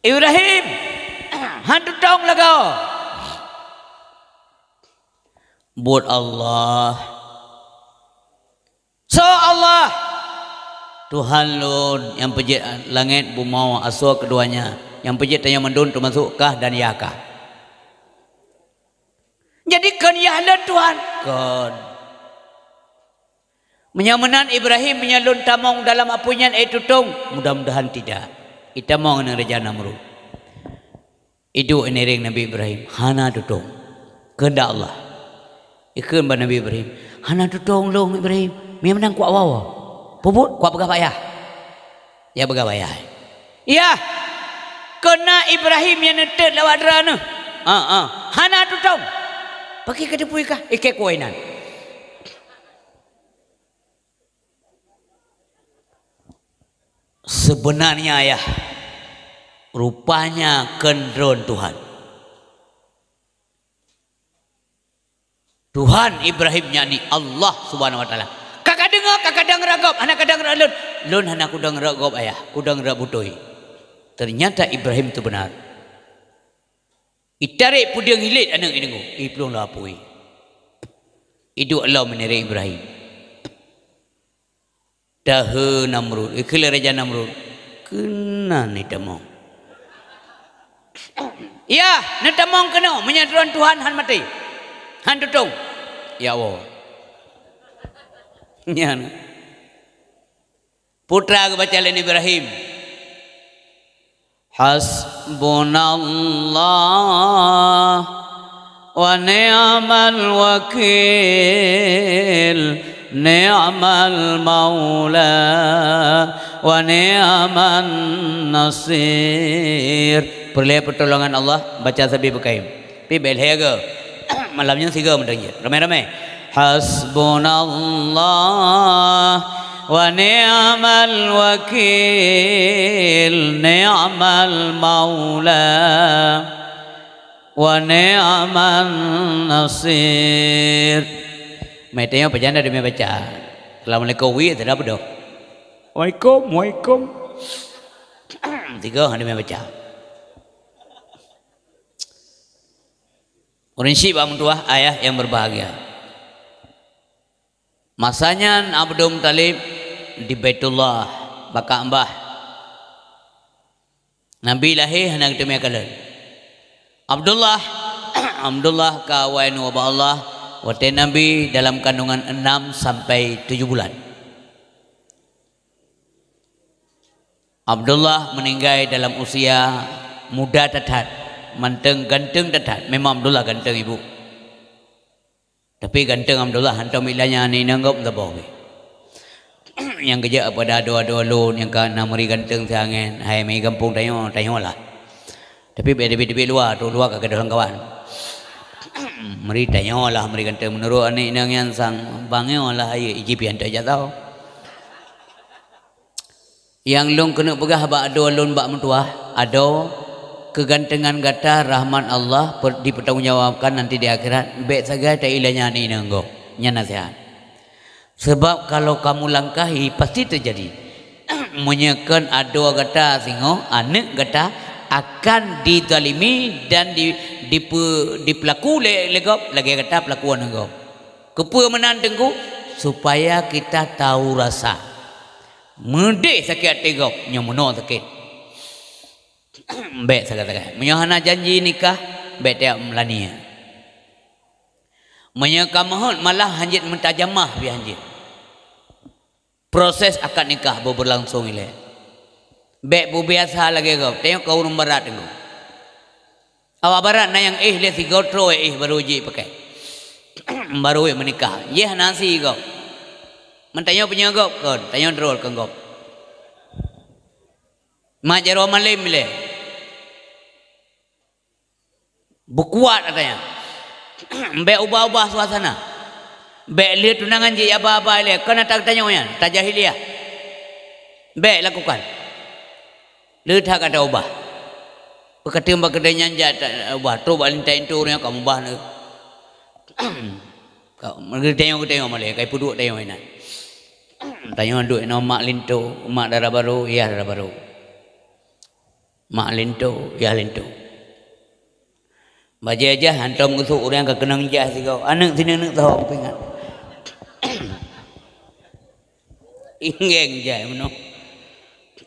"Ibrahim, han tutong lagoe." Buet Allah. Soe Allah? Tuhan lôn nyang peujeuet langét, bumoe, asoe keduanya, nyang peujeuet tanyoe mandum teumasok kah dan yah kah. Jadi kon yah lôn Tuhan? Kon. Meunyoe meunan Ibrahim, meunyoe lôn tamong dalam apui nyan, ék tutong? Mudah-mudahan tidak. Itamong ngon Raja Namrud. Iduek inéréng Nabi Ibrahim, hana tutong. Keuheundak Allah. Ikheun bak Nabi Ibrahim, "Hana tutong lôn Ibrahim, meunyoe meunan kuat wawa." Peubuet, kupeugah bak yah. Ya peugah bak yah. Yah, keunan Ibrahim nyang neuteuet lawat droeneuh. Ha, ha. Hana tutong. Pakri ka teupeu kah? Ikek kueh nan. Sebenarnya, Yah, rupanya kon droe Tuhan. Tuhan Ibrahim nyan ni Allah Subhanahu wa Taala. Ka kadeungoe, ka kadeungoe gob, hana kadeungoe lôn. Lôn hana kudeungoe gob, Ayah, kudeungoe beutôi. Ternyata Ibrahim tu benar. Itarek peudeueng ilét aneuk i deungoe, iplueng lam apui. Iduek lom meunirek Ibrahim. Dahé Namrud, ikheun lé Raja Namrud, "Keunan neutamong." "Ya, neutamong keunoe, meunyoe droe Tuhan han maté, han tutong." Ya Allah. Nyan. Peue geubaca lé Ibrahim. Hasbunallah wa ni'mal wakil, ni'mal maula wa ni'man nasir. Peureulée peutulongan Allah, baca sabé beukaém. Tapi bék lhée goe. Malam nyoe sigoe mantong jeuet. Ramé-ramé. Hasbunallah wa ni'mal wakil, ni'mal maula wa ni'man nasir. Meutanyoe pajan dah demi baca. Assalamualaikum, wi, tidak apa dah. Waalaikum, waalaikum. Tiga hana demi baca. Ureuëng syiek bak meutuwah, ayah yang berbahagia. Masa nyan Abdul Muthalib di Baitullah, bak Ka'bah. Nabi lahé hana geuteumé kalon. Abdullah, Abdullah ka awai nyoe bak Allah, watée Nabi dalam kandungan enam sampai tujuh bulan. Abdullah meuninggai dalam usia muda that-that, mantong ganteng that-that. Memang Abdullah ganteng ibu. Tapi ganteng Abdullah hantom ilanya aneuk inong gob saboh. Nyang geujak pada adoe-adoe lôn nyang ka na meuri ganteng siangén, hai meugampông tanyoe, tanyoe lah. Tapi bék teubiet-teubiet luwa, tu luwa ka keudroe lam kawan. Meuri tanyoe lah meuri ganteng meunurot aneuk inong nyan sang bangoe lah ayeuk iji pian tajak tau. Nyang lôn keuneuk peugah bak adoe lôn bak meutuwah, adoe, keugantengan gata rahmat Allah per-, dipertanggungjawabkan nanti di akhirat, bék sagai tailanya aneuk inong gob. Nyan nasihat. Sebab kalau kamu langkahi, pasti terjadi. Meunyoe kon adoe gata singoh, aneuk gata akan dizalimi dan di, dipe-, dipeulaku lé, lé gob lagée gata peulaku aneuk gob. Keupeue meunan Teungku? Supaya kita tahu rasa. Meudeh sakét até gob, nyoe meunoe sakét. Bék sagai-sagai. Meunyoe hana janji nikah, bék tajak meulani. Meunyoe ka meuhot malah hanjeuet meutajamah pih hanjeuet. Proses akad nikah beu beulangsong ilée. Bék beubiasa lagée gob, tanyoe ka ureuëng barat Teungku. Awak barat na nyang éh lé sigoe troe éh baru jipakai. Baru meunikah. Jih hana si gob. Meutanyoe punya gob kon, tanyoe droe kon gob. Mak jaroe malem ilée. Beukuat ata nyan. Bék ubah-ubah suasana. Bék lheueh tunangan jih aba-aba ilée. Kon ata tanyoe nyan, ata jahiliah. Bék lakukan. Le that gata ubah. Peukateung bak keudée nyan jak ta-, ubah, trok bak lintai intu ureuëng ka mubah neu. Ka, geutanyoe-geutanyoe malée, kai peuduek tanyoe inan. Tanyoe duek inoe mak linto, mak dara barô, yah dara barô. Mak linto, yah linto. Bajée jah hantom geusok ureuëng ka keunong jah sigoe. Aneuk sineuk-neuk sahoe kupeuingat. Inggeng jai meunoe.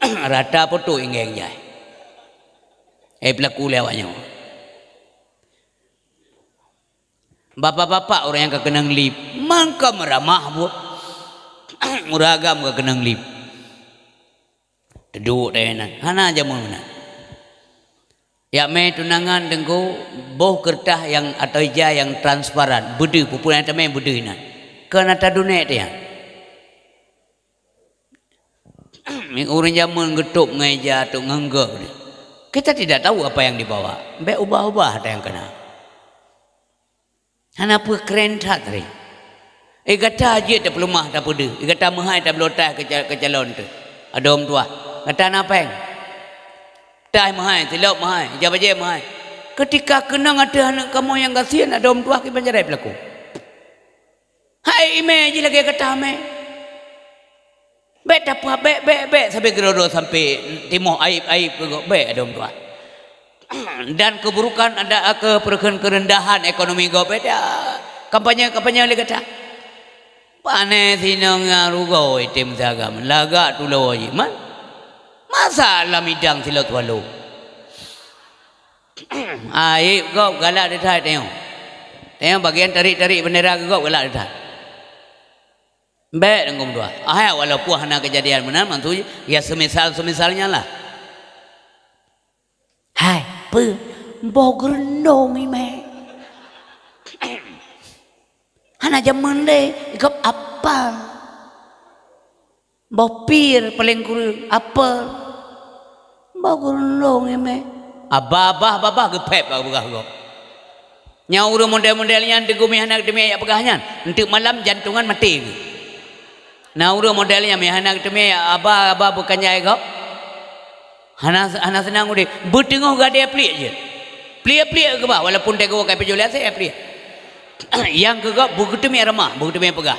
Rata poto inggeng jai. Eh, pelaku lé awak nyoe. Bapak-bapak ureuëng nyang ka keunong lip, mangkam ramah buet. Ureuëng agam ka keunong lip. Teuduek deh nan. Hana jameun meunan. Jak mé tunangan Teungku, boh keureutah nyang atau ija nyang transparan, beudeuh, peue-peue nyang tamé beudeuh inan. Keu na tadunek teuh nyan. Ureuëng jameun geutôb ngon ija, tôb ngon gok. Kita tidak tahu apa yang dibawa. Bék ubah-ubah ata nyang kana. Hana peue kren that tadi. Eh, gata jeuet tapeuleumah, tapeudeuh. Eh, gata meuhai tabloe taih keu ca-, keu calon teuh. Adoe meutuah. Gata na péng. Taih meuhai, silop meuhai, ija bajée meuhai. Keutika keunong ateueh aneuëk kamoe nyang gasien, adoe meutuah, kiban cara jipeulaku. Hai imé jih lagée gata mé. Bék tapeuhah, bék, bék, bék sabe keudroe-droe sampai timoh aib-aib keu gob, bék, adoe meutuah. Dan keburukan ada, keu peureukeun keureundahan ekonomi gob, bék, dak. Kampanye-kampanye lé gata. Pané sinong nyang rugoe item sagam, lagak tuloe jih, man. Masa lam idang silot walu. Aib gob galak that tanyoe. Tanyoe bagian tarik-tarik bendera keu gob galak that. Bék deungon dua. Ahai, walaupun hana kejadian meunan, maksud ya semisal-semisal nyan lah. Hai, peue? Boh geurendong imé. Hana jameun lé, gob apal. Boh pir paleng kureueng, apal. Boh geurendong imé. Abah, abah, babah geupéb bak peugah gob. Nyang ureuëng model-model nyan teungoh meuhana geuteumé jak peugah nyan, enteuk malam jantungan maté geuh. Na ureuëng model nyan meuhana geuteumé, abah, abah beukanjai gob. Hana, hana seunang udeb. Beuteungoh gadée pliek jeuet. Pliek-pliek keubah, walaupun teungoh ka pijôh lé asée pliek. Nyang keu gob beuteumé ramah, beuteumé peugah.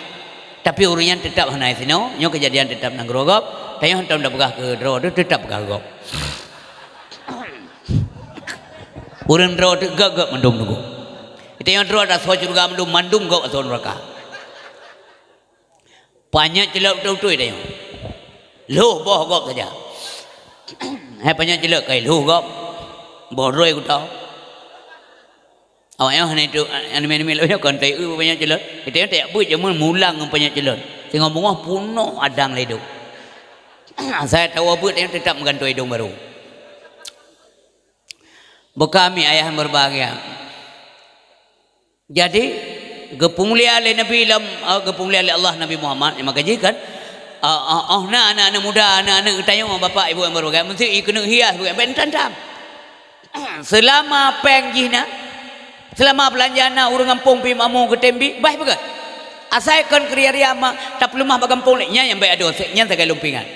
Tapi ureuëng nyan teutab hana sinoe, nyoe keujadian teutab nanggroe gob, tanyoe hantom tapeugah keu droe teuh teutab peugah gob. Ureuëng droe teuh gob-gob mandum teungku. Tanyoe droe tasoe syeuruga mandum, mandum gob asoe nuraka. Panyöt culot beutôi-beutôi tanyoe. Lhôh boh gob saja. Hai panyöt culot kai lhôh gob. Boh roi kuto. Awak nyoe hana itu, aneuk-aneuk lôn nyoe kon tai eu panyöt culot. Kita nyoe tajak beuet jameun mulang ngon panyöt culot. Singoh beungoh punoh adang lé idong. Asai tawoe beuet tanyoe teutap meugantoe idong barô. Buka mi ayah yang berbahagia. Jadi, geupeumulia lé Nabi lam, eh, geupeumulia lé Allah Nabi Muhammad, nyang maka jih kan, eh, eh, oh na aneuk-aneuk muda, aneuk-aneuk geutanyoe, bapak ibu yang berbahagia, mesti ikeuneuk hias bukan, ben tantam. Seulama péng jih na, seulama beulanja na, ureuëng gampông pi makmu geutem bi, bah peugah. Asai kon keuria-ria ma tapeuleumah bak gampông lé, nyan nyang baik adoe, nyan sagai lôn pingat.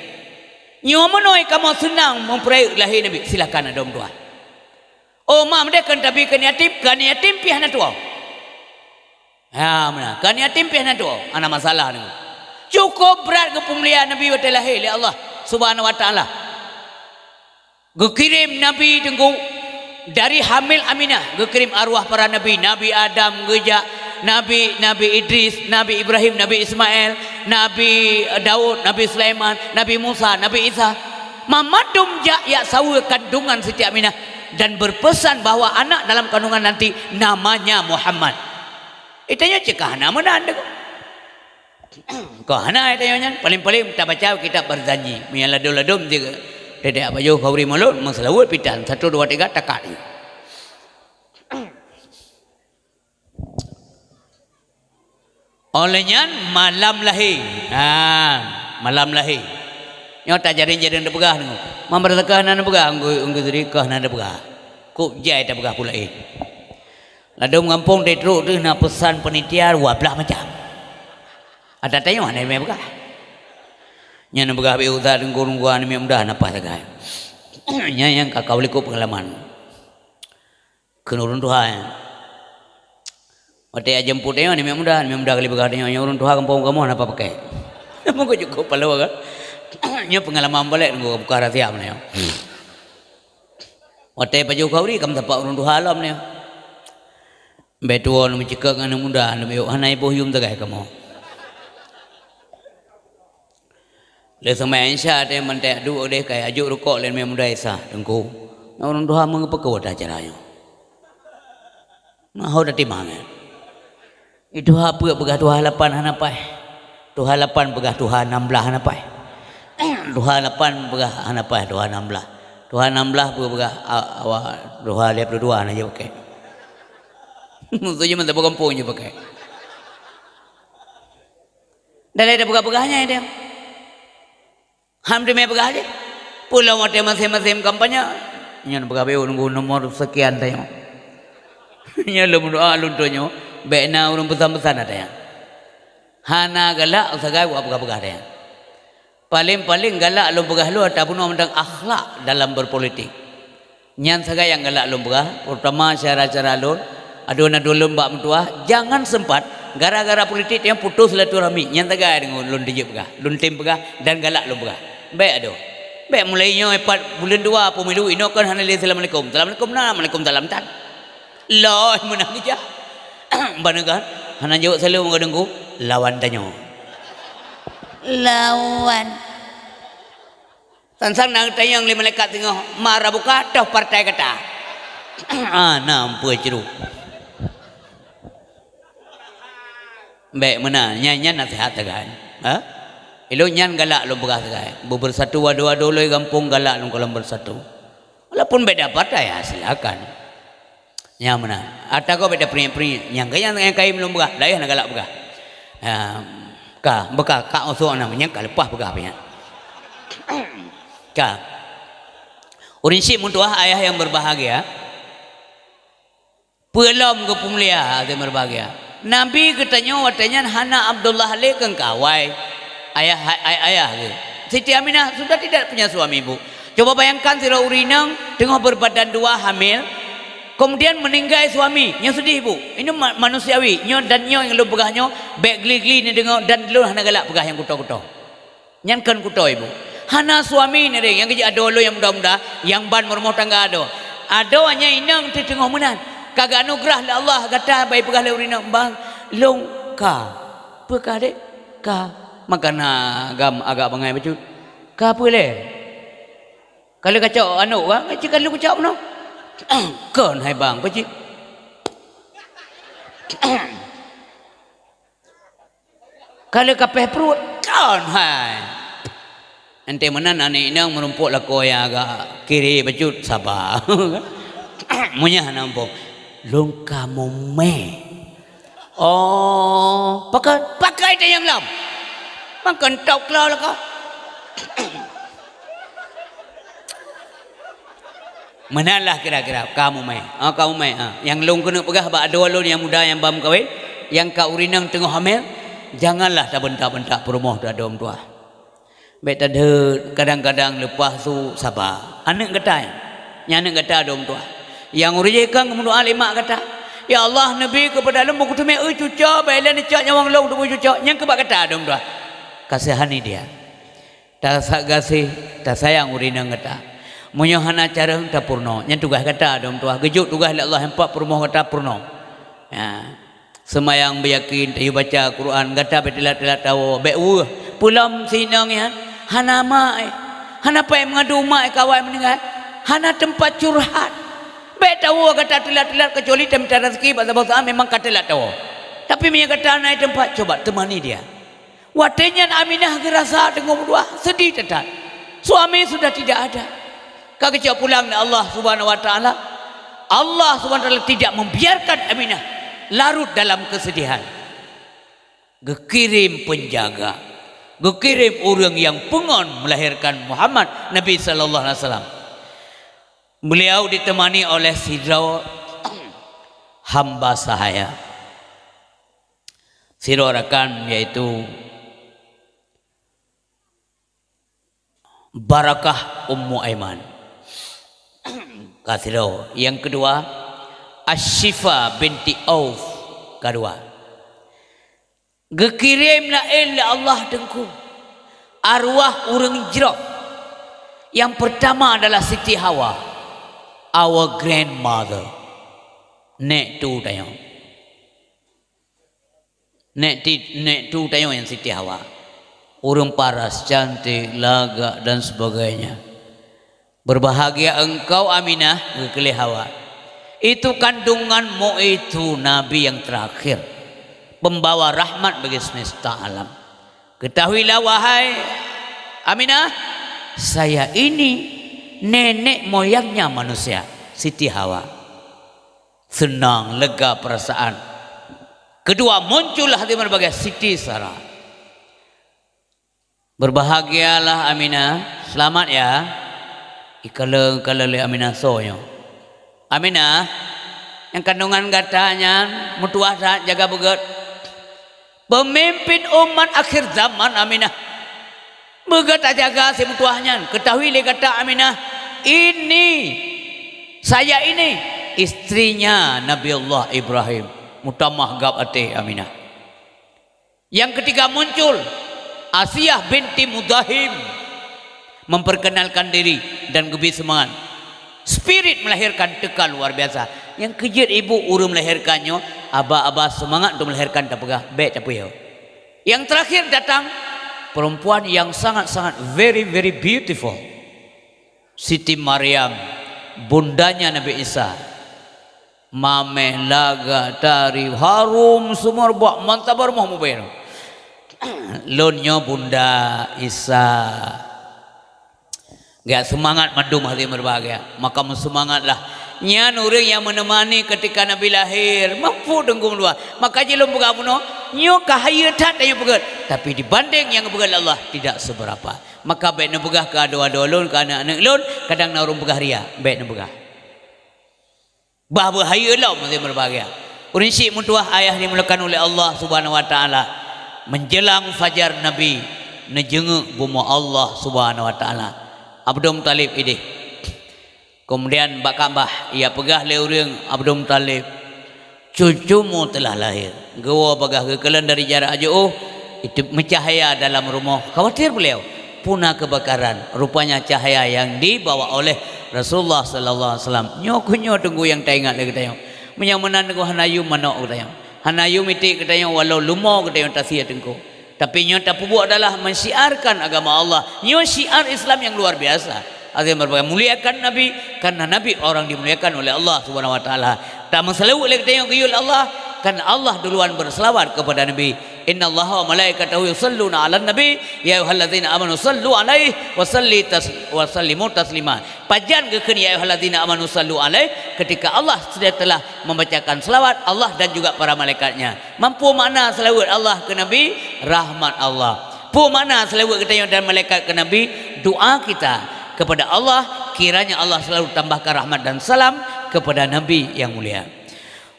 Nyoe meunoe kamoe seunang meupeurayeuk lahé Nabi, silakan adoe meutuah. Oh, mak meudeh kon tabi keu yatim, keu yatim pih hana tuwoe. Ya, meunan. Keu yatim pih hana tuwoe, hana masalah nyoe. Cukup brat geupeumulia Nabi watée lahé lé Allah Subhanahu wa Taala. Geukirém Nabi teungku dari hamil Aminah, geukirém arwah para nabi, Nabi Adam geujak, Nabi, Nabi Idris, Nabi Ibrahim, Nabi Ismail, Nabi Daud, Nabi Sulaiman, Nabi Musa, Nabi Isa. Mamandum jak yak saweue kandungan Siti Aminah dan berpesan bahwa anak dalam kandungan nanti namanya Muhammad. Itanyoe cit ka hana meunan deungoe. Ka hana itanyoe nyan, paling-paling tabaca kitab Barzanji. Meunyo ladôm-ladôm jeuet, dedek baju khauri mulod, meuseulaweuet pitan, satu, dua, tiga, takat. Óh lheueh nyan malam lahé. Ha, malam lahé. Nyoe tajareueng-jareueng tapeugah deungoe. Mabrasakah na tapeugah, anggui, anggui seudeukah na tapeugah. Kôb jai tapeugah peue laén. Ladôm gampông teutrok teuh na peusan panitia dua blaih macam. Ada tanyoe hana mé peugah. Nyan peugah bak ustaz teungku-teungku aneuk muda na paih sagai. Nyan nyang ka kaw likot peungalaman. Kheun ureuëng tuha nyan. Watée jak jeumput tanyoe, aneuk muda, aneuk muda kali peugah tanyoe, nyoe ureuëng tuha gampông kamoe hana pakai. Meukeujeuet keu paloe kan. Nyoe peungalaman balek nunggu buka rahsia meunyoe. Watée pajoh khauri ka meusapat ureuëng tuha lom nyoe. Bék tuwoe meuceukeuk ngon aneuk muda, leubeh hana iboh yum tagaih kamoe. Lé seumai Isya teuh mantong duek deh kai ajok rukok lé aneuk muda Isa, teungku. Nyoe ureuëng tuha meungeupeuko ata cara nyoe. Nah, ho tatimang nyan. Itu ha peue peugah tuha lapan hana paih. Tuha lapan peugah tuha nam blaih hana paih. Tuha lapan peugah hana paih tuha nam blaih. Tuha nam blaih peue peugah a-, awak tuha lhée ploh dua hana jeuet pakai. Musoh jih mantong bak gampông jeuet pakai. Dalai tapeugah-peugah nyan dia. Ham teumé peugah jih. Peue lom watée masém-masém kampanye, nyan peugah beu nunggu nomor sekian tanyoe. Nyan lôn meudoa lôn tunyok, bék na ureuëng peusan-peusan ata nyan. Hana galak sagai wak peugah-peugah ata nyan. Paléng-paléng galak lôn peugah lôn ata bunoe mantong akhlak dalam berpolitik. Nyan sagai nyang galak lôn peugah, terutama syedara-syedara lôn, aduen-aduen lôn bak meutuah, jangan sempat gara-gara politik nyang putus silaturahmi. Nyan sagai deungon lôn dijeuet peugah, lôn tem peugah dan galak lôn peugah. Bék adoe. Bék mulai nyoe pat buleuen dua peumilu inoe kon hana lé assalamualaikum. Assalamualaikum na, waalaikumsalam tan. Lôi meunan geujak. Ban neugan, hana jaweueb saleuem ngon deungku, lawan tanyoe. Lawan. Sang-sang na geutanyong lé malaikat singoh, "Ma rabbuka, toh partai gata?" Ah, na ampue cru. Bék meunan, nyan, nyan naseuhat sagai. Ha? Ilôn nyan galak lôn peugah sagai. Beubeusatu adoe-adoe lôn gampông galak lôn kalon beusatu. Walaupun beda partai, ya silakan. Nyang meunan. Ata gob beda peuringét-peuringét. Nyang keu nyang, nyang kayém lôn peugah, laén na galak peugah. Ya, ka, beuka, ka usok na, nyang ka leupah peugah pih nyan. Ka. Ureuëng syiek meutuah ayah yang berbahagia. Peue lom geupeumulia hati berbahagia. Nabi geutanyoe watée nyan hana Abdullah lé keu kawai. Ayah, ay-, ayah geuh. Siti Aminah sudah tidak punya suami, Bu. Coba bayangkan sidroe ureuëng inong teungoh berbadan dua hamil, kemudian meninggai suami, nyoe sedih, Bu. Ini ma-, manusiawi. Nyoe dan nyoe nyang lôn peugah nyoe, bék geli-geli neudeungoe dan lôn hana galak peugah nyang kuto-kuto. Nyan kon kuto, Bu. Hana suami neuh, nyang keujeuet adoe lôn nyang muda-muda, nyang ban meurumoh tangga adoe. Adoe nyang inong teuh teungoh meunan. Ka geuanugeurah lé Allah gata, bak peugah lé ureuëng inong, "Bang, lôn ka." Peue ka, Dek? Ka. Maka na agam agak bangai bacut. Ka peue lé? Ka lheueh kacok anok ka, cit ka lheueh kucok meunoe. Kon hai bang, peue cit? Ka lheueh kapéh pruet, kon hai. Enteuk meunan aneuk inong meurumpok lakoe nyang agak kiri bacut, saba. Meunyoe hana muphom, lôn ka mumè. Oh, pakon, pakon tanyong lom. Makon top klo lakoe. Meunan lah kira-kira, ka mumè. Ha, ka mumè, ha. Nyang lôn keuneuk peugah bak adoe lôn nyang muda nyang ban meukawen, nyang ka ureuëng inong teungoh hamil, janganlah tabeuntak-beuntak peurumoh teuh adoe meutuah. Bék tadeuet, kadang-kadang leupah su saba. Aneuk gata nyan, nyan aneuk gata adoe meutuah. Nyang ureuëng jih keu meudoa lé mak gata, "Ya Allah, neubi keupada lôn bukeuteumé eu cuco, bék lé neucok nyawöng lôn teubui cuco." Nyan keu bak gata adoe meutuah. Kasihani dia. Tasa gaséh, tasayang ureuëng inong gata. Meunyoe hana carông, tapeurunoe. Nyan tugaih gata adoe meutuah. Geujok tugaih lé Allah nyang pat peurumoh gata peurunoe. Ya. Seumayang beuyakin, tayue baca Quran, gata bék teulat-teulat tawoe, bék weueh. Peue lom si inong nyan, hana mak, eh. Hana pai meungadu mak, eh, kawai meuninggai. Hana teumpat curhat. Bék tawoe gata teulat-teulat, keucuali tamita raseuki bak saboh saát memang ka teulat tawoe. Tapi meunyoe gata na teumpat, coba temani dia. Watée nyan Aminah geurasa teungoh meudoa, seudeh that-that. Suami sudah tidak ada. Ka geucok pulang lé Allah Subhanahu wa Taala. Allah Subhanahu wa Taala tidak membiarkan Aminah larut dalam kesedihan. Geukirém penjaga, geukirém ureuëng nyang peungon melahirkan Muhammad Nabi sallallahu alaihi wasallam. Beliau ditemani oleh sidroe hamba sahaya. Sidroe rakan, yaitu Barakah Ummu Aiman. Ka sidroe. Nyang keudua, Asyifa binti Auf, ka dua. Geukirém laén lé Allah Teungku arwah ureuëng jroh. Nyang peurtama adalah Siti Hawa, our grandmother, nék tu tanyoe. Nék ti-, nék tu tanyoe nyang Siti Hawa. Ureuëng paras, cantik, lagak dan sebagainya. "Berbahagia engkau, Aminah," geukheun lé Hawa. "Itu kandunganmu itu Nabi yang terakhir, pembawa rahmat bagi semesta alam. Ketahuilah, wahai Aminah, saya ini nenek moyangnya manusia." Siti Hawa. Seunang, lega peurasaan. Keudua, muncul hati berbagai Siti Sarah. Berbahagialah Aminah, selamat ya. Ikalon-kalon lé Aminah soe nyoe. Aminah, nyang kandungan gata nyan meutuwah that, jaga beugét. Pemimpin umat akhir zaman Aminah. Beugét tajaga si meutuwah nyan. Ketahui lé gata Aminah, ini saya ini istrinya Nabi Allah Ibrahim. Meutamah gab até Aminah. Yang ketiga muncul, Asiah binti Muzahim memperkenalkan diri dan geubri seumangat. Spirit melahirkan teuka luar biasa. Nyang keujeuet ibu ureuëng melahirkan nyoe, aba-aba seumangat untuk melahirkan tapeugah, bék tapeuyô. Yang terakhir datang, perempuan yang sangat-sangat very, very beautiful. Siti Maryam, bundanya Nabi Isa. Mameh lagak tari harum sumur bak mantap rumoh mubir. Lôn nyoe Bunda Isa. Gak seumangat mandum hati berbahagia. Maka meuseumangatlah. Nyan ureuëng nyang meuneumani ketika Nabi lahir. Mampu teunggu luar. Maka jih lôn peugah bunoe, nyoe ka hayeue that tanyoe peugét. Tapi dibanding nyang peugét lé Allah, tidak seberapa. Maka bék neupeugah keu adoe-adoe lôn, keu aneuk-aneuk lôn, kadang na ureuëng peugah ria. Bék neupeugah. Bah beuhayeue lom hati berbahagia. Ureuëng syiek meutuwah ayah dimuliakan oleh Allah Subhanahu wa Taala. Menjelang fajar Nabi neujeungeuk bumoe Allah Subhanahu wa Taala. Abdul Muthalib idéh. Kemudian bak Ka'bah, ia peugah lé ureuëng Abdul Muthalib, "Cucumu telah lahir." Geuwoe bagaih geukalon dari jarak jiôh, itu meucahya dalam rumoh. Khawatir beliau, puna kebakaran. Rupanya cahaya yang dibawa oleh Rasulullah sallallahu alaihi wasallam. Nyoe keuh nyoe teungku nyang taingat lé geutanyoe. Meunyoe meunan teungku hana yum manok geutanyoe. Hana yum iték geutanyoe walau lumoe geutanyoe tasie teungku. Tapi nyoe tapeubuet adalah mensyiarkan agama Allah. Nyoe syiar Islam yang luar biasa. Azim berbagai muliakan Nabi, karena Nabi orang dimuliakan oleh Allah Subhanahu wa Taala. Tameuseulaweuet lé geutanyoe geuyue lé Allah, karena Allah duluan berselawat kepada Nabi. "Innallaha wa malaikatahu yusalluna 'alan nabi, ya ayyuhallazina amanu sallu 'alaihi wa salli tas-, wa sallimu taslima." Pajan geukheun "ya ayyuhallazina amanu sallu 'alaihi" ketika Allah sudah telah membacakan selawat, Allah dan juga para malaikatnya. Mampu makna selawat Allah ke Nabi, rahmat Allah. Peue makna selawat geutanyoe dan malaikat ke Nabi? Doa kita kepada Allah, kiranya Allah selalu tambahkan rahmat dan salam kepada Nabi yang mulia.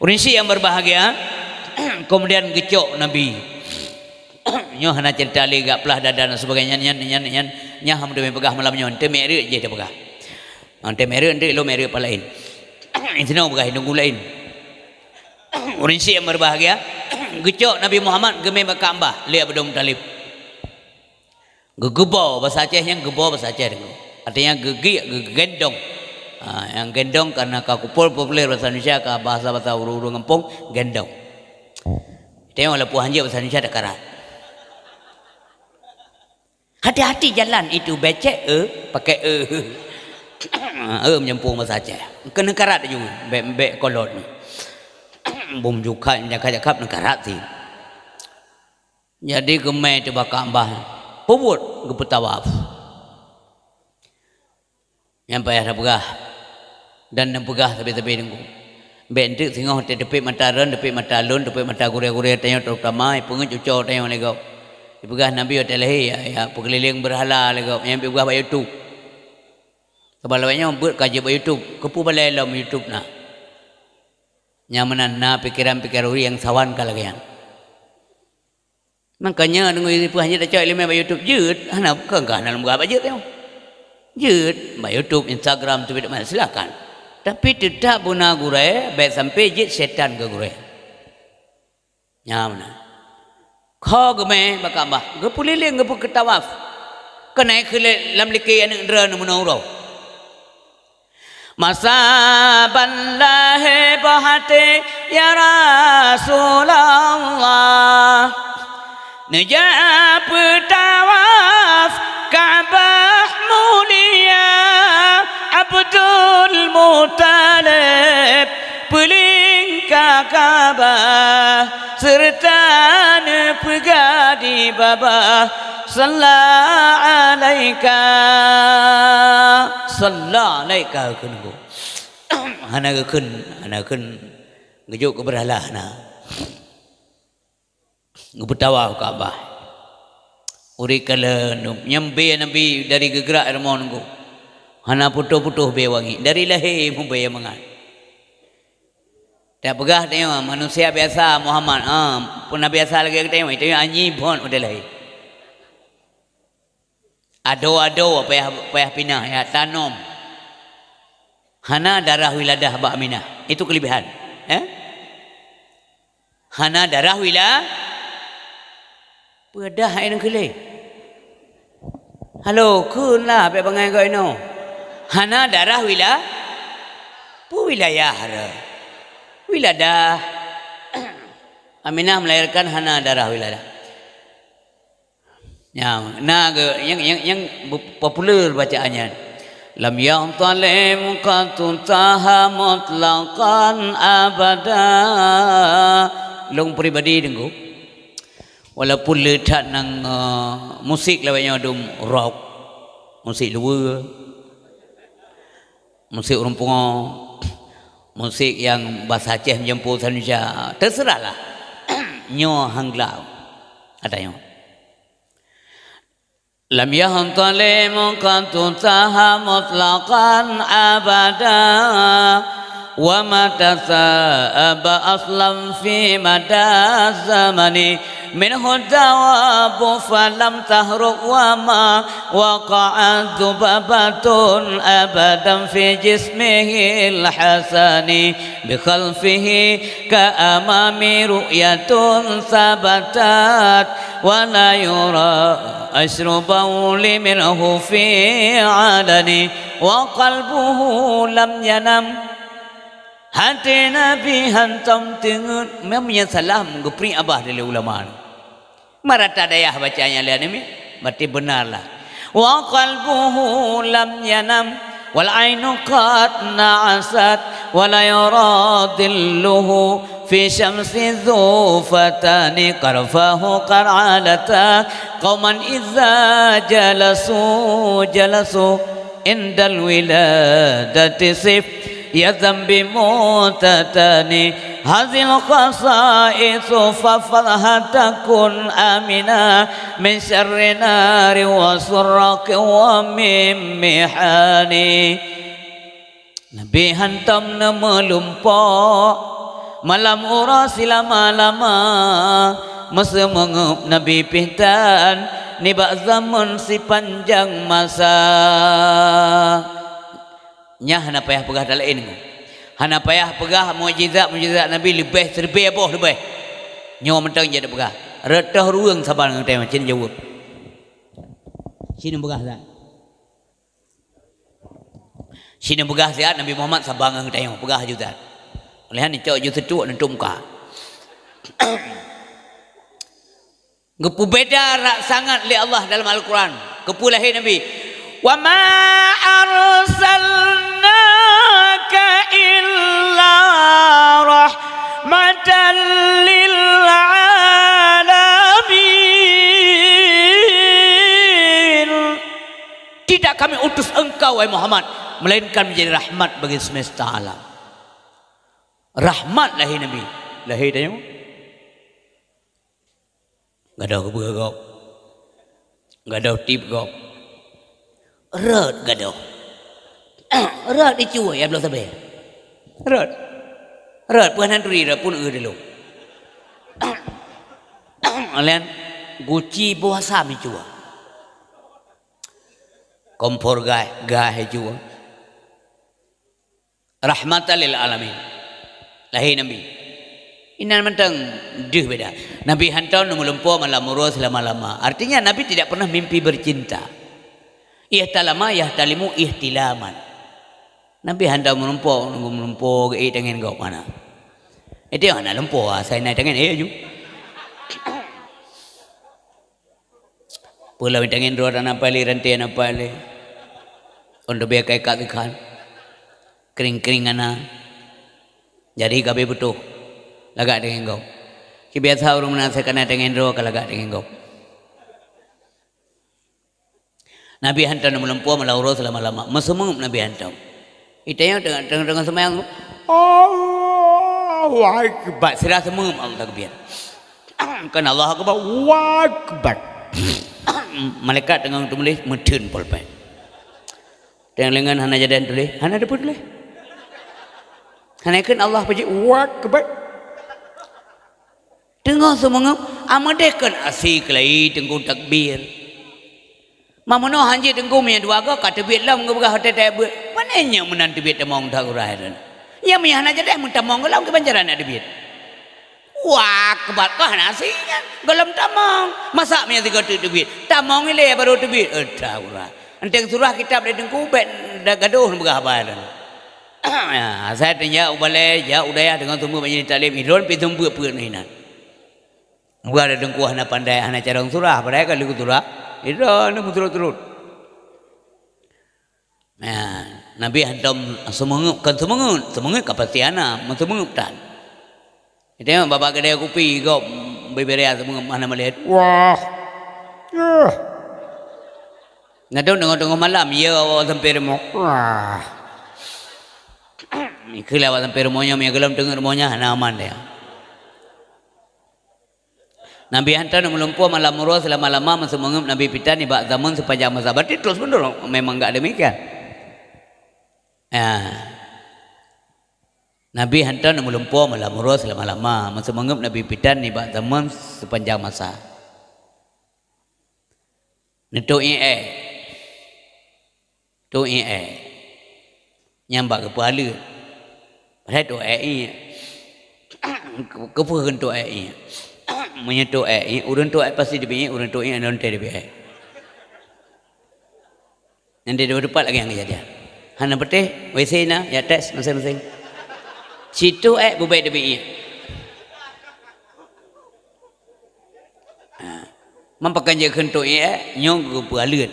Ureuëng syiek yang berbahagia, kemudian geucok Nabi. Nyoe hana cerita lé gak plah dada dan sebagainya, nyan, nyan, nyan, nyan, nyan hana teumé peugah malam nyoe, teumé reuet jih tapeugah. Hana teumé reuet, nanti lom reuet pah laén. Sinoe peugah hidung laén. Ureuëng syiek yang berbahagia, geucok Nabi Muhammad geumé bak Ka'bah lé Abdul Muthalib. Geugeubô, basa Aceh nyan geubô basa Aceh deungoe. Artinya geugiek, geugendong. Ha, nyang gendong karena ka kupol populer basa Indonesia, ka bahasa-bahasa ureuëng-ureuëng gampông, gendong. Tengok walaupun hanjeuet basa Indonesia takarat. Hati-hati jalan itu becek e, pakai e. E menyambung basa Aceh. Kena karat ju, bek, bek kolot. Bum jukat, jakap-jakap neukarat sih. Jadi geumé teuh bak Ka'bah, peubuet geupeutawaf. Nyang payah tapeugah dan neupeugah sabe-sabe teungku. Bék enteuk singoh teuteupet mata droen, teupet mata lôn, teupet mata gurée-gurée tanyoe, terutama peungeuet cucoe tanyoe lé gob. Dipeugah Nabi watée lahé, ya, ya, peukeulileng beurhala lé gob, nyang peugah bak YouTube. Sabab lawét nyoe beuet ka jeuet bak YouTube, keupeue balée lom YouTube na. Nyang meunan na pikeran-pikeran ureuëng nyang sawan ka lagée nyan. Makanya deungon ipeuhah nyoe tacok iéleumé bak YouTube jeuet, hana bukan ka hana lôn peugah bak jeuet nyoe. Jeuet bak YouTube, Instagram, Twitter, mana silakan. Tapi tetap beuna gurée, bék sampai jeuet syaitan keu gurée. Nyan meunan. Kho geumé bak Ka'bah, geupeulileng geupeukeutawaf. Keunaik keu lé lam likée aneuëk droen meunoe uroe. Masa ban lahé boh até, ya Rasulullah, neujak peutawaf Ka'bah mulia. Abdul Muthalib peuling ka Ka'bah, seureuta neupeugah di babah, "Salla alaika, salla alaika," kheun geuh. Hana geukheun, hana geukheun geujok keu beurhala na. Geupeutawaf Ka'bah. Ureueng kalon dum, nyang bèe Nabi dari geugrak rumoh nunggu. Hana putôh-putôh bèe wangi, dari lahé mubèe mangat. Tapeugah tanyoe manusia biasa Muhammad, ah, peuna biasa lagèe geutanyoe, tanyoe anyi phon udeb lahé. Adoe-adoe payah, payah pinah, ya, tanom. Hana darah wiladah bak Aminah. Itu kelebihan, eh? Hana darah wila-, peue dah hai nang keuleh. Halo, kheun lah bèk bangai goe inoe. Hana darah wila-, peue wilayah re. Wiladah. Aminah melahirkan hana darah wiladah. Nyang na ge-, nyang, nyang, nyang bu-, populer bacaan nyan. Lam yantalim qattu taha mutlaqan abada. Lôn pribadi deungoe, walaupun le that nang, eh, musik lawét nyoe dum rock, musik luweue, musik ureueng pungo, musik nyang basa Aceh meujampu Indonesia, teuseurahlah. Nyoe hangla ata nyoe. Lam yantalim qattu taha mutlaqan abada, wa mata sa'aba aslam fi mada zamani, minhu dawabu falam tahruk wa ma waqa'at dhubabatun abadan fi jismihil hasani, bi khalfihi ka amami ru'yatun sabatat, wa la yura asru bauli minhu fi alani, wa qalbuhu lam yanam. Até Nabi hantom teungeut, meunyoe salah meugeupri abah dari ulama. Marata dayah bacanya lé aneuk miet, berarti beunarlah. Wa qalbuhu lam yanam, wal ainu qad na'asat, wa la yura dhilluhu fi syamsi dhu fatani, qarfahu qad alata, qauman idza jalasu, jalasu indal wiladati sif ya dzambi mutatani, hazil khasaisu fa falha takun amina, min syarri nari wa surraqi wa min mihani. Nabi hantom neumeulumpo, malam uroe silama-lama, meuseumeungeup Nabi pih tan, nibak zaman sipanjang masa. Nyan hana payah peugah that laén. Hana payah peugah mukjizat-mukjizat Nabi leubeh, siribèe boh leubeh. Nyoe mantong jeuet peugah. Rot toh ureueng saban ngon teuh macam jaweueb. Sinoe peugah that. Sinoe peugah siat Nabi Muhammad saban ngon teuh peugah aju that. Oleh nyan cok ju seutuek nuntok muka. Geupeubeda rak sangat lé Allah dalam Al-Quran. Keupeue lahé Nabi? "Wa ma arsalnaka illa rahmatan lil alamin." Tidak Kami utus engkau, wahai Muhammad, melainkan menjadi rahmat bagi semesta alam. Rahmat lahé Nabi. Lahé tanyoe. Gadôh keupeue gob? Gadôh tieb gob? Rot gadôh. Rot dicue, ya, bloe sabe. Rot. Rot, peue hana turi rot pun eu dilôn. Laén guci boh asam dicue. Kompor gas, gas dicue. Rahmatan lil alamin. Lahé Nabi. Inan mantong deuh beda. Nabi hantom neumeulumpo malam uroe silama-lama. Artinya Nabi tidak pernah mimpi bercinta. Ihtalama yahtalimu ihtilaman. Nabi hantom meulumpo, meulumpo geuék tangen gob hana. Itu hana lumpo, asai na tangen ék aju. Peue lom tangen droe hana paih lé, ranté hana paih lé. Ôn teubiet ka ikat keu khan. Kring-kring hana. Jadi ka abéh putôh. Lagak tangen gob. Sibiasa ureueng meunan asai ka na tangen droe ka lagak tangen gob. Nabi hantom meulumpo malam uroe silama-lama. Meuseumeungeup Nabi hantom. Itanyong teungoh, teungoh, teungoh seumayang, Allahu Akbar. Sira seumeungeup Allah takbir. Kan Allahu Akbar, Allahu Akbar. Malaikat teungoh teumuléh, meutheun polpet. Teuingat hana jadeh tuléh, hana teupeu tuléh. Hana kheun Allah peujeuet, wah, keubat. Teungoh seumeungeup, ameudeh kheun asi keulayi teungku takbir. Mameunoe hanjeuet teungku meunyoe dua goe ka teubiet lom geupeugah watèe teubiet. Pane nyoe meunan teubiet tamong that uroe nyan. Nyan meunyoe hana jadeh meutamong gohlom kiban cara na teubiet. Wah, keubat kah nasi nyan. Gohlom tamong. Masa meunyoe sigoe teuk teubiet. Tamong ilèe baru teubiet. Eh, that uroe. Enteng surah kitab lé teungku bèk da-, gadoh neupeugah haba nyan. Ya, asai teunjak u balèe, jak u dayah deungon sumber majelis taklim, idron pi sumber peuet inan. Bukan ada dengkuah hana pandai, hana carông surah, padahai ka lheueh surah. Idron meuturot-turot. Nah, Nabi hantom seumeungeup, kon seumeungeup, seumeungeup ka pasti hana, meuseungeup tan. Tengok babah keudè kupi, gob bibiré seumeungeup hana meulihat. Wah. Yah. Nah, tu teungoh-teungoh malam, ya Allah sampai rumoh. Wah. Ikheun lé awak sampai rumoh nyoe, meunyoe gohlom teungeut rumoh nyan, hana aman dia. Nabi hantom meulumpoe malam uroe seulama-lama, meuseumeu'eup Nabi Pitan nibak zameun seupanjang masa. Berarti terus menerus memang enggak demikian. Ya. Nabi hantom meulumpoe malam uroe seulama-lama, meuseumeu'eup Nabi Pitan nibak zameun seupanjang masa. Neutôk iék. Tôk iék. Nyan bak geupeualeuet. Padahai tôk iék. Keupeue kheun tôk iék? Meunyoe tôk iék, ureuëng tôk iék pasti teubiet iék, ureuëng tôk iék lôn teubiet iék. Nyan di dua teumpat lagèe nyang kejadian. Hana peutéh, W C na, ya tes masing-masing. Sitôk iék bubet teubiet iék. Ha. Man pakon jeuet kheun tôk iék, nyoe geupeualeuet.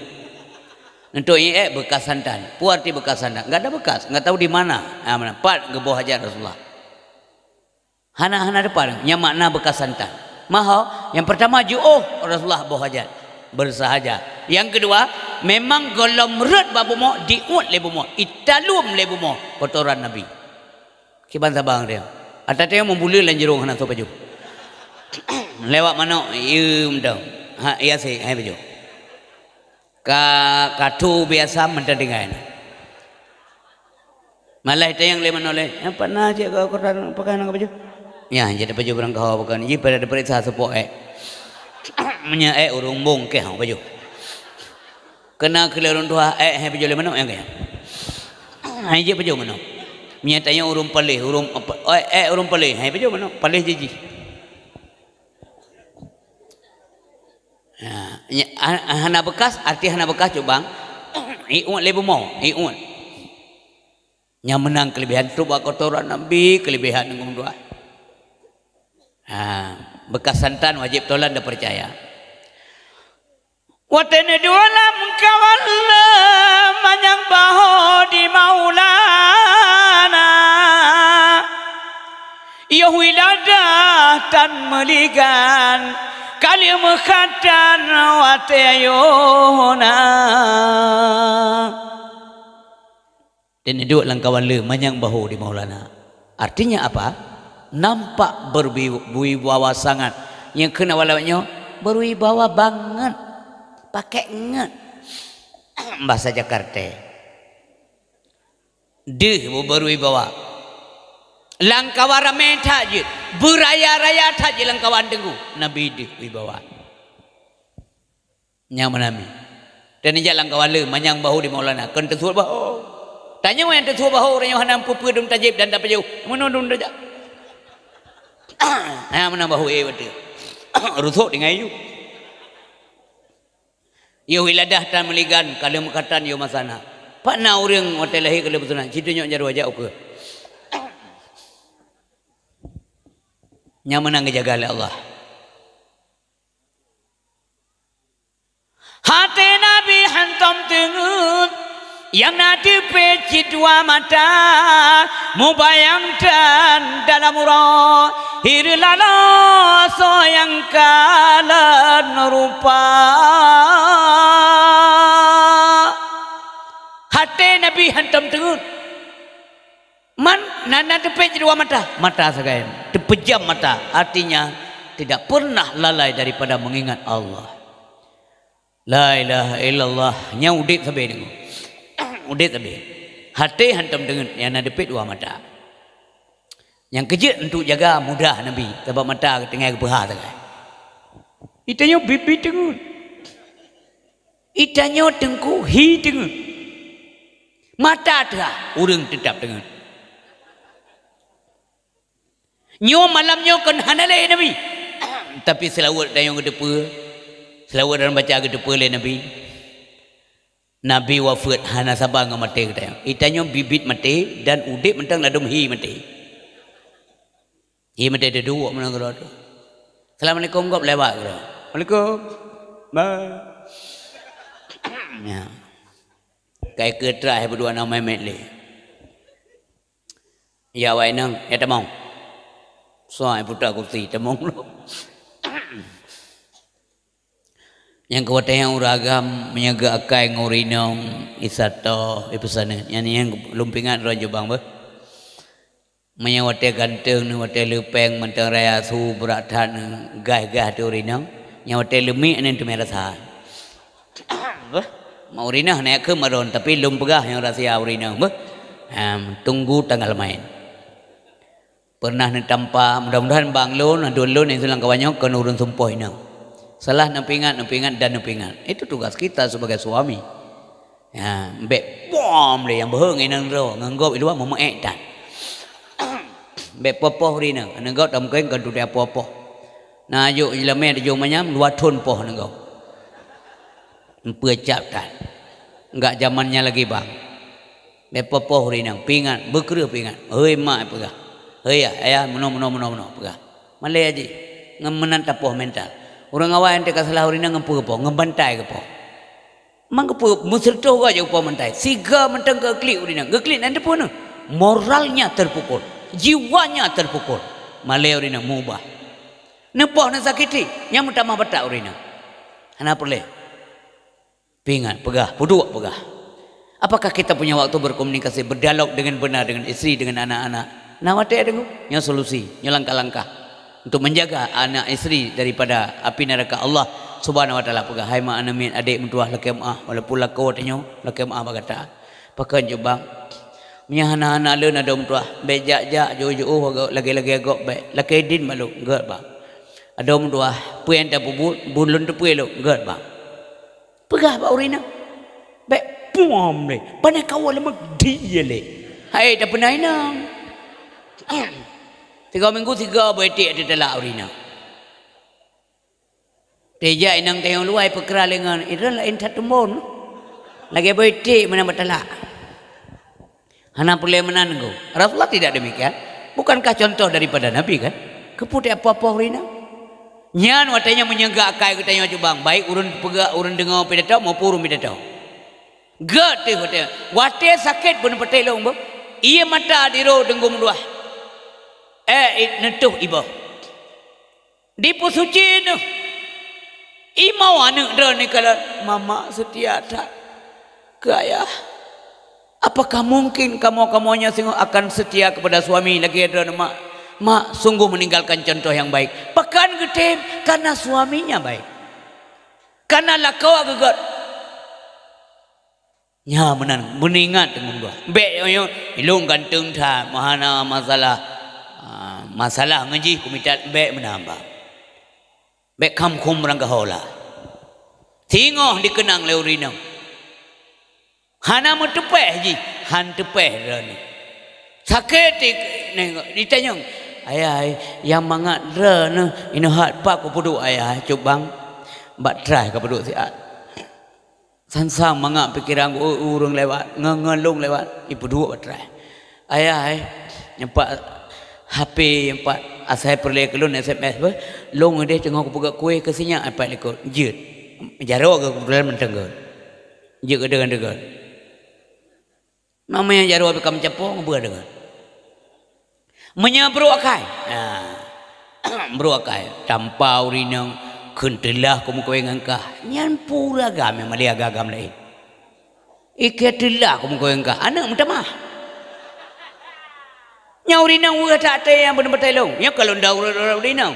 Neutôk iék bekas santan. Peue arti bekas santan? Enggak ada bekas, enggak tahu di mana. Ha, mana? Pat geuboh hajat Rasulullah. Hana, hana teupeu, nyang makna bekas santan. Maho, yang pertama jiôh Rasulullah boh hajat. Bersahaja. Yang kedua, memang gohlom rhot bak bumoe, diuet lé bumoe, italum lé bumoe kotoran Nabi. Kiban saban dia. Ata teuh meubuleuen lam jurông hana soe pajoh. Lewat manok, ieu mantong. Ha, iya sih, hai pajoh. Ka, ka tu biasa mantong tinggai. Malah tanyong lé manok lé, "Nyan pat na cit keu kotoran pakai hana pajoh?" "Nyan, jeuet pajoh barang kaho bukan. Jih pada diperiksa seupôt ék." Meunyoe ék ureuëng bong keh hana pajoh. Keunan keu lé ureuëng tuha ék hai pajoh lé manok nyang kaya. Hai jeuet pajoh manok. Meunyoe tanyoe ureuëng paléh, ureuëng ék, ék ureuëng paléh, hai pajoh manok, paléh jih jih. Ha, nya, ha-, hana bekas, arti hana bekas cubang. Iuet lé bumoe, iuet. Nyang meunan keulebihan trok bak kotoran Nabi, keulebihan ngon doa. Ha, bekas santan wajéb tolan dan percaya. Watée neuduek lam kawan le manyang bahô di Maulana, yoh wiladah tan meuligan, ka lheueh meukhatan watée ayoh na. Dan neuduek lam kawan le manyang bahô di Maulana. Artinya apa? Nampak berwi-, berwibawa sangat. Nyang kheun awak lawét nyoe, berwibawa banget. Pakék nget. Bahasa Jakarta. Deuh berwibawa. Lam kawan ramé that jeuet. Beuraya-raya that jeuet lam kawan teungku. Nabi deuh wibawa. Nyang meunan mi. Dan neujak lam kawan le manyang bahô di Maulana, kon teusuet bahô. Tanyoe nyang teusuet bahô, uroe nyoe hana peue-peue dum tajép dan tapajoh. Meunoe dum tajak. Ha, meunan bahô, eh, watée. Rusok tinggai ju. Yoh wiladah tan meuligan, ka lheueh meukhatan yoh masa na. Pat na ureuëng watée lahé ka lheueh meusunat, situ nyok jaroe jak ukeue. Nyang meunan geujaga lé Allah. Até Nabi hantom teungeut, nyang na teupéh cit dua mata, mubayang tan dalam uroe, hireuen laloe soe nyang kalon rupa. Até Nabi hantom teungeut. Man, na, na teupéh cit dua mata, mata sagai, teupeujam mata, artinya tidak pernah lalai daripada mengingat Allah. La ilaha illallah. Nyan udeb sabe deungon. Udeb sabe. Até hantom deungon, nyang na dipet dua mata. Nyang keujeuet untuk jaga mudah Nabi, sabab mata tinggai geupeuha sagai. Itanyoe bit-bit deungon. Itanyoe teungku hi deungon. Mata teuha, ureuëng teutap deungon. Nyoe malam nyoe kon hana lé Nabi. Tapi seulaweuet tanyoe geuteupeue, seulaweuet dan baca geuteupeue lé Nabi. Nabi wafeuet hana saba ngon maté geutanyoe. Itanyoe bit-bit maté dan udeb mantong ladom hi maté. Hi maté teuduek meunan keudroe tu. Assalamualaikum gob lewat keudroe. Waalaikum. Ba. Ya. Kai keu terakhir berdua nama Mehmet lé. Ya awak inong, ya tamong. Soai putra kursi tamong. Nyang keu watée nyang ureuëng agam meunyoe geuakai ngon ureuëng inong, isatoe, ipeusaneut. Nyan nyang lôn pingat droe jubang beuh. Meunyoe watée ganteng neuh, watée leupeng mantong raya su brat that neuh, gaih-gaih teuh ureuëng inong. Nyang watée leumiek neuh teumé rasa. Beuh, ma ureuëng inong hana kheun maron, tapi lôn peugah nyang rahsia ureuëng inong beuh. Em, tunggu tanggal main. Pernah neutampa, mudah-mudahan bang lôn, aduen lôn nyang siulang kawan nyoe kon ureuëng sumpoh inong. Salah neupeuingat, neupeuingat dan neupeuingat. Itu tugas kita sebagai suami. Ya, bék pom lé nyang beuhe ngon inong droe, ngon gob i luwa meumeuék that. Bék poh-poh ureuëng inong, aneuk gob tameukeuen kon tutoe poh-poh. Na jok jilamé tujôh manyam, dua thon poh aneuk gob. Meupeue cap that. Enggak zaman nyan lagi bang. Bék poh-poh ureuëng inong, peuingat, beukreueh peuingat. Hei mak peugah. Hei ayah, ayah meunoe, meunoe, meunoe, meunoe peugah. Malée jih, ngon meunan tapoh mental. Ureuëng awai teuka salah ureuëng inong ngon peue geupoh, ngon bantai geupoh. Mang geupeue meuseureutoh goe jeuet geupoh bantai. Siga mantong geuklik ureuëng inong, geuklik nan teupeue neuh. Moralnya terpukul, jiwanya terpukul. Malée ureuëng inong meubah. Neupoh neusakiti, nyang meutamah batak ureuëng inong. Hana peureulée. Peuingat, peugah, peuduek, peugah. Apakah kita punya waktu berkomunikasi, berdialog dengan benar dengan isteri, dengan anak-anak? Na watée deungoe, nyoe solusi, nyoe langkah-langkah untuk menjaga anak isteri daripada api neraka Allah Subhanahu wa Taala. Peugah, "Hai mak, aneuk miet, adék meutuwah, lakée meuáh, walaupun lakoe tanyoe, lakée meuáh bak gata." Pakon jubang? Meunyoe hana-hana lôn adoe meutuwah, bék jak-jak, jiôh-jiôh, lagée-lagée gob bék. Lakée idin bak lôn, gét bang. Adoe meutuwah, peue nyang tapeubuet, buet lôn teupeue lôn, gét bang. Peugah bak ureuëng inong. Bék puam lé. Pane kawa leumeuek di lé. Hai tapeuna inong. Tiga minggu tiga boh iték teutalak ureuëng inong. Teuja inong tayong luwai peukra lé ngon idroe laén that tumbon. Lagée boh iték meunan beutalak. Hana peureulée meunan go. Rasulullah tidak demikian. Bukankah contoh daripada Nabi kan? Keupeue teupoh-poh ureuëng inong? Nyan watée nyan meunyoe geuakai geutanyoe cubang, baik ureuëng peugah, ureuëng deungoe pidato maupun ureuëng pidato. Gét teuh watée, watée sakét pun patéh lôn beuh. Ié mata diro deunggom luwah. Eh, neutoh iboh. Dipeusuci neuh. Imoe aneuk droe neukalon, "Mama seutia that keu ayah. Apakah mungkin kamoe-kamoe nyoe singoh akan seutia kepada suami lagée droe neuh, Mak? Mak sungguh meninggalkan contoh yang baik." Pakon geutem? Karena suaminya baik. Karena lakoe geugot. Nyan meunan, meuingat teungoh dua. Bék nyoe, ilôn ganteng that, meuhana masalah. Ah, masalah ngon jih kumitat bék meunan bang. Bék kham khum rangkahola. Singoh dikeunang lé ureuëng inong. Hana meuteupéh jih, han teupéh droeneuh. Sakét di, ditanyong, "Ayah, nyang mangat droeneuh inoe hat pat kupeuduek ayah, cubang? Bak traih ka peuduek siat." Sang-sang mangat pikeran ureuëng lewat, ngon-ngon lôn lewat, ipeuduek bak traih. "Ayah, eh, nyang pat H P, nyang pat asai peureulée keu lôn S M S beuh, lôn ideh teungoh kupeugét kueh keu sinyak, eh, pat likot, jeuet. Jaroe keu keudroe mantong gét. Jeuet keu deungon-deungon." Namanya jaroe pih ka meucapo, ngon peue deungon. Meunyoe brok akai. Ha. Brok akai. Tampa ureuëng inong kheun teulah kumeukawen ngon kah. Nyan pura agam nyang malée agam-agam laén. Ikeu teulah kumeukawen ngon kah. Aneuk meutamah. Nyan ureuëng inong weueh that até nyang beuneuh batai lôn. Nyoe ka lôn daur ureuëng inong.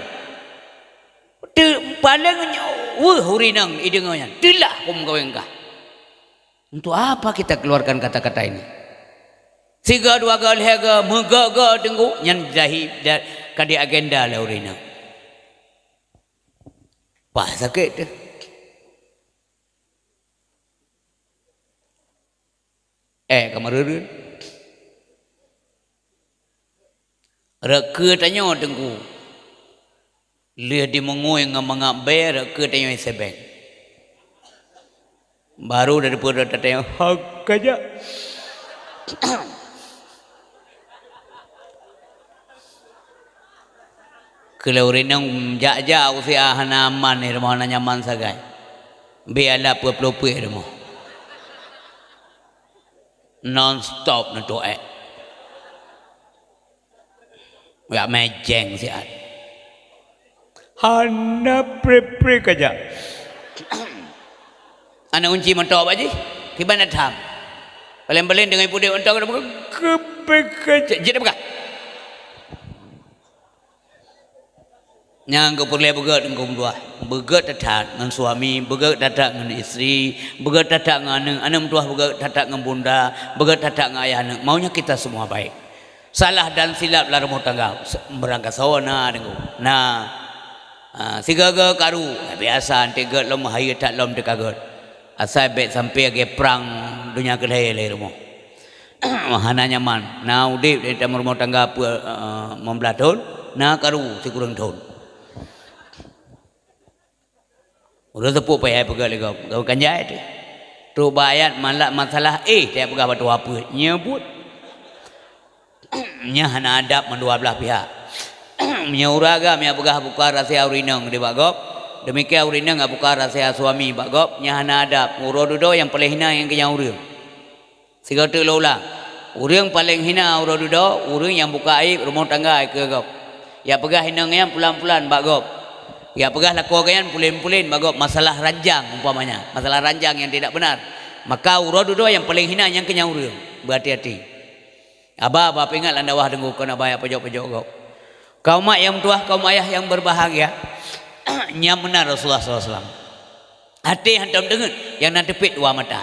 Teu-, paleng nyoe Weueh ureueng inong ideungoe nyan, teulah kum kaweng kah. Untuk apa kita keluarkan kata-kata ini? Siga dua ga lhèe ga meugöt-göt teungku, nyan jahil dan ka di agenda lé ureueng inong. Pah sakét teuh. Eh, ka meureureuen. Rot keue tanyoe teungku. Lheueh dimeungui ngon mangat bèe, rot keue tanyoe isebeng. Baru dari peuet rot tanyoe, "Hak kajak." Keu lheueh ureueng inong jak-jak usia hana aman di rumoh, hana nyaman sagai. Bèe alat peuet ploh peuet di rumoh. Non stop neutuek. Jak mejeng siat. Hana pre-pre kajak. Aneuk unci meutok bak jih, kiban that tham. Paleng-paleng deungon pudek meutok, keupe kajak. Jeuet peugah. Nyang geupeureulèe beugöt ngon meutuah, beugöt that-that ngon suami, beugöt that-that ngon istri, beugöt that-that ngon aneuk, aneuk meutuah beugöt that-that ngon bunda, beugöt that-that ngon ayah aneuk. Maunya kita semua baik. Salah dan silap lam rumoh tangga, se-, meurangkasoe na deungoe. Na, ah, sigoe-goe karu, biasa, anté göt lom, hayeue that lom teuka göt. Asai bèk sampoe lagèe prang donya keudéh lé rumoh. Hana nyaman. Na udép di dalam rumoh tangga peuet, eh, limong blah thôn, na karu sikureueng thôn. Ureueng seupôt payah peugah lé gob, gob kan jai teuh. Trok bak ayat malak masalah éh, teuh peugah bak tuha peuet. Nyoe buet. Nyan hana adab mandua blah pihak. Meunyoe ureueng agam nyang peugah buka rahsia ureueng inong di bak gob, demikian ureueng inong buka rahsia suami bak gob, nyan hana adab. Uroe dudoe nyang paleng hina nyang keunyan ureueng. Sigoe teuk lôn ulang. Ureueng paleng hina uroe dudoe, ureueng nyang buka aéb rumoh tangga keu gob. Jak peugah inong nyan pulan-pulan bak gob. Jak peugah lakoe gobnyan pulen-pulen bak gob, masalah ranjang umpamanya, masalah ranjang yang tidak benar. Maka uroe dudoe nyang paleng hina nyang keunyan ureueng. Beuhati-hati. Haba, haba peuingat lam dakwah deungoe, kon haba nyang pojok-pojok gob. Kaum mak nyang meutuah, kaum ayah nyang berbahagia, nyang meunan Rasulullah sallallahu alaihi wasallam. Até hantom teungeut, nyang na teupet dua mata.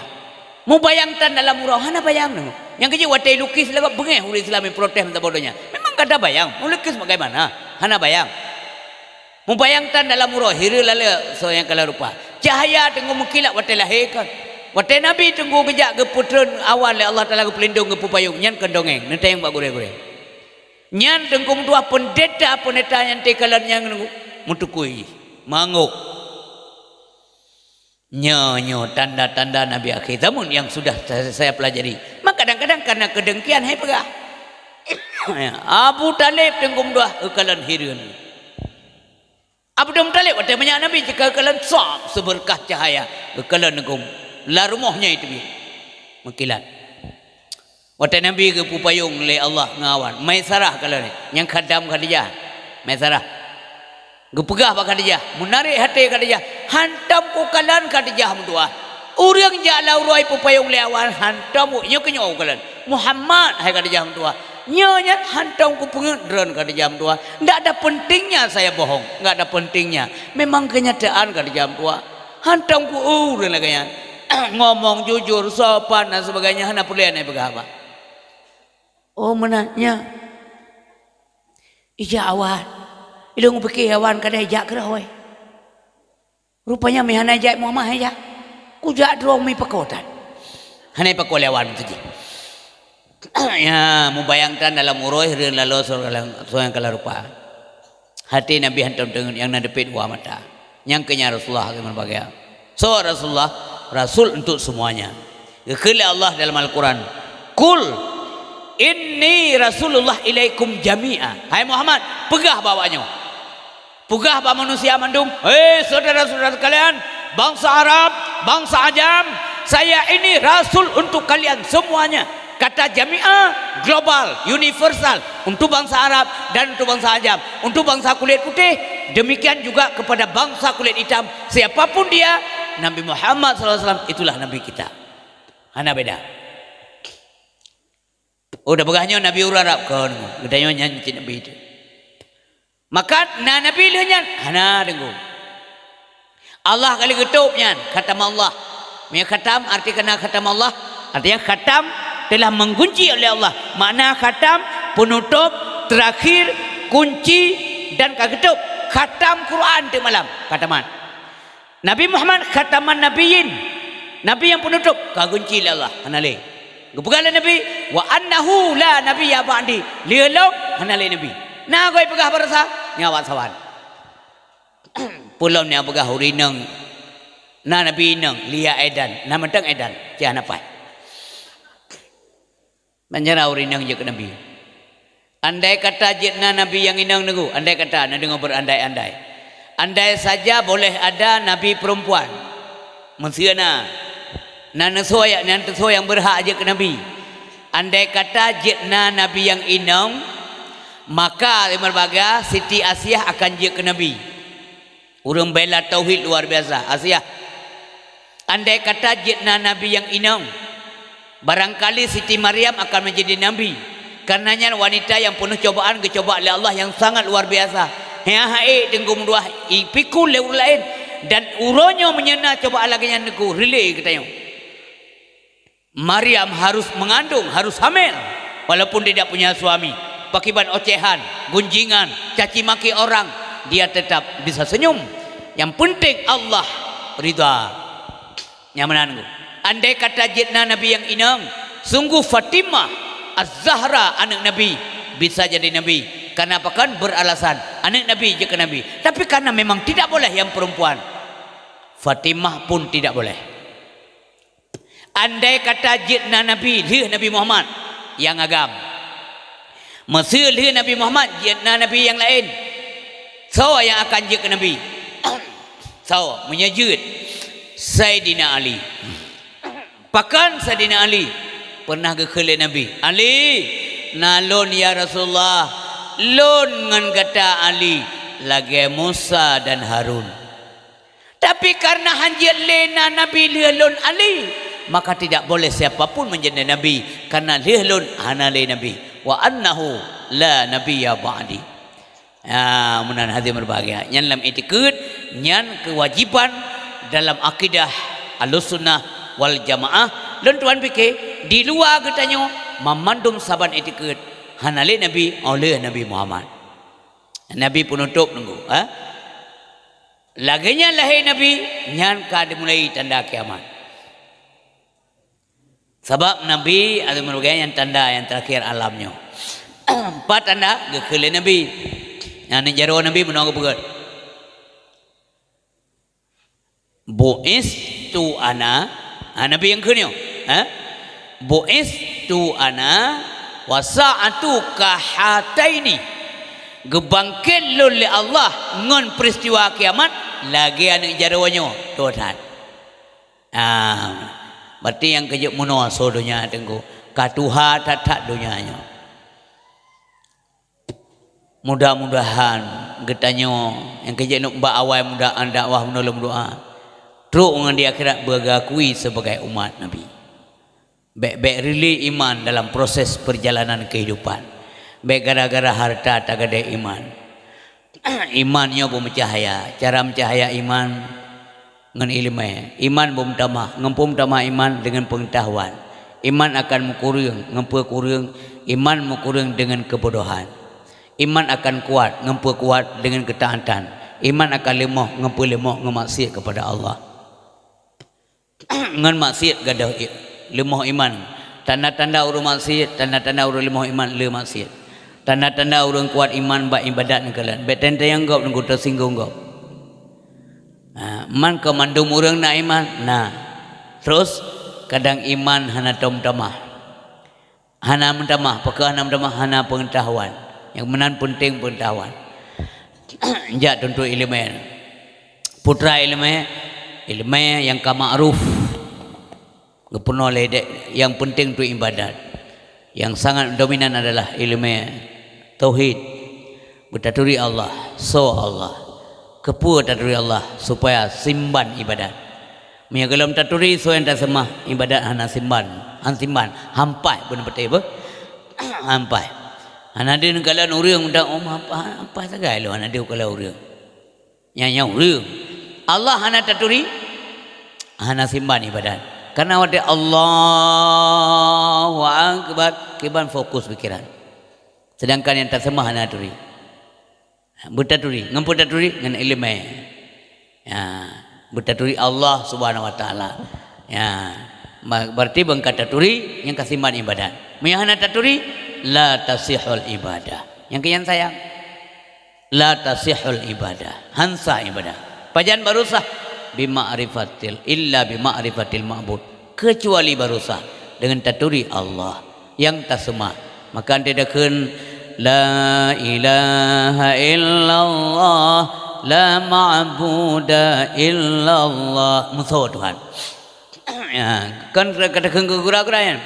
Mubayang tan dalam uroe, hana bayang deungoe. Nyang keujeuet watèe lukis lagèe beungèh ureueng Islam nyang protes meusaboh donya. Memang ka tabayang, meulukis bagaimana? Hana bayang. Mubayang tan dalam uroe, hireuen lalè soe nyang ka lheueh rupa. Cahya teungoh meukilap watèe lahé kon. Watèe Nabi teungoh geujak geupeutreun awan lé Allah Taala geupeulindong geupeupayong, nyan kon dongeng, neutanyong bak gurèe-gurèe. Nyan teungku meutuah peundeta-peundeta nyang teukalon nyang meutukui, manggok. Nyoe, nyoe tanda-tanda Nabi akhir zaman yang sudah saya, saya pelajari. Maka kadang-kadang karena kedengkian hai peugah. Abu Talib teungku meutuah geukalon hireuen. Abdul Muthalib watèe manyak Nabi jika geukalon sab seubeurkah cahaya geukalon neugum lam rumoh nyan itu meukilat. Watèe Nabi geupeupayong lé Allah ngon awan, Maisarah kalon nyang khadam Khadijah. Maisarah geupeugah bak Khadijah, meunarek até Khadijah, hantom kukalon Khadijah meutuah. Ureueng jak lam uroe peupayong lé awan hantom, nyoe keuh nyoe kukalon. Muhammad, hai Khadijah meutuah. Nyoe nyan hantom kupeungeut droen Khadijah meutuah. Ndak ada pentingnya saya bohong, nggak ada pentingnya. Memang kenyataan Khadijah meutuah. Hantom ku ureueng lagèe nyan. Ngomong jujur, sopan dan sebagainya hana peureulèe neupeugah haba. Oh, meunan nyan. Ijak awan. Ilôn pike awan kadang ijak keudroe. Rupanya meuhana jak Muhammad hai jak. Kujak droe mi peuko tan. Hana peuko lé awan tu jih. Ya, mubayang tan dalam uroe hireuen laloe soe nyang ka lheueh rupa. Até Nabi hantom teungeut nyang na deuh peuet dua mata. Nyang keuh nyan Rasulullah geumeubagi. Soe Rasulullah? Rasul untuk semuanya. Geukheun lé Allah dalam Al-Quran, "Qul inni rasulullah ilaikum jami'a." Hai Muhammad, peugah bak awaknyoe. Peugah bak manusia mandum, "Hei saudara-saudara sekalian, bangsa Arab, bangsa Ajam, saya ini rasul untuk kalian semuanya." Kata jami'a global, universal, untuk bangsa Arab dan untuk bangsa Ajam, untuk bangsa kulit putih, demikian juga kepada bangsa kulit hitam, siapapun dia, Nabi Muhammad sallallahu alaihi wasallam itulah Nabi kita. Hana beda. Oh, tapeugah nyoe Nabi ureueng Arab kon, geutanyoe nyan cit Nabi teuh. Maka na Nabi lheueh nyan hana deungoe. Allah ka lheueh geutôb nyan, khatam Allah. Meunyoe khatam, arti keunan khatam Allah, artinya khatam telah menggunci oleh Allah. Makna khatam, penutup, terakhir, kunci, dan ka geutôb. Khatam Quran teuk malam, khataman. Nabi Muhammad khataman nabiyyin, nabi nyang penutup, ka gunci lé Allah, hana lé. Geupeugah lé Nabi, "Wa annahu la nabiyya ba'di." Lheueh lôn hana lé nabi. Na goi peugah baroesa, nyan awak sawan. Peue lom nyang peugah ureueng inong, na nabi inong, lia edan, na mantong edan, cit hana paih. Bancara ureueng inong jeuet keu nabi. Andai kata jeuet na nabi nyang inong, Teungku, andai kata, na deungoe berandai-andai. Andai saja boleh ada nabi perempuan. Meuseu na, na neusoe, na teusoe nyang berhak jeuet keu nabi. Andai kata jeuet na nabi nyang inong, maka, Teungku, Siti Asiah akan jeuet keu nabi. Ureueng bela tauhid luar biasa, Asiah. Andai kata jeuet na nabi nyang inong, barangkali Siti Maryam akan menjadi nabi. Karena nyan wanita nyang peunoh cobaan, geucoba lé Allah nyang sangat luar biasa. Nyan hai Teungku meutuah, ipikul lé ureueng laén. Dan uroe nyoe meunyoe na cobaan lagée nyan, Teungku, reulee geutanyoe. Maryam harus mengandung, harus hamil, walaupun tidak punya suami. Pakiban ocehan, gunjingan, caci maki orang, dia tetap bisa senyum. Yang penting Allah ridha. Nyang meunan, Teungku. Andai kata jeuet na nabi nyang inong, sungguh Fatimah Az-Zahra, aneuk Nabi, bisa jadi nabi. Karena apa kan? Beralasan, aneuk Nabi jeuet keu nabi. Tapi karena memang tidak boleh nyang perempuan, Fatimah pun tidak boleh. Andai kata jeuet na nabi lheueh Nabi Muhammad nyang agam. Meuseu lheueh Nabi Muhammad jeuet na nabi nyang laén, soe nyang akan jeuet keu nabi? Soe? Meunyoe jeuet, Saidina Ali. Pakon Saidina Ali? Pernah geukheun lé Nabi, "Ali, na lôn ya Rasulullah, lôn ngon gata Ali lagée Musa dan Harun." Tapi karena hanjeuet lé na nabi lheueh lôn Ali, maka tidak boleh siapa pun menjadi nabi, karena lheueh lôn hana lé nabi. Wa annahu la nabiyya ba'di. Ya, meunan hadirin berbahagia. Nyan lam itikad, nyan kewajiban dalam akidah Ahlussunnah wal Jamaah. Lôn tuan pike, di luwa geutanyoe, mamandum saban itikad hana lé nabi, óh lheueh Nabi Muhammad. Nabi penutup nunggu, ha? Lagée nyan lahé Nabi, nyan ka dimulai tanda kiamat. Sabab Nabi, atau meureugai nyan tanda nyang teurakhir alam nyoe. Empat tanda geukheun lé Nabi. Nyang aneuk jaroe Nabi meunoe geupeugah, "Bu'istu ana," ha, Nabi nyang kheun nyoe, ha? "Bu'istu ana wa sa'atu kahataini." Geubangket lôn lé Allah ngon peuristiwa kiamat lagée aneuk jaroe nyoe, tuha that. Ah, berarti nyang keujeuet meunoe soe donya Teungku, ka tuha that-that donya nyoe. Mudah-mudahan geutanyoe nyang keujeuet neuk bak awai muda-, dakwah meunoe lôn meudoa, trok ngon di akhirat beugeukui sebagai umat Nabi. Bék-bék rili iman dalam proses perjalanan kehidupan. Bék gara-gara harta tagadée iman. Iman nyoe beumeucahya. Cara meucahya iman ngon iéleumé. Iman beumeutamah. Ngon peue meutamah iman? Deungon peungeutahuan. Iman akan meukureueng. Ngon peue kureueng? Iman meukureueng deungon keubodohan. Iman akan kuat. Ngon peue kuat? Deungon keutaatan. Iman akan leumoh. Ngon peue leumoh? Ngon maksiat kepada Allah. Ngon maksiat gadôh i-, leumoh iman. Tanda-tanda ureuëng maksiat, tanda-tanda ureuëng leumoh iman le maksiat. Tanda-tanda ureuëng kuat iman bak iébadat neukalon. Bék teuntée nyang gob neugeuh teusinggung gob. Ha, man keu mandum ureuëng na iman? Na. Terus, kadang iman hana tom tamah. Hana meutamah, pakon hana meutamah? Hana peungeutahuan. Nyang meunan peunteng peungeutahuan. Jak tuntut iéleumé. Putra iéleumé, iéleumé nyang ka ma'ruf. Geupeunoh lé dek, nyang peunteng tu iébadat. Nyang sangat dominan adalah iéleumé tauhid. Beutaturi Allah, soe Allah. Keupeue taturi Allah? Supaya simban iébadat. Meunyoe gohlom taturi, soe nyang taseumah, iébadat hana simban, han simban, hampah beuneupatéh beuh. Hampah. Hana deuh neukalon ureuëng meudan, oh, hampah, hampah sagai lôn hana deuh kalon ureuëng. Nyan, nyan ureuëng. Allah hana taturi, hana simban ibadat. Karena watée Allahu Akbar, kiban fokus pikiran. Sedangkan nyang taseumah hana taturi. Beutaturi, ngon peue taturi? Ngon iéleumé. Ya, beutaturi Allah Subhanahu wa Taala. Ya, ba-, berarti beungka taturi nyang ka simban ibadat. Meunyo hana taturi, la tasihul ibadah. Nyang keu nyang sayang. La tasihul ibadah. Han sah ibadah. Pajan baru sah? Bima'rifatil, illa bima'rifatil ma'bud. Keucuali baru sah deungon taturi Allah nyang taseumah. Maka anté takheun, "La ilaha illallah, la ma'buda illallah." Meusoe Tuhan. Ya, kan kata kheun keu gura-gura nyan.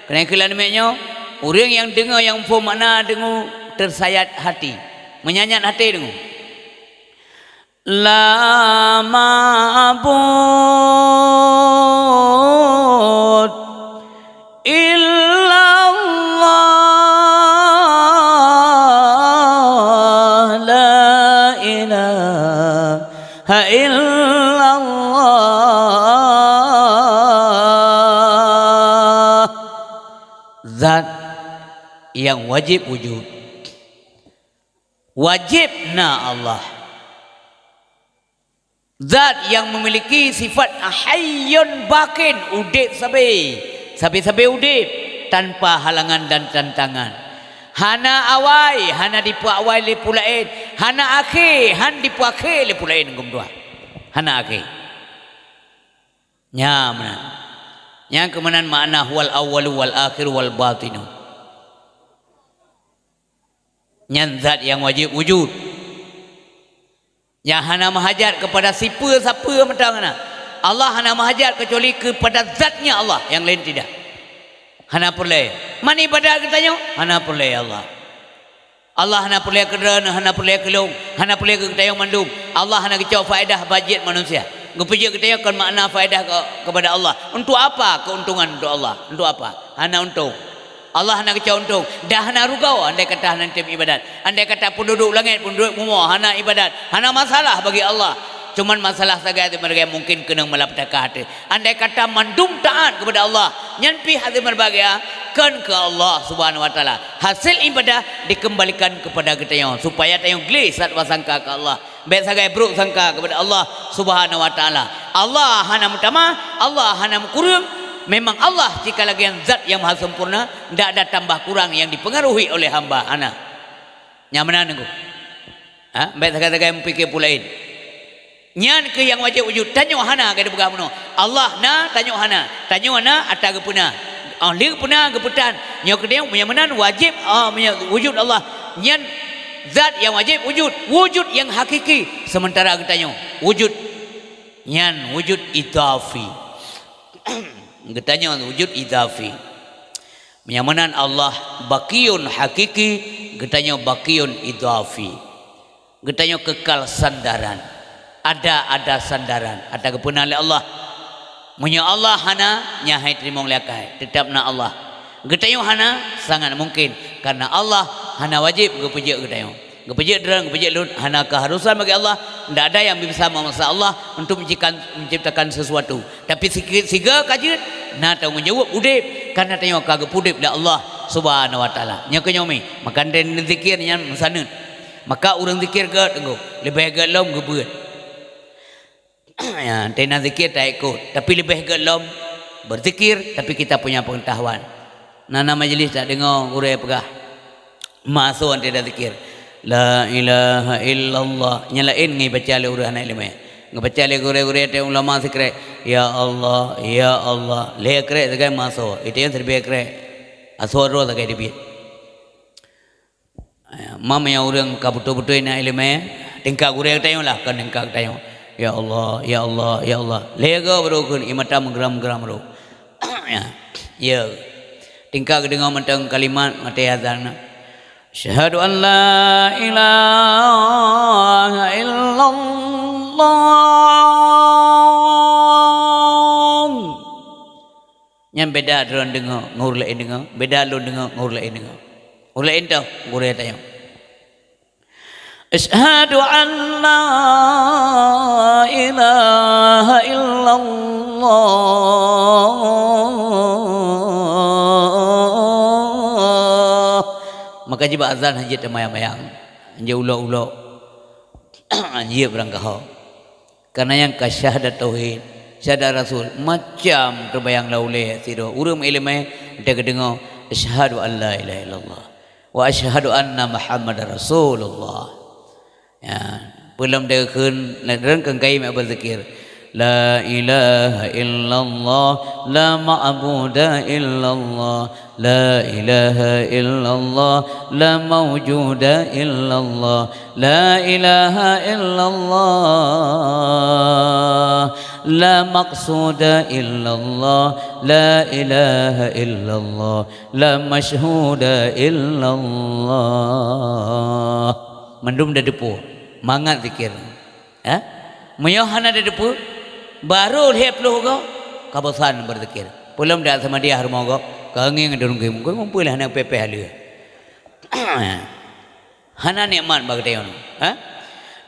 Keuneuk keulan miet nyoe, ureuëng nyang deungoe nyang muphom makna deungoe teusayat hati. Meunyanyat hati deungoe. La ma'bud illallah, la ilaha illallah. Zat nyang wajéb wujud. Wajéb na Allah. Zat nyang memiliki sifat hayyun baqin, udeb sabe, sabe-sabe udeb, tanpa halangan dan tantangan. Hana awai, hana dipeuawai lé peue laén, hana akhé, han dipeuakhé lé peue laén, geumeudua. Hana akhé. Nya meunan. Nyang keumanan makna huwal awwalu wal akhiru wal batinu. Nyan zat nyang wajéb wujud. Nyang hana meuhajat keupada sipeue-sapeue mantong na. Allah hana meuhajat keucuali keupada zatnya Allah, nyang laén tidak. Hana peureulée. Man ibadat geutanyoe? Hana peureulée Allah. Allah hana peureulée keu droeneuh, hana peureulée keu lôn, hana peureulée keu geutanyoe mandum. Allah hana geucok faedah bak jeuet manusia. Geupeujeuet geutanyoe kon makna faedah ke-, kepada Allah. Untuk apa keuntungan untuk Allah? Untuk apa? Hana untông. Allah hana geucok untông, dah hana rugoe andai kata hana tem ibadat. Andai kata peunduduek langét, peunduduek bumoe hana ibadat, hana masalah bagi Allah. Cuman masalah sagai teuma mungkin keunong malapetaka até. Andai kata mandum taát kepada Allah, nyan pih hase meubahgia, kon keu Allah Subhanahu wa Taala. Hasil ibadah dikembalikan kepada geutanyoe, supaya tanyoe gleh sat wasangka keu Allah. Bék sagai brok sangka kepada Allah Subhanahu wa Taala. Allah hana meutamah, Allah hana meukureueng. Memang Allah cit ka lagée zat nyang maha sempurna, ndak ada tambah kurang yang dipengaruhi oleh hamba. Hana. Nyang meunan nunggu. Ha? Bék sagai-sagai meupiké peue laén. Nyan keuh nyang wajéb wujud. Tanyoe hana, ka dipeugah bunoe. Allah na, tanyoe hana. Tanyoe na, ata geupeuna. Oh, lé geupeuna, geupeutan. Nyoe keudeh, meunyoe meunan wajéb, oh, meunyoe wujud Allah. Nyan zat nyang wajéb wujud. Wujud nyang hakiki. Sementara geutanyoe wujud. Nyan wujud idhafi. Geutanyoe wujud idhafi. Meunyoe meunan Allah baqiyun hakiki, geutanyoe baqiyun idhafi. Geutanyoe keukal sandaran. Ada, ada sandaran. Ata geupeuna lé Allah. Meunyoe Allah hana, nyan hai teurimong lé akai. Teutap na Allah. Geutanyoe hana, sangat mungkin. Karena Allah hana wajéb geupeujeuet geutanyoe. Geupeujeuet droe, geupeujeuet lôn, hana keuharusan bagi Allah. Ndak ada yang bisa memaksa Allah untuk menciptakan, menciptakan sesuatu. Tapi siki-, siga ka jeuet, na tanggong jaweueb udeb, karena tanyoe ka geupeudeb lé Allah Subhanahu wa Taala. Nyoe keuh nyoe mi, maka neudeungoe zikir nyan meusaneut. Maka ureuëng zikir gét teungku, leubeh gét lom geubeuet. Ya, teunan zikir tak ikut, tapi leubeh gét lom berzikir, tapi kita punya pengetahuan. Na, na majlis tak deungoe gurée peugah. Masoe anté zikir, "La ilaha illallah." Nyang laén ngibaca lé ureuëng hana iéleumé. Ngibaca lé gurée-gurée teuh ulama sikrek, "Ya Allah, ya Allah." Lhée krek sagai masoe, itée siribée krek. Asoe droe sagai dibiet. Mam nyang ureuëng ka beutôi-beutôi na iéleumé, tingkat gurée geutanyoe lah, kon tingkat geutanyoe. "Ya Allah, ya Allah, ya Allah." Lhée goe baru kheun, ie mata meugeram-geram baru. Ya. Ya. Tingkat geudeungoe mantong kalimat maté azan na. Asyhadu an la ilaha illallah. Nyan beda droe deungoe ngon ureuëng laén deungoe, beda lôn deungoe ngon ureuëng laén deungoe. Ureuëng laén toh gurée tanyoe. Asyhadu an la ilaha illallah. Maka jibak azan hanjeuet teumayang-mayang, hanjeuet ulok-ulok, hanjeuet beurangkaho. Kareuna nyang ka syahadat tauhid, syahadat rasul, macam teubayang lam ulée sidroe ureuëng iéleumé, watée geudeungoe, "Asyhadu an la ilaha illallah wa asyhadu anna Muhammadar Rasulullah." Ya, peulom deukeuen, lagée keu kai meubeuzikir, "La ilaha illallah, la ma'buda illallah, la ilaha illallah, la maujuda illallah, la ilaha illallah, la maqsuda illallah, la ilaha illallah, la masyhuda illallah." Mandum deudeupeu mangat zikir. Ha? Meunyoe hana deudeupeu, barô lhée ploh goe, ka bosan beuzikir. Peulom dak samadiyah rumoh goe, ka ngieng deurong geuh, mungken mumpul hana pepeh lheueh. Hana nikmat bak geutanyoe. Ha?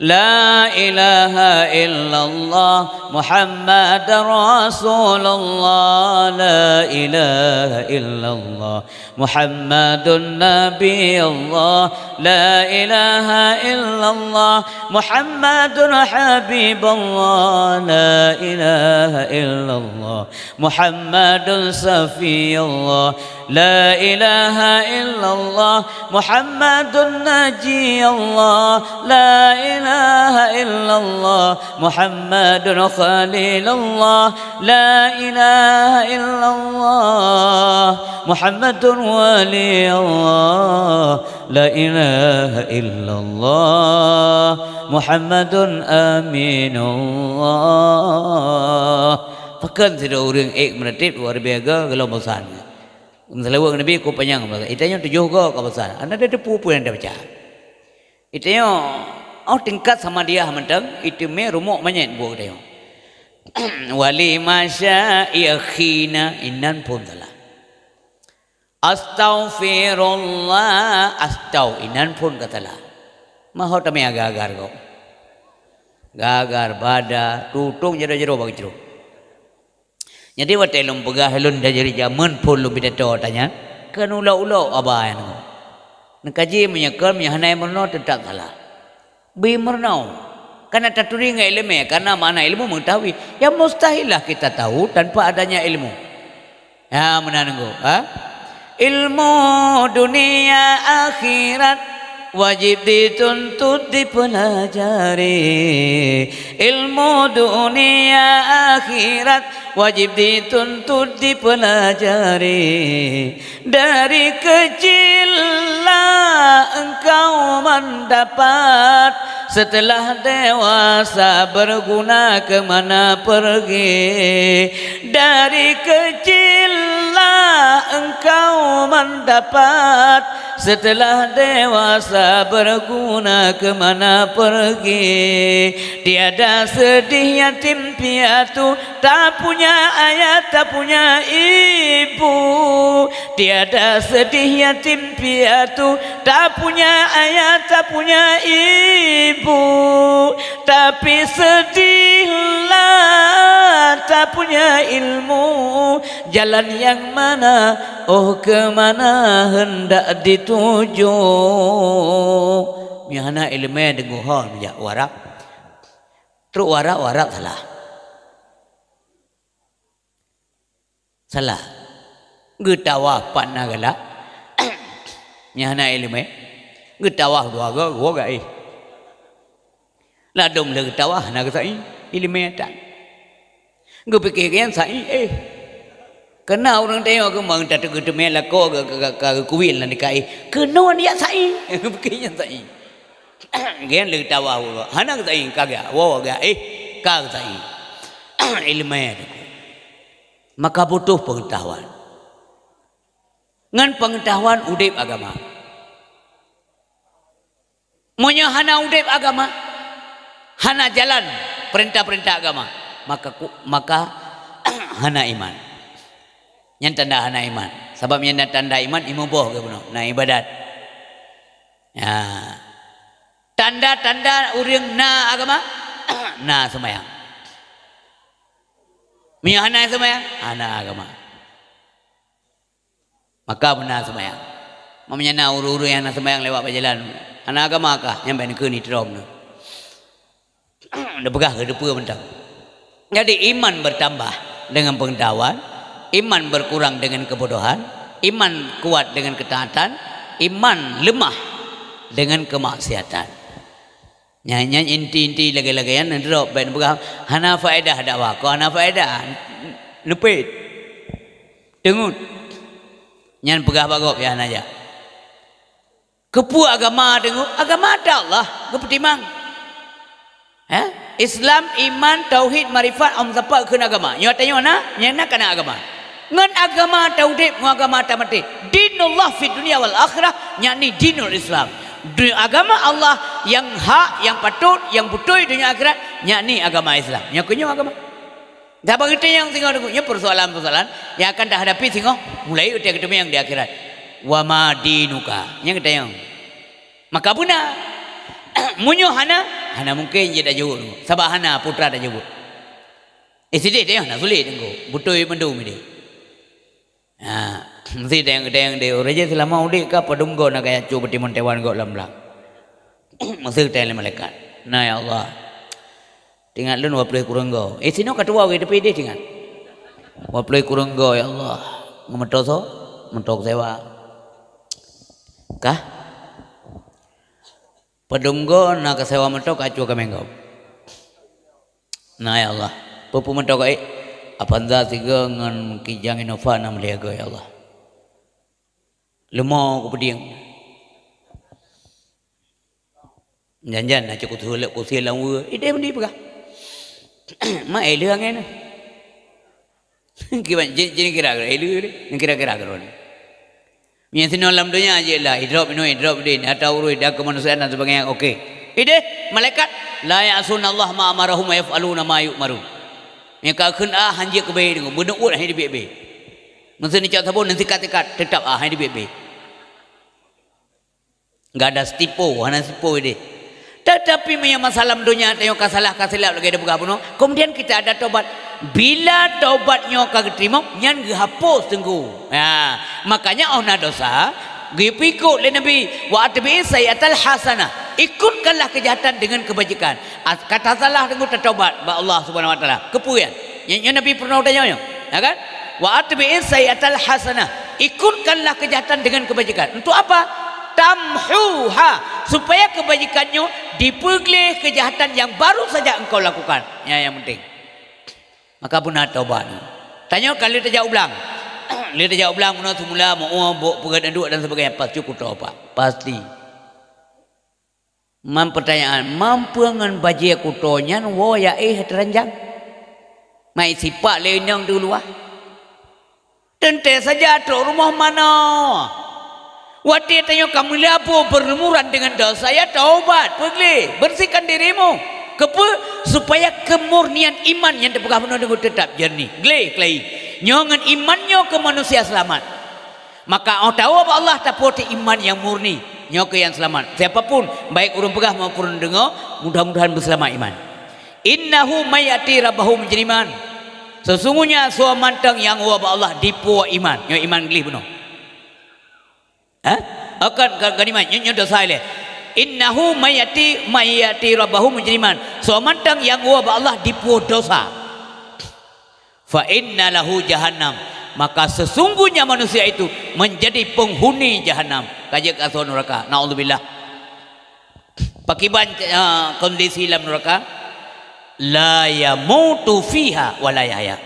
La ilaha illallah Muhammadar Rasulullah, la ilaha illallah Muhammadun Nabi Allah, la ilaha illallah Muhammadun Habib Allah, la ilaha illallah Muhammadun Safi Allah, la ilaha illallah Muhammadun Naji Allah, la ilaha illallah Muhammadun Khalil Allah, la ilaha illallah Muhammadun Wali Allah, la ilaha illallah Muhammadun Aminullah. Pakon sidroe ureuëng ék meuratéb luar biasa geulom bosan. Meuseulaweuet ngon Nabi ka panyang bosan. Geutanyoe tujoh goe ka bosan. Hana deudeupeu peue nyang tabaca. Geutanyoe, oh, tingkat samadiyah mantong, iteumé rumoh manyét buet geutanyoe. Wali masya ikhina, inan phon salah. Astaghfirullah, astau, inan phon ka salah. Maho tamé agar-agar kok. Gagar, bada, tutong jaroe-jaroe bak jroh. Jadi watée lôn peugah lôn dari jameun phon lôn pidato tanyan, keu ulok-ulok aba nyan. Neukaji meunyoe kon, meunyoe hana meurunoe teutap salah. Bri meurunoe. Kana taturi ngon iéleumé, karena makna ilmu mengetahui. Yang mustahil lah kita tahu tanpa adanya ilmu. Ya, meunan nunggu, ha? Ilmu dunia akhirat wajib dituntut dipelajari. Ilmu dunia akhirat wajib dituntut dipelajari. Dari kecillah engkau mendapat, setelah dewasa berguna ke mana pergi. Dari kecillah engkau mendapat, setelah dewasa berguna ke mana pergi. Tiada sedih yatim piatu, tak punya ayah, tak punya ibu. Tiada sedih yatim piatu, tak punya ayah, tak punya ibu. Tapi sedihlah tak punya ilmu, jalan yang mana, oh, ke mana hendak dituju. Meunyoe hana iéleumé deungoe ho meujak u Arab. Trok u Arab, u Arab salah. Salah. Geutawaf pat na galak. Nyan hana iéleumé. Geutawaf dua goe, goe gaéh. Ladôm lé geutawaf hana geusa'i, iéleumé that. Geupike geuh nyan sa'i, éh. Keunan ureuëng tanyoe geumang tateugeue teumé lakoe geu-, geu-, geu-, ka geukuwil lam dikaéh. Keunoe jak sa'i. Geupike nyan sa'i. Geuh nyan lé geutawaf goe. Hana geusa'i, ka geuh, woe gaéh, ka geusa'i. Iéleumé. Maka butuh peungeutahuan. Ngon peungeutahuan udeb agama. Meunyoe hana udeb agama, hana jalan peurintah-peurintah agama, maka ku-, maka hana iman. Nyan tanda hana iman. Sabab nyan tanda iman, imeuböh geuh bunoe, na iébadat. Ya. Tanda Tanda-tanda ureuëng na agama, na seumayang. Meunyoe hana seumayang, hana agama. Maka beuna seumayang. Meunyoe na ureuëng-ureuëng nyang na seumayang lewat bak jalan, hana agama kah, nyan bèk neukheun itrom nyoe. Neupeugah keu teupeue mantong. Jadi, iman bertambah dengan pengetahuan, iman berkurang dengan kebodohan, iman kuat dengan ketaatan, iman lemah dengan kemaksiatan. Nyan, nyan inti-inti lagèe-lagèe nyan, neudrop, bèk neupeugah, "Hana faedah dakwah, kon hana faedah." Neupet. Teungeut. Nyan peugah bak gob, ya, hana jak. Keupeue agama teungoh? Agama ata Allah, geupeutimang. Hah? Islam, iman, tauhid, makrifat, am sapat kheun agama. Nyoe tanyoe na, nyang na kana agama. Ngon agama taudeb, ngon agama tamaté. Dinullah fid dunya wal akhirah, yakni dinul Islam. Du-, agama Allah nyang hak, nyang patot, nyang beutôi donya akhirat, yakni agama Islam. Nyoe keuh nyoe agama. Dak bagi teunyang singoh teungku, nyoe persoalan-persoalan nyang akan tahadapi singoh mulai utai keuteumeung di akhirat. "Wa ma dinuka?" Nyang geutanyong. Maka beuna. Meunyoe hana, hana mungken jeuet tajaweueb. Sabab hana putra tajaweueb. Eh, sideh teuh hana sulet teungku. Beutôi mandum ideh. Ha, meusti teueng-teueng deh, ureuëng jih seulama udeb ka padum goe na gaya cok beutimon tewan gob lam blang. Meusti teueng lé malaikat. Na, ya Allah. Tingat lôn dua ploh kureueng goe. Eh, sinoe ka tuwoe geuh, tapi ideh tingat. Dua ploh kureueng goe, ya Allah. Ngon moto soe? Moto sewa. Kah? Padum goe na ka sewa moto ka cok kaméng gob. Na, ya Allah. Peue-peue moto ka ék? Avanza sigoe ngon Kijang Innova nam lhèe goe, ya Allah. Leumo kupeudieng. Jan-jan na cok kuthulek kusie lam weue. Ideh meundi peugah. Ma éh lheueh angén. Kiban, jih, jih kira-kira, eh, lé, lé, kira-kira keudroe. Meunyoe sinoe lam donya jih lah, idrop inoe, idrop ideh, ata urui, dan kemanusiaan dan sebagainya, oke. Ideh, malaikat, "La ya'sunallaha ma amarahum wa yaf'aluna ma yu'marun." Nyang ka kheun A, han jeuet keu B deungoe, beuneuut han jeuet B. Meuseu neucok saboh, neusikat-sikat, teutap A, han jeuet B. Gada sitipu, hana sitipu ideh. Tetapi meunyoe masa lam donya tanyoe ka salah, ka silap lagèe tapeugah bunoe, kemudian kita ada tobat. Bila tobat nyoe ka geuteurimong, nyan geuhapus teungku. Ya, makanya óh na dosa, geupeuikot lé Nabi, "Wa atbi'is sayyi'atal hasanah." Ikutkanlah kejahatan dengan kebajikan. As-, ka tasalah teungku tatobat bak Allah Subhanahu Wa Taala. Keupeue nyan? Nyan, nyan Nabi peurunoe tanyoe nyoe, ya kan? "Wa atbi'is sayyi'atal hasanah." Ikutkanlah kejahatan dengan kebajikan. Untuk apa? "Tamhuha." Supaya kebajikan nyoe dipeugleh kejahatan yang baru saja engkau lakukan. Nyan nyang penting. Maka beuna tobat. Tanyoe ka lheueh tajak u blang. Lheueh tajak u blang, meunoe semula meu'oh, bôk peugét anduek dan sebagainya. Pasti kutobat. Pasti. Man peutanyaan, man peue ngon bajée kuto nyan woe ya éh teuranjang? Mai sipak lé inong di luwa. Teuntée saja trok rumoh manoe. Watée tanyoe ka meulaboh beurumuran deungon desya, ya taubat, peugleh, bersihkan dirimu. Keupeue? Supaya keumurnian iman nyang teupeugah bunoe teungku teutap jeurnih, gleh keulayi. Nyoe ngon iman nyoe keu manusia seulamat. Maka óh tawoe bak Allah tapuwoe iman nyang murni, nyoe keuh nyang seulamat. Siapa pun, baik ureuëng peugah maupun ureuëng deungoe, mudah-mudahan beuseulamat iman. "Innahu may ya'ti rabbahu mujriman." Sesungguhnya soe mantong nyang woe bak Allah dipuwoe iman, nyoe iman gleh bunoe. Hah? Oh, kon, kon, kon iman, nyoe, nyoe desya ilée. "Innahu may ya'ti, may ya'ti rabbahu mujriman." Soe mantong nyang woe bak Allah dipuwoe desya. "Fa inna lahu jahannam," maka sesungguhnya manusia itu menjadi penghuni jahanam. Ka jeuet keu asoe nuraka. Naudzubillah. Pakiban, eh, kondisi lam nuraka? "La yamutu fiha wa la yahya."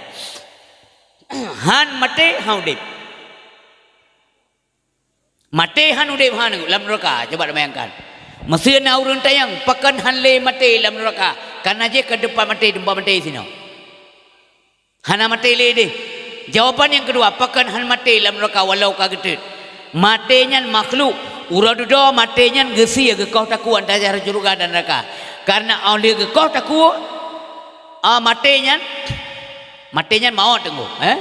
Han maté, han udeb. Maté han udeb han lam nuraka, coba bayangkan. Meuseu na ureuëng tanyong, pakon han lé maté lam nuraka? Kana jih ka teumpat maté, teumpat maté sinoe. Hana maté lé deh. Jawaban nyang keudua, pakon han maté lam nuraka walau ka geutet? Maté nyan makhluk. Uroe dudoe maté nyan geusie geukoh takue antara syeuruga dan nuraka. Karena óh lheueh geukoh takue, ah, maté nyan, maté nyan mawöt teungku, eh?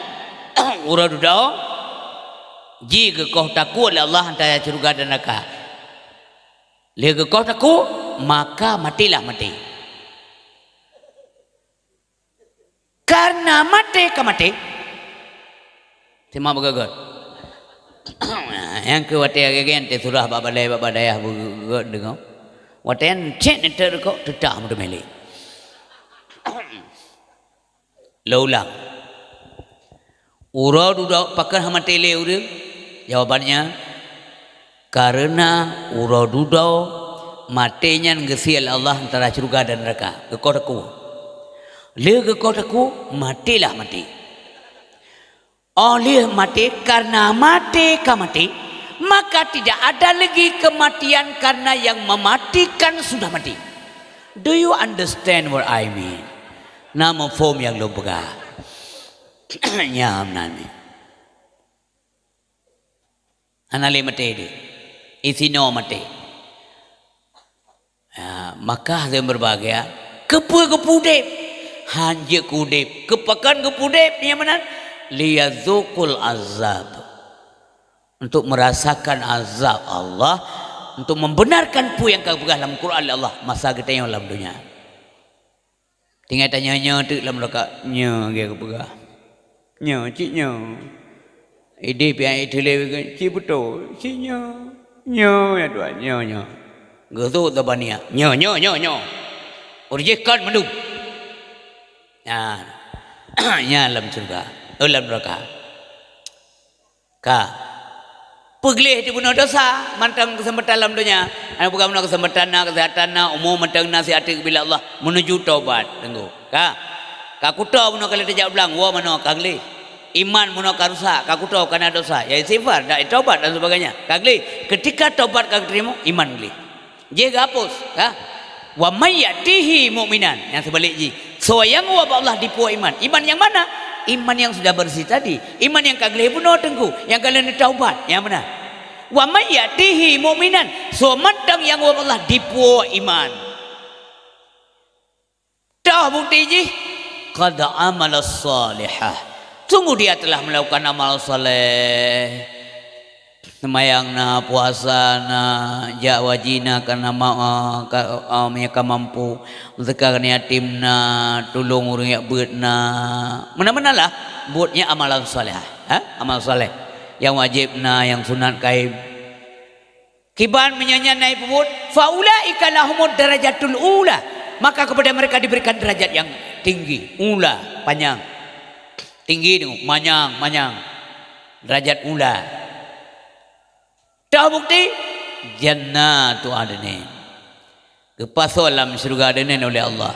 Uroe dudoe Ji geukoh takue lé Allah antara syeuruga dan nuraka. Lé geukoh takue, maka matilah maté. Karena maté ka maté, teuma beugöt-göt. Nyang keu watèe geugen teusurah bak balèe, bak dayah beugöt-göt deungoe. Watèe nyan cit neuteuek rukok, teutah meuteumé lé. Lôn ulang. Uroe dudoe pakon hana maté lé ureuëng? Jawabannya, karena uroe dudoe maté nyan geusie lé Allah antara syeuruga dan neuraka. Geukoh takue. Lheueh geukoh takue, matélah maté. Óh lheueh maté, karena maté ka maté, maka tidak ada lagi kematian karena yang mematikan sudah mati. Do you understand what I mean? Na muphom nyang lôn peugah? Nyan meunan. Hana lé maté deh. Isinoe maté. Ya, maka hadirin berbahagia, keupeue geupeu udeb? Hanjeuet keu udeb. Keu pakon geupeu udeb, nyang meunan? Liyadzuqul azab. Untuk merasakan azab Allah, untuk membenarkan peue nyang ka geupeugah lam Quran lé Allah masa geutanyoe lam donya. Tinggai tanyoe nyoe teuk lam neuraka, nyoe geupeugah. Nyoe, cit nyoe. Idéh pian iteuléh, cit beutôi, cit nyoe. Nyoe, ya Tuhan, nyoe, nyoe. Geusut tabaniak. Nyoe, nyoe, nyoe, nyoe. Ureuëng jih kon mandum. Nyan. Nyan lam syeuruga. Oh, lam neuraka. Ka. Peugleh dibunoe desya mantong keuseumpatan lam donya. Hana peugah bunoe keuseumpatan na, keuseuhatan na, umu mantong na, siat teuk geubri lé Allah, meunuju taubat. Teunggu. Ka. Ka kuto bunoe ka lheueh tajak u blang, woe manoe ka gleh. Iman bunoe ka rusak, ka kuto ka na desya, ya istighfar, dak taubat dan sebagainya. Ka gleh. Ketika taubat ka geuteurimong, iman gleh. Jih geuhapus, ka? Wa may ya'tihi mu'minan, nyang seubalek jih. Soe nyang woe bak Allah dipuwoe iman. Iman nyang mana? Iman nyang sudah bersih tadi. Iman nyang ka gleh bunoe teungku, nyang ka lheueh neutaubat, nyang meunan. Wa may ya'tihi mu'minan, soe mantong nyang woe bak Allah dipuwoe iman. Toh bukeuti jih, qad amila shalihah. Sungguh dia telah melakukan amal saleh. Seumayang na, puasa na, jak haji na, ka na ma-, ka, ah, meunyo ka mampu, zakat yatim na, tulông ureuëng jak beuet na. Meunan-meunan lah, buet nyan amalan saleh. Ha? Amal saleh. Nyang wajéb na, nyang sunat kaém. Kiban meunyo nyan na jipeubuet, fa ulaika lahumud darajatul ula, maka kepada mereka diberikan derajat yang tinggi, ula, panyang. Tinggi tu, manyang, manyang. Derajat ula. Toh bukeuti, jannatu adnin. Geupasoe lam syeuruga adnin oleh Allah.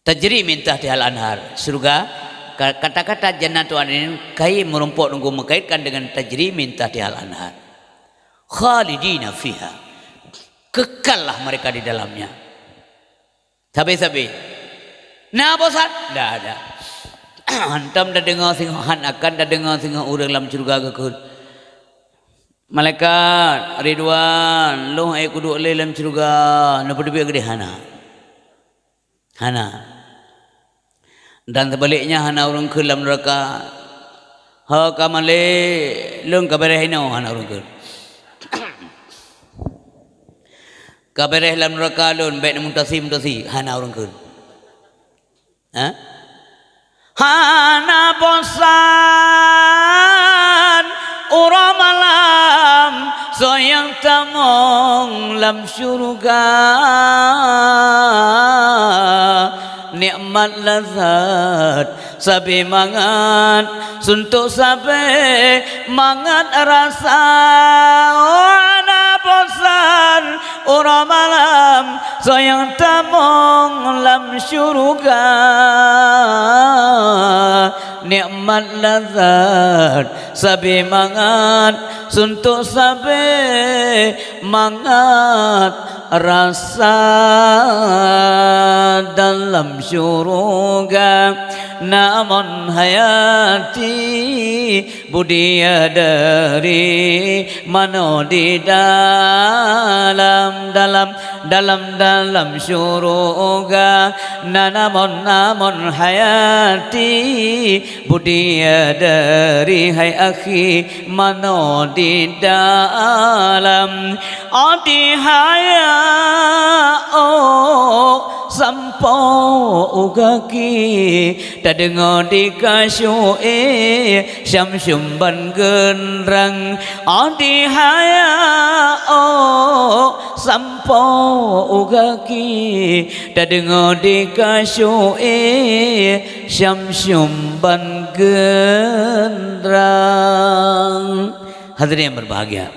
Tajri min tahtihal anhar. Syeuruga, ka-, kata-kata jannatu adnin kai meurumpok teungku meukaitkan dengan tajri min tahtihal anhar. Khalidina fiha. Kekallah mereka di dalamnya. Sabe-sabe. Na bosan? Ndak ada. Hantom tadeungoe singoh, han akan tadeungoe singoh ureuëng lam syeuruga geukheun, "Malaikat, Ridwan, lôn ék kuduek lé lam syeuruga, neupeuteubiet keudeh hana." Hana. Dan seubaliknya hana ureuëng kheun lam neuraka. Ho ka malée, lôn ka beureh inoe, hana ureuëng kheun. Ka beureh lam neuraka lôn, bék neumutasi-mutasi, hana ureuëng kheun. Ha? Hana bosan uroe malam, soe nyang tamong lam syeuruga. Nikmat lazat sabe mangat, suntok sabe mangat rasa. Oh, hana bosan uroe malam, soe nyang tamong lam syeuruga. Nikmat lazat sabe mangat, suntok sabe mangat rasa. Dalam syeuruga na mon hayati, budiya dari manoe di dalam, dalam, dalam, dalam syeuruga. Na mon, na mon hayati, budiya dari hai Akhi manoe di dalam, adi haya ôk sampoe u gaki, tadeungoe di kasyu'e syam-syum ban geundrang, adi haya ôk sampoe u gaki, tadeungoe di kasyu'e syam-syum ban geundrang. Hadirin yang berbahagia,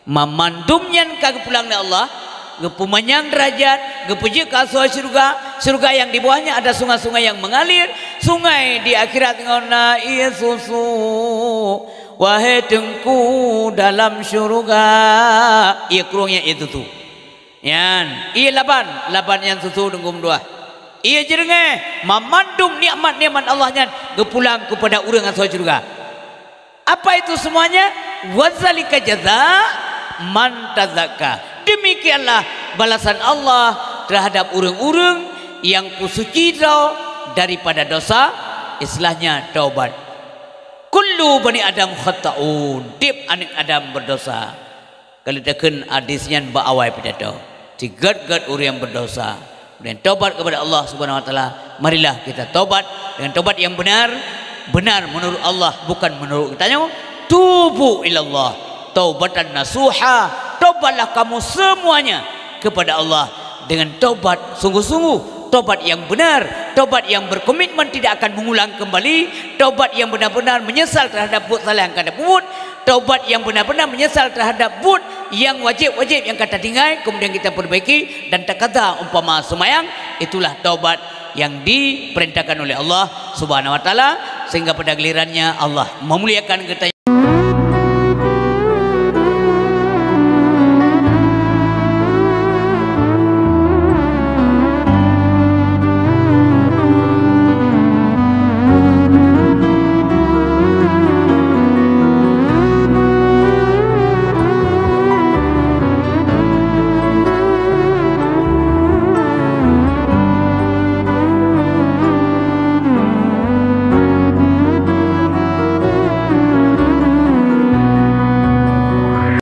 mamandum nyan ka geupulang lé Allah, geupeumanyang deurajat, geupeujeuet keu asoe syeuruga, syeuruga yang di bawahnya ada sungai-sungai yang mengalir, sungai di akhirat ngon na ié susu. Wahai Teungku dalam syeuruga, ié krueng nyan ié susu. Nyan, ié laban, laban nyan susu deunggom dua. Ié jeureungeh, mamandum nikmat-nikmat Allah nyan geupulang keupada ureuëng asoe syeuruga. Apa itu semuanya? Wazalika jaza man tazakka. Demikianlah balasan Allah terhadap ureuëng-ureuëng yang kusuci droe daripada dosa, istilahnya taubat. Kullu bani Adam khata'un, tieb aneuëk Adam berdosa. Ka lheueh takheun hadis nyan bak awai pidato. Sigét-gét ureuëng berdosa, kemudian tobat kepada Allah Subhanahu wa Taala. Marilah kita tobat dengan tobat yang benar, benar menurut Allah, bukan menurut geutanyoe. Tubu ilallah taubatan nasuha. Tobatlah kamu semuanya kepada Allah dengan tobat sungguh-sungguh, tobat yang benar, tobat yang berkomitmen tidak akan mengulang kembali, tobat yang benar-benar menyesal terhadap buet salah yang ka tapubuet, tobat yang benar-benar menyesal terhadap buet yang wajib-wajib yang ka tatinggai, kemudian kita perbaiki dan takada umpama seumayang, itulah tobat yang diperintahkan oleh Allah Subhanahu wa Taala, sehingga pada gilirannya Allah memuliakan kita.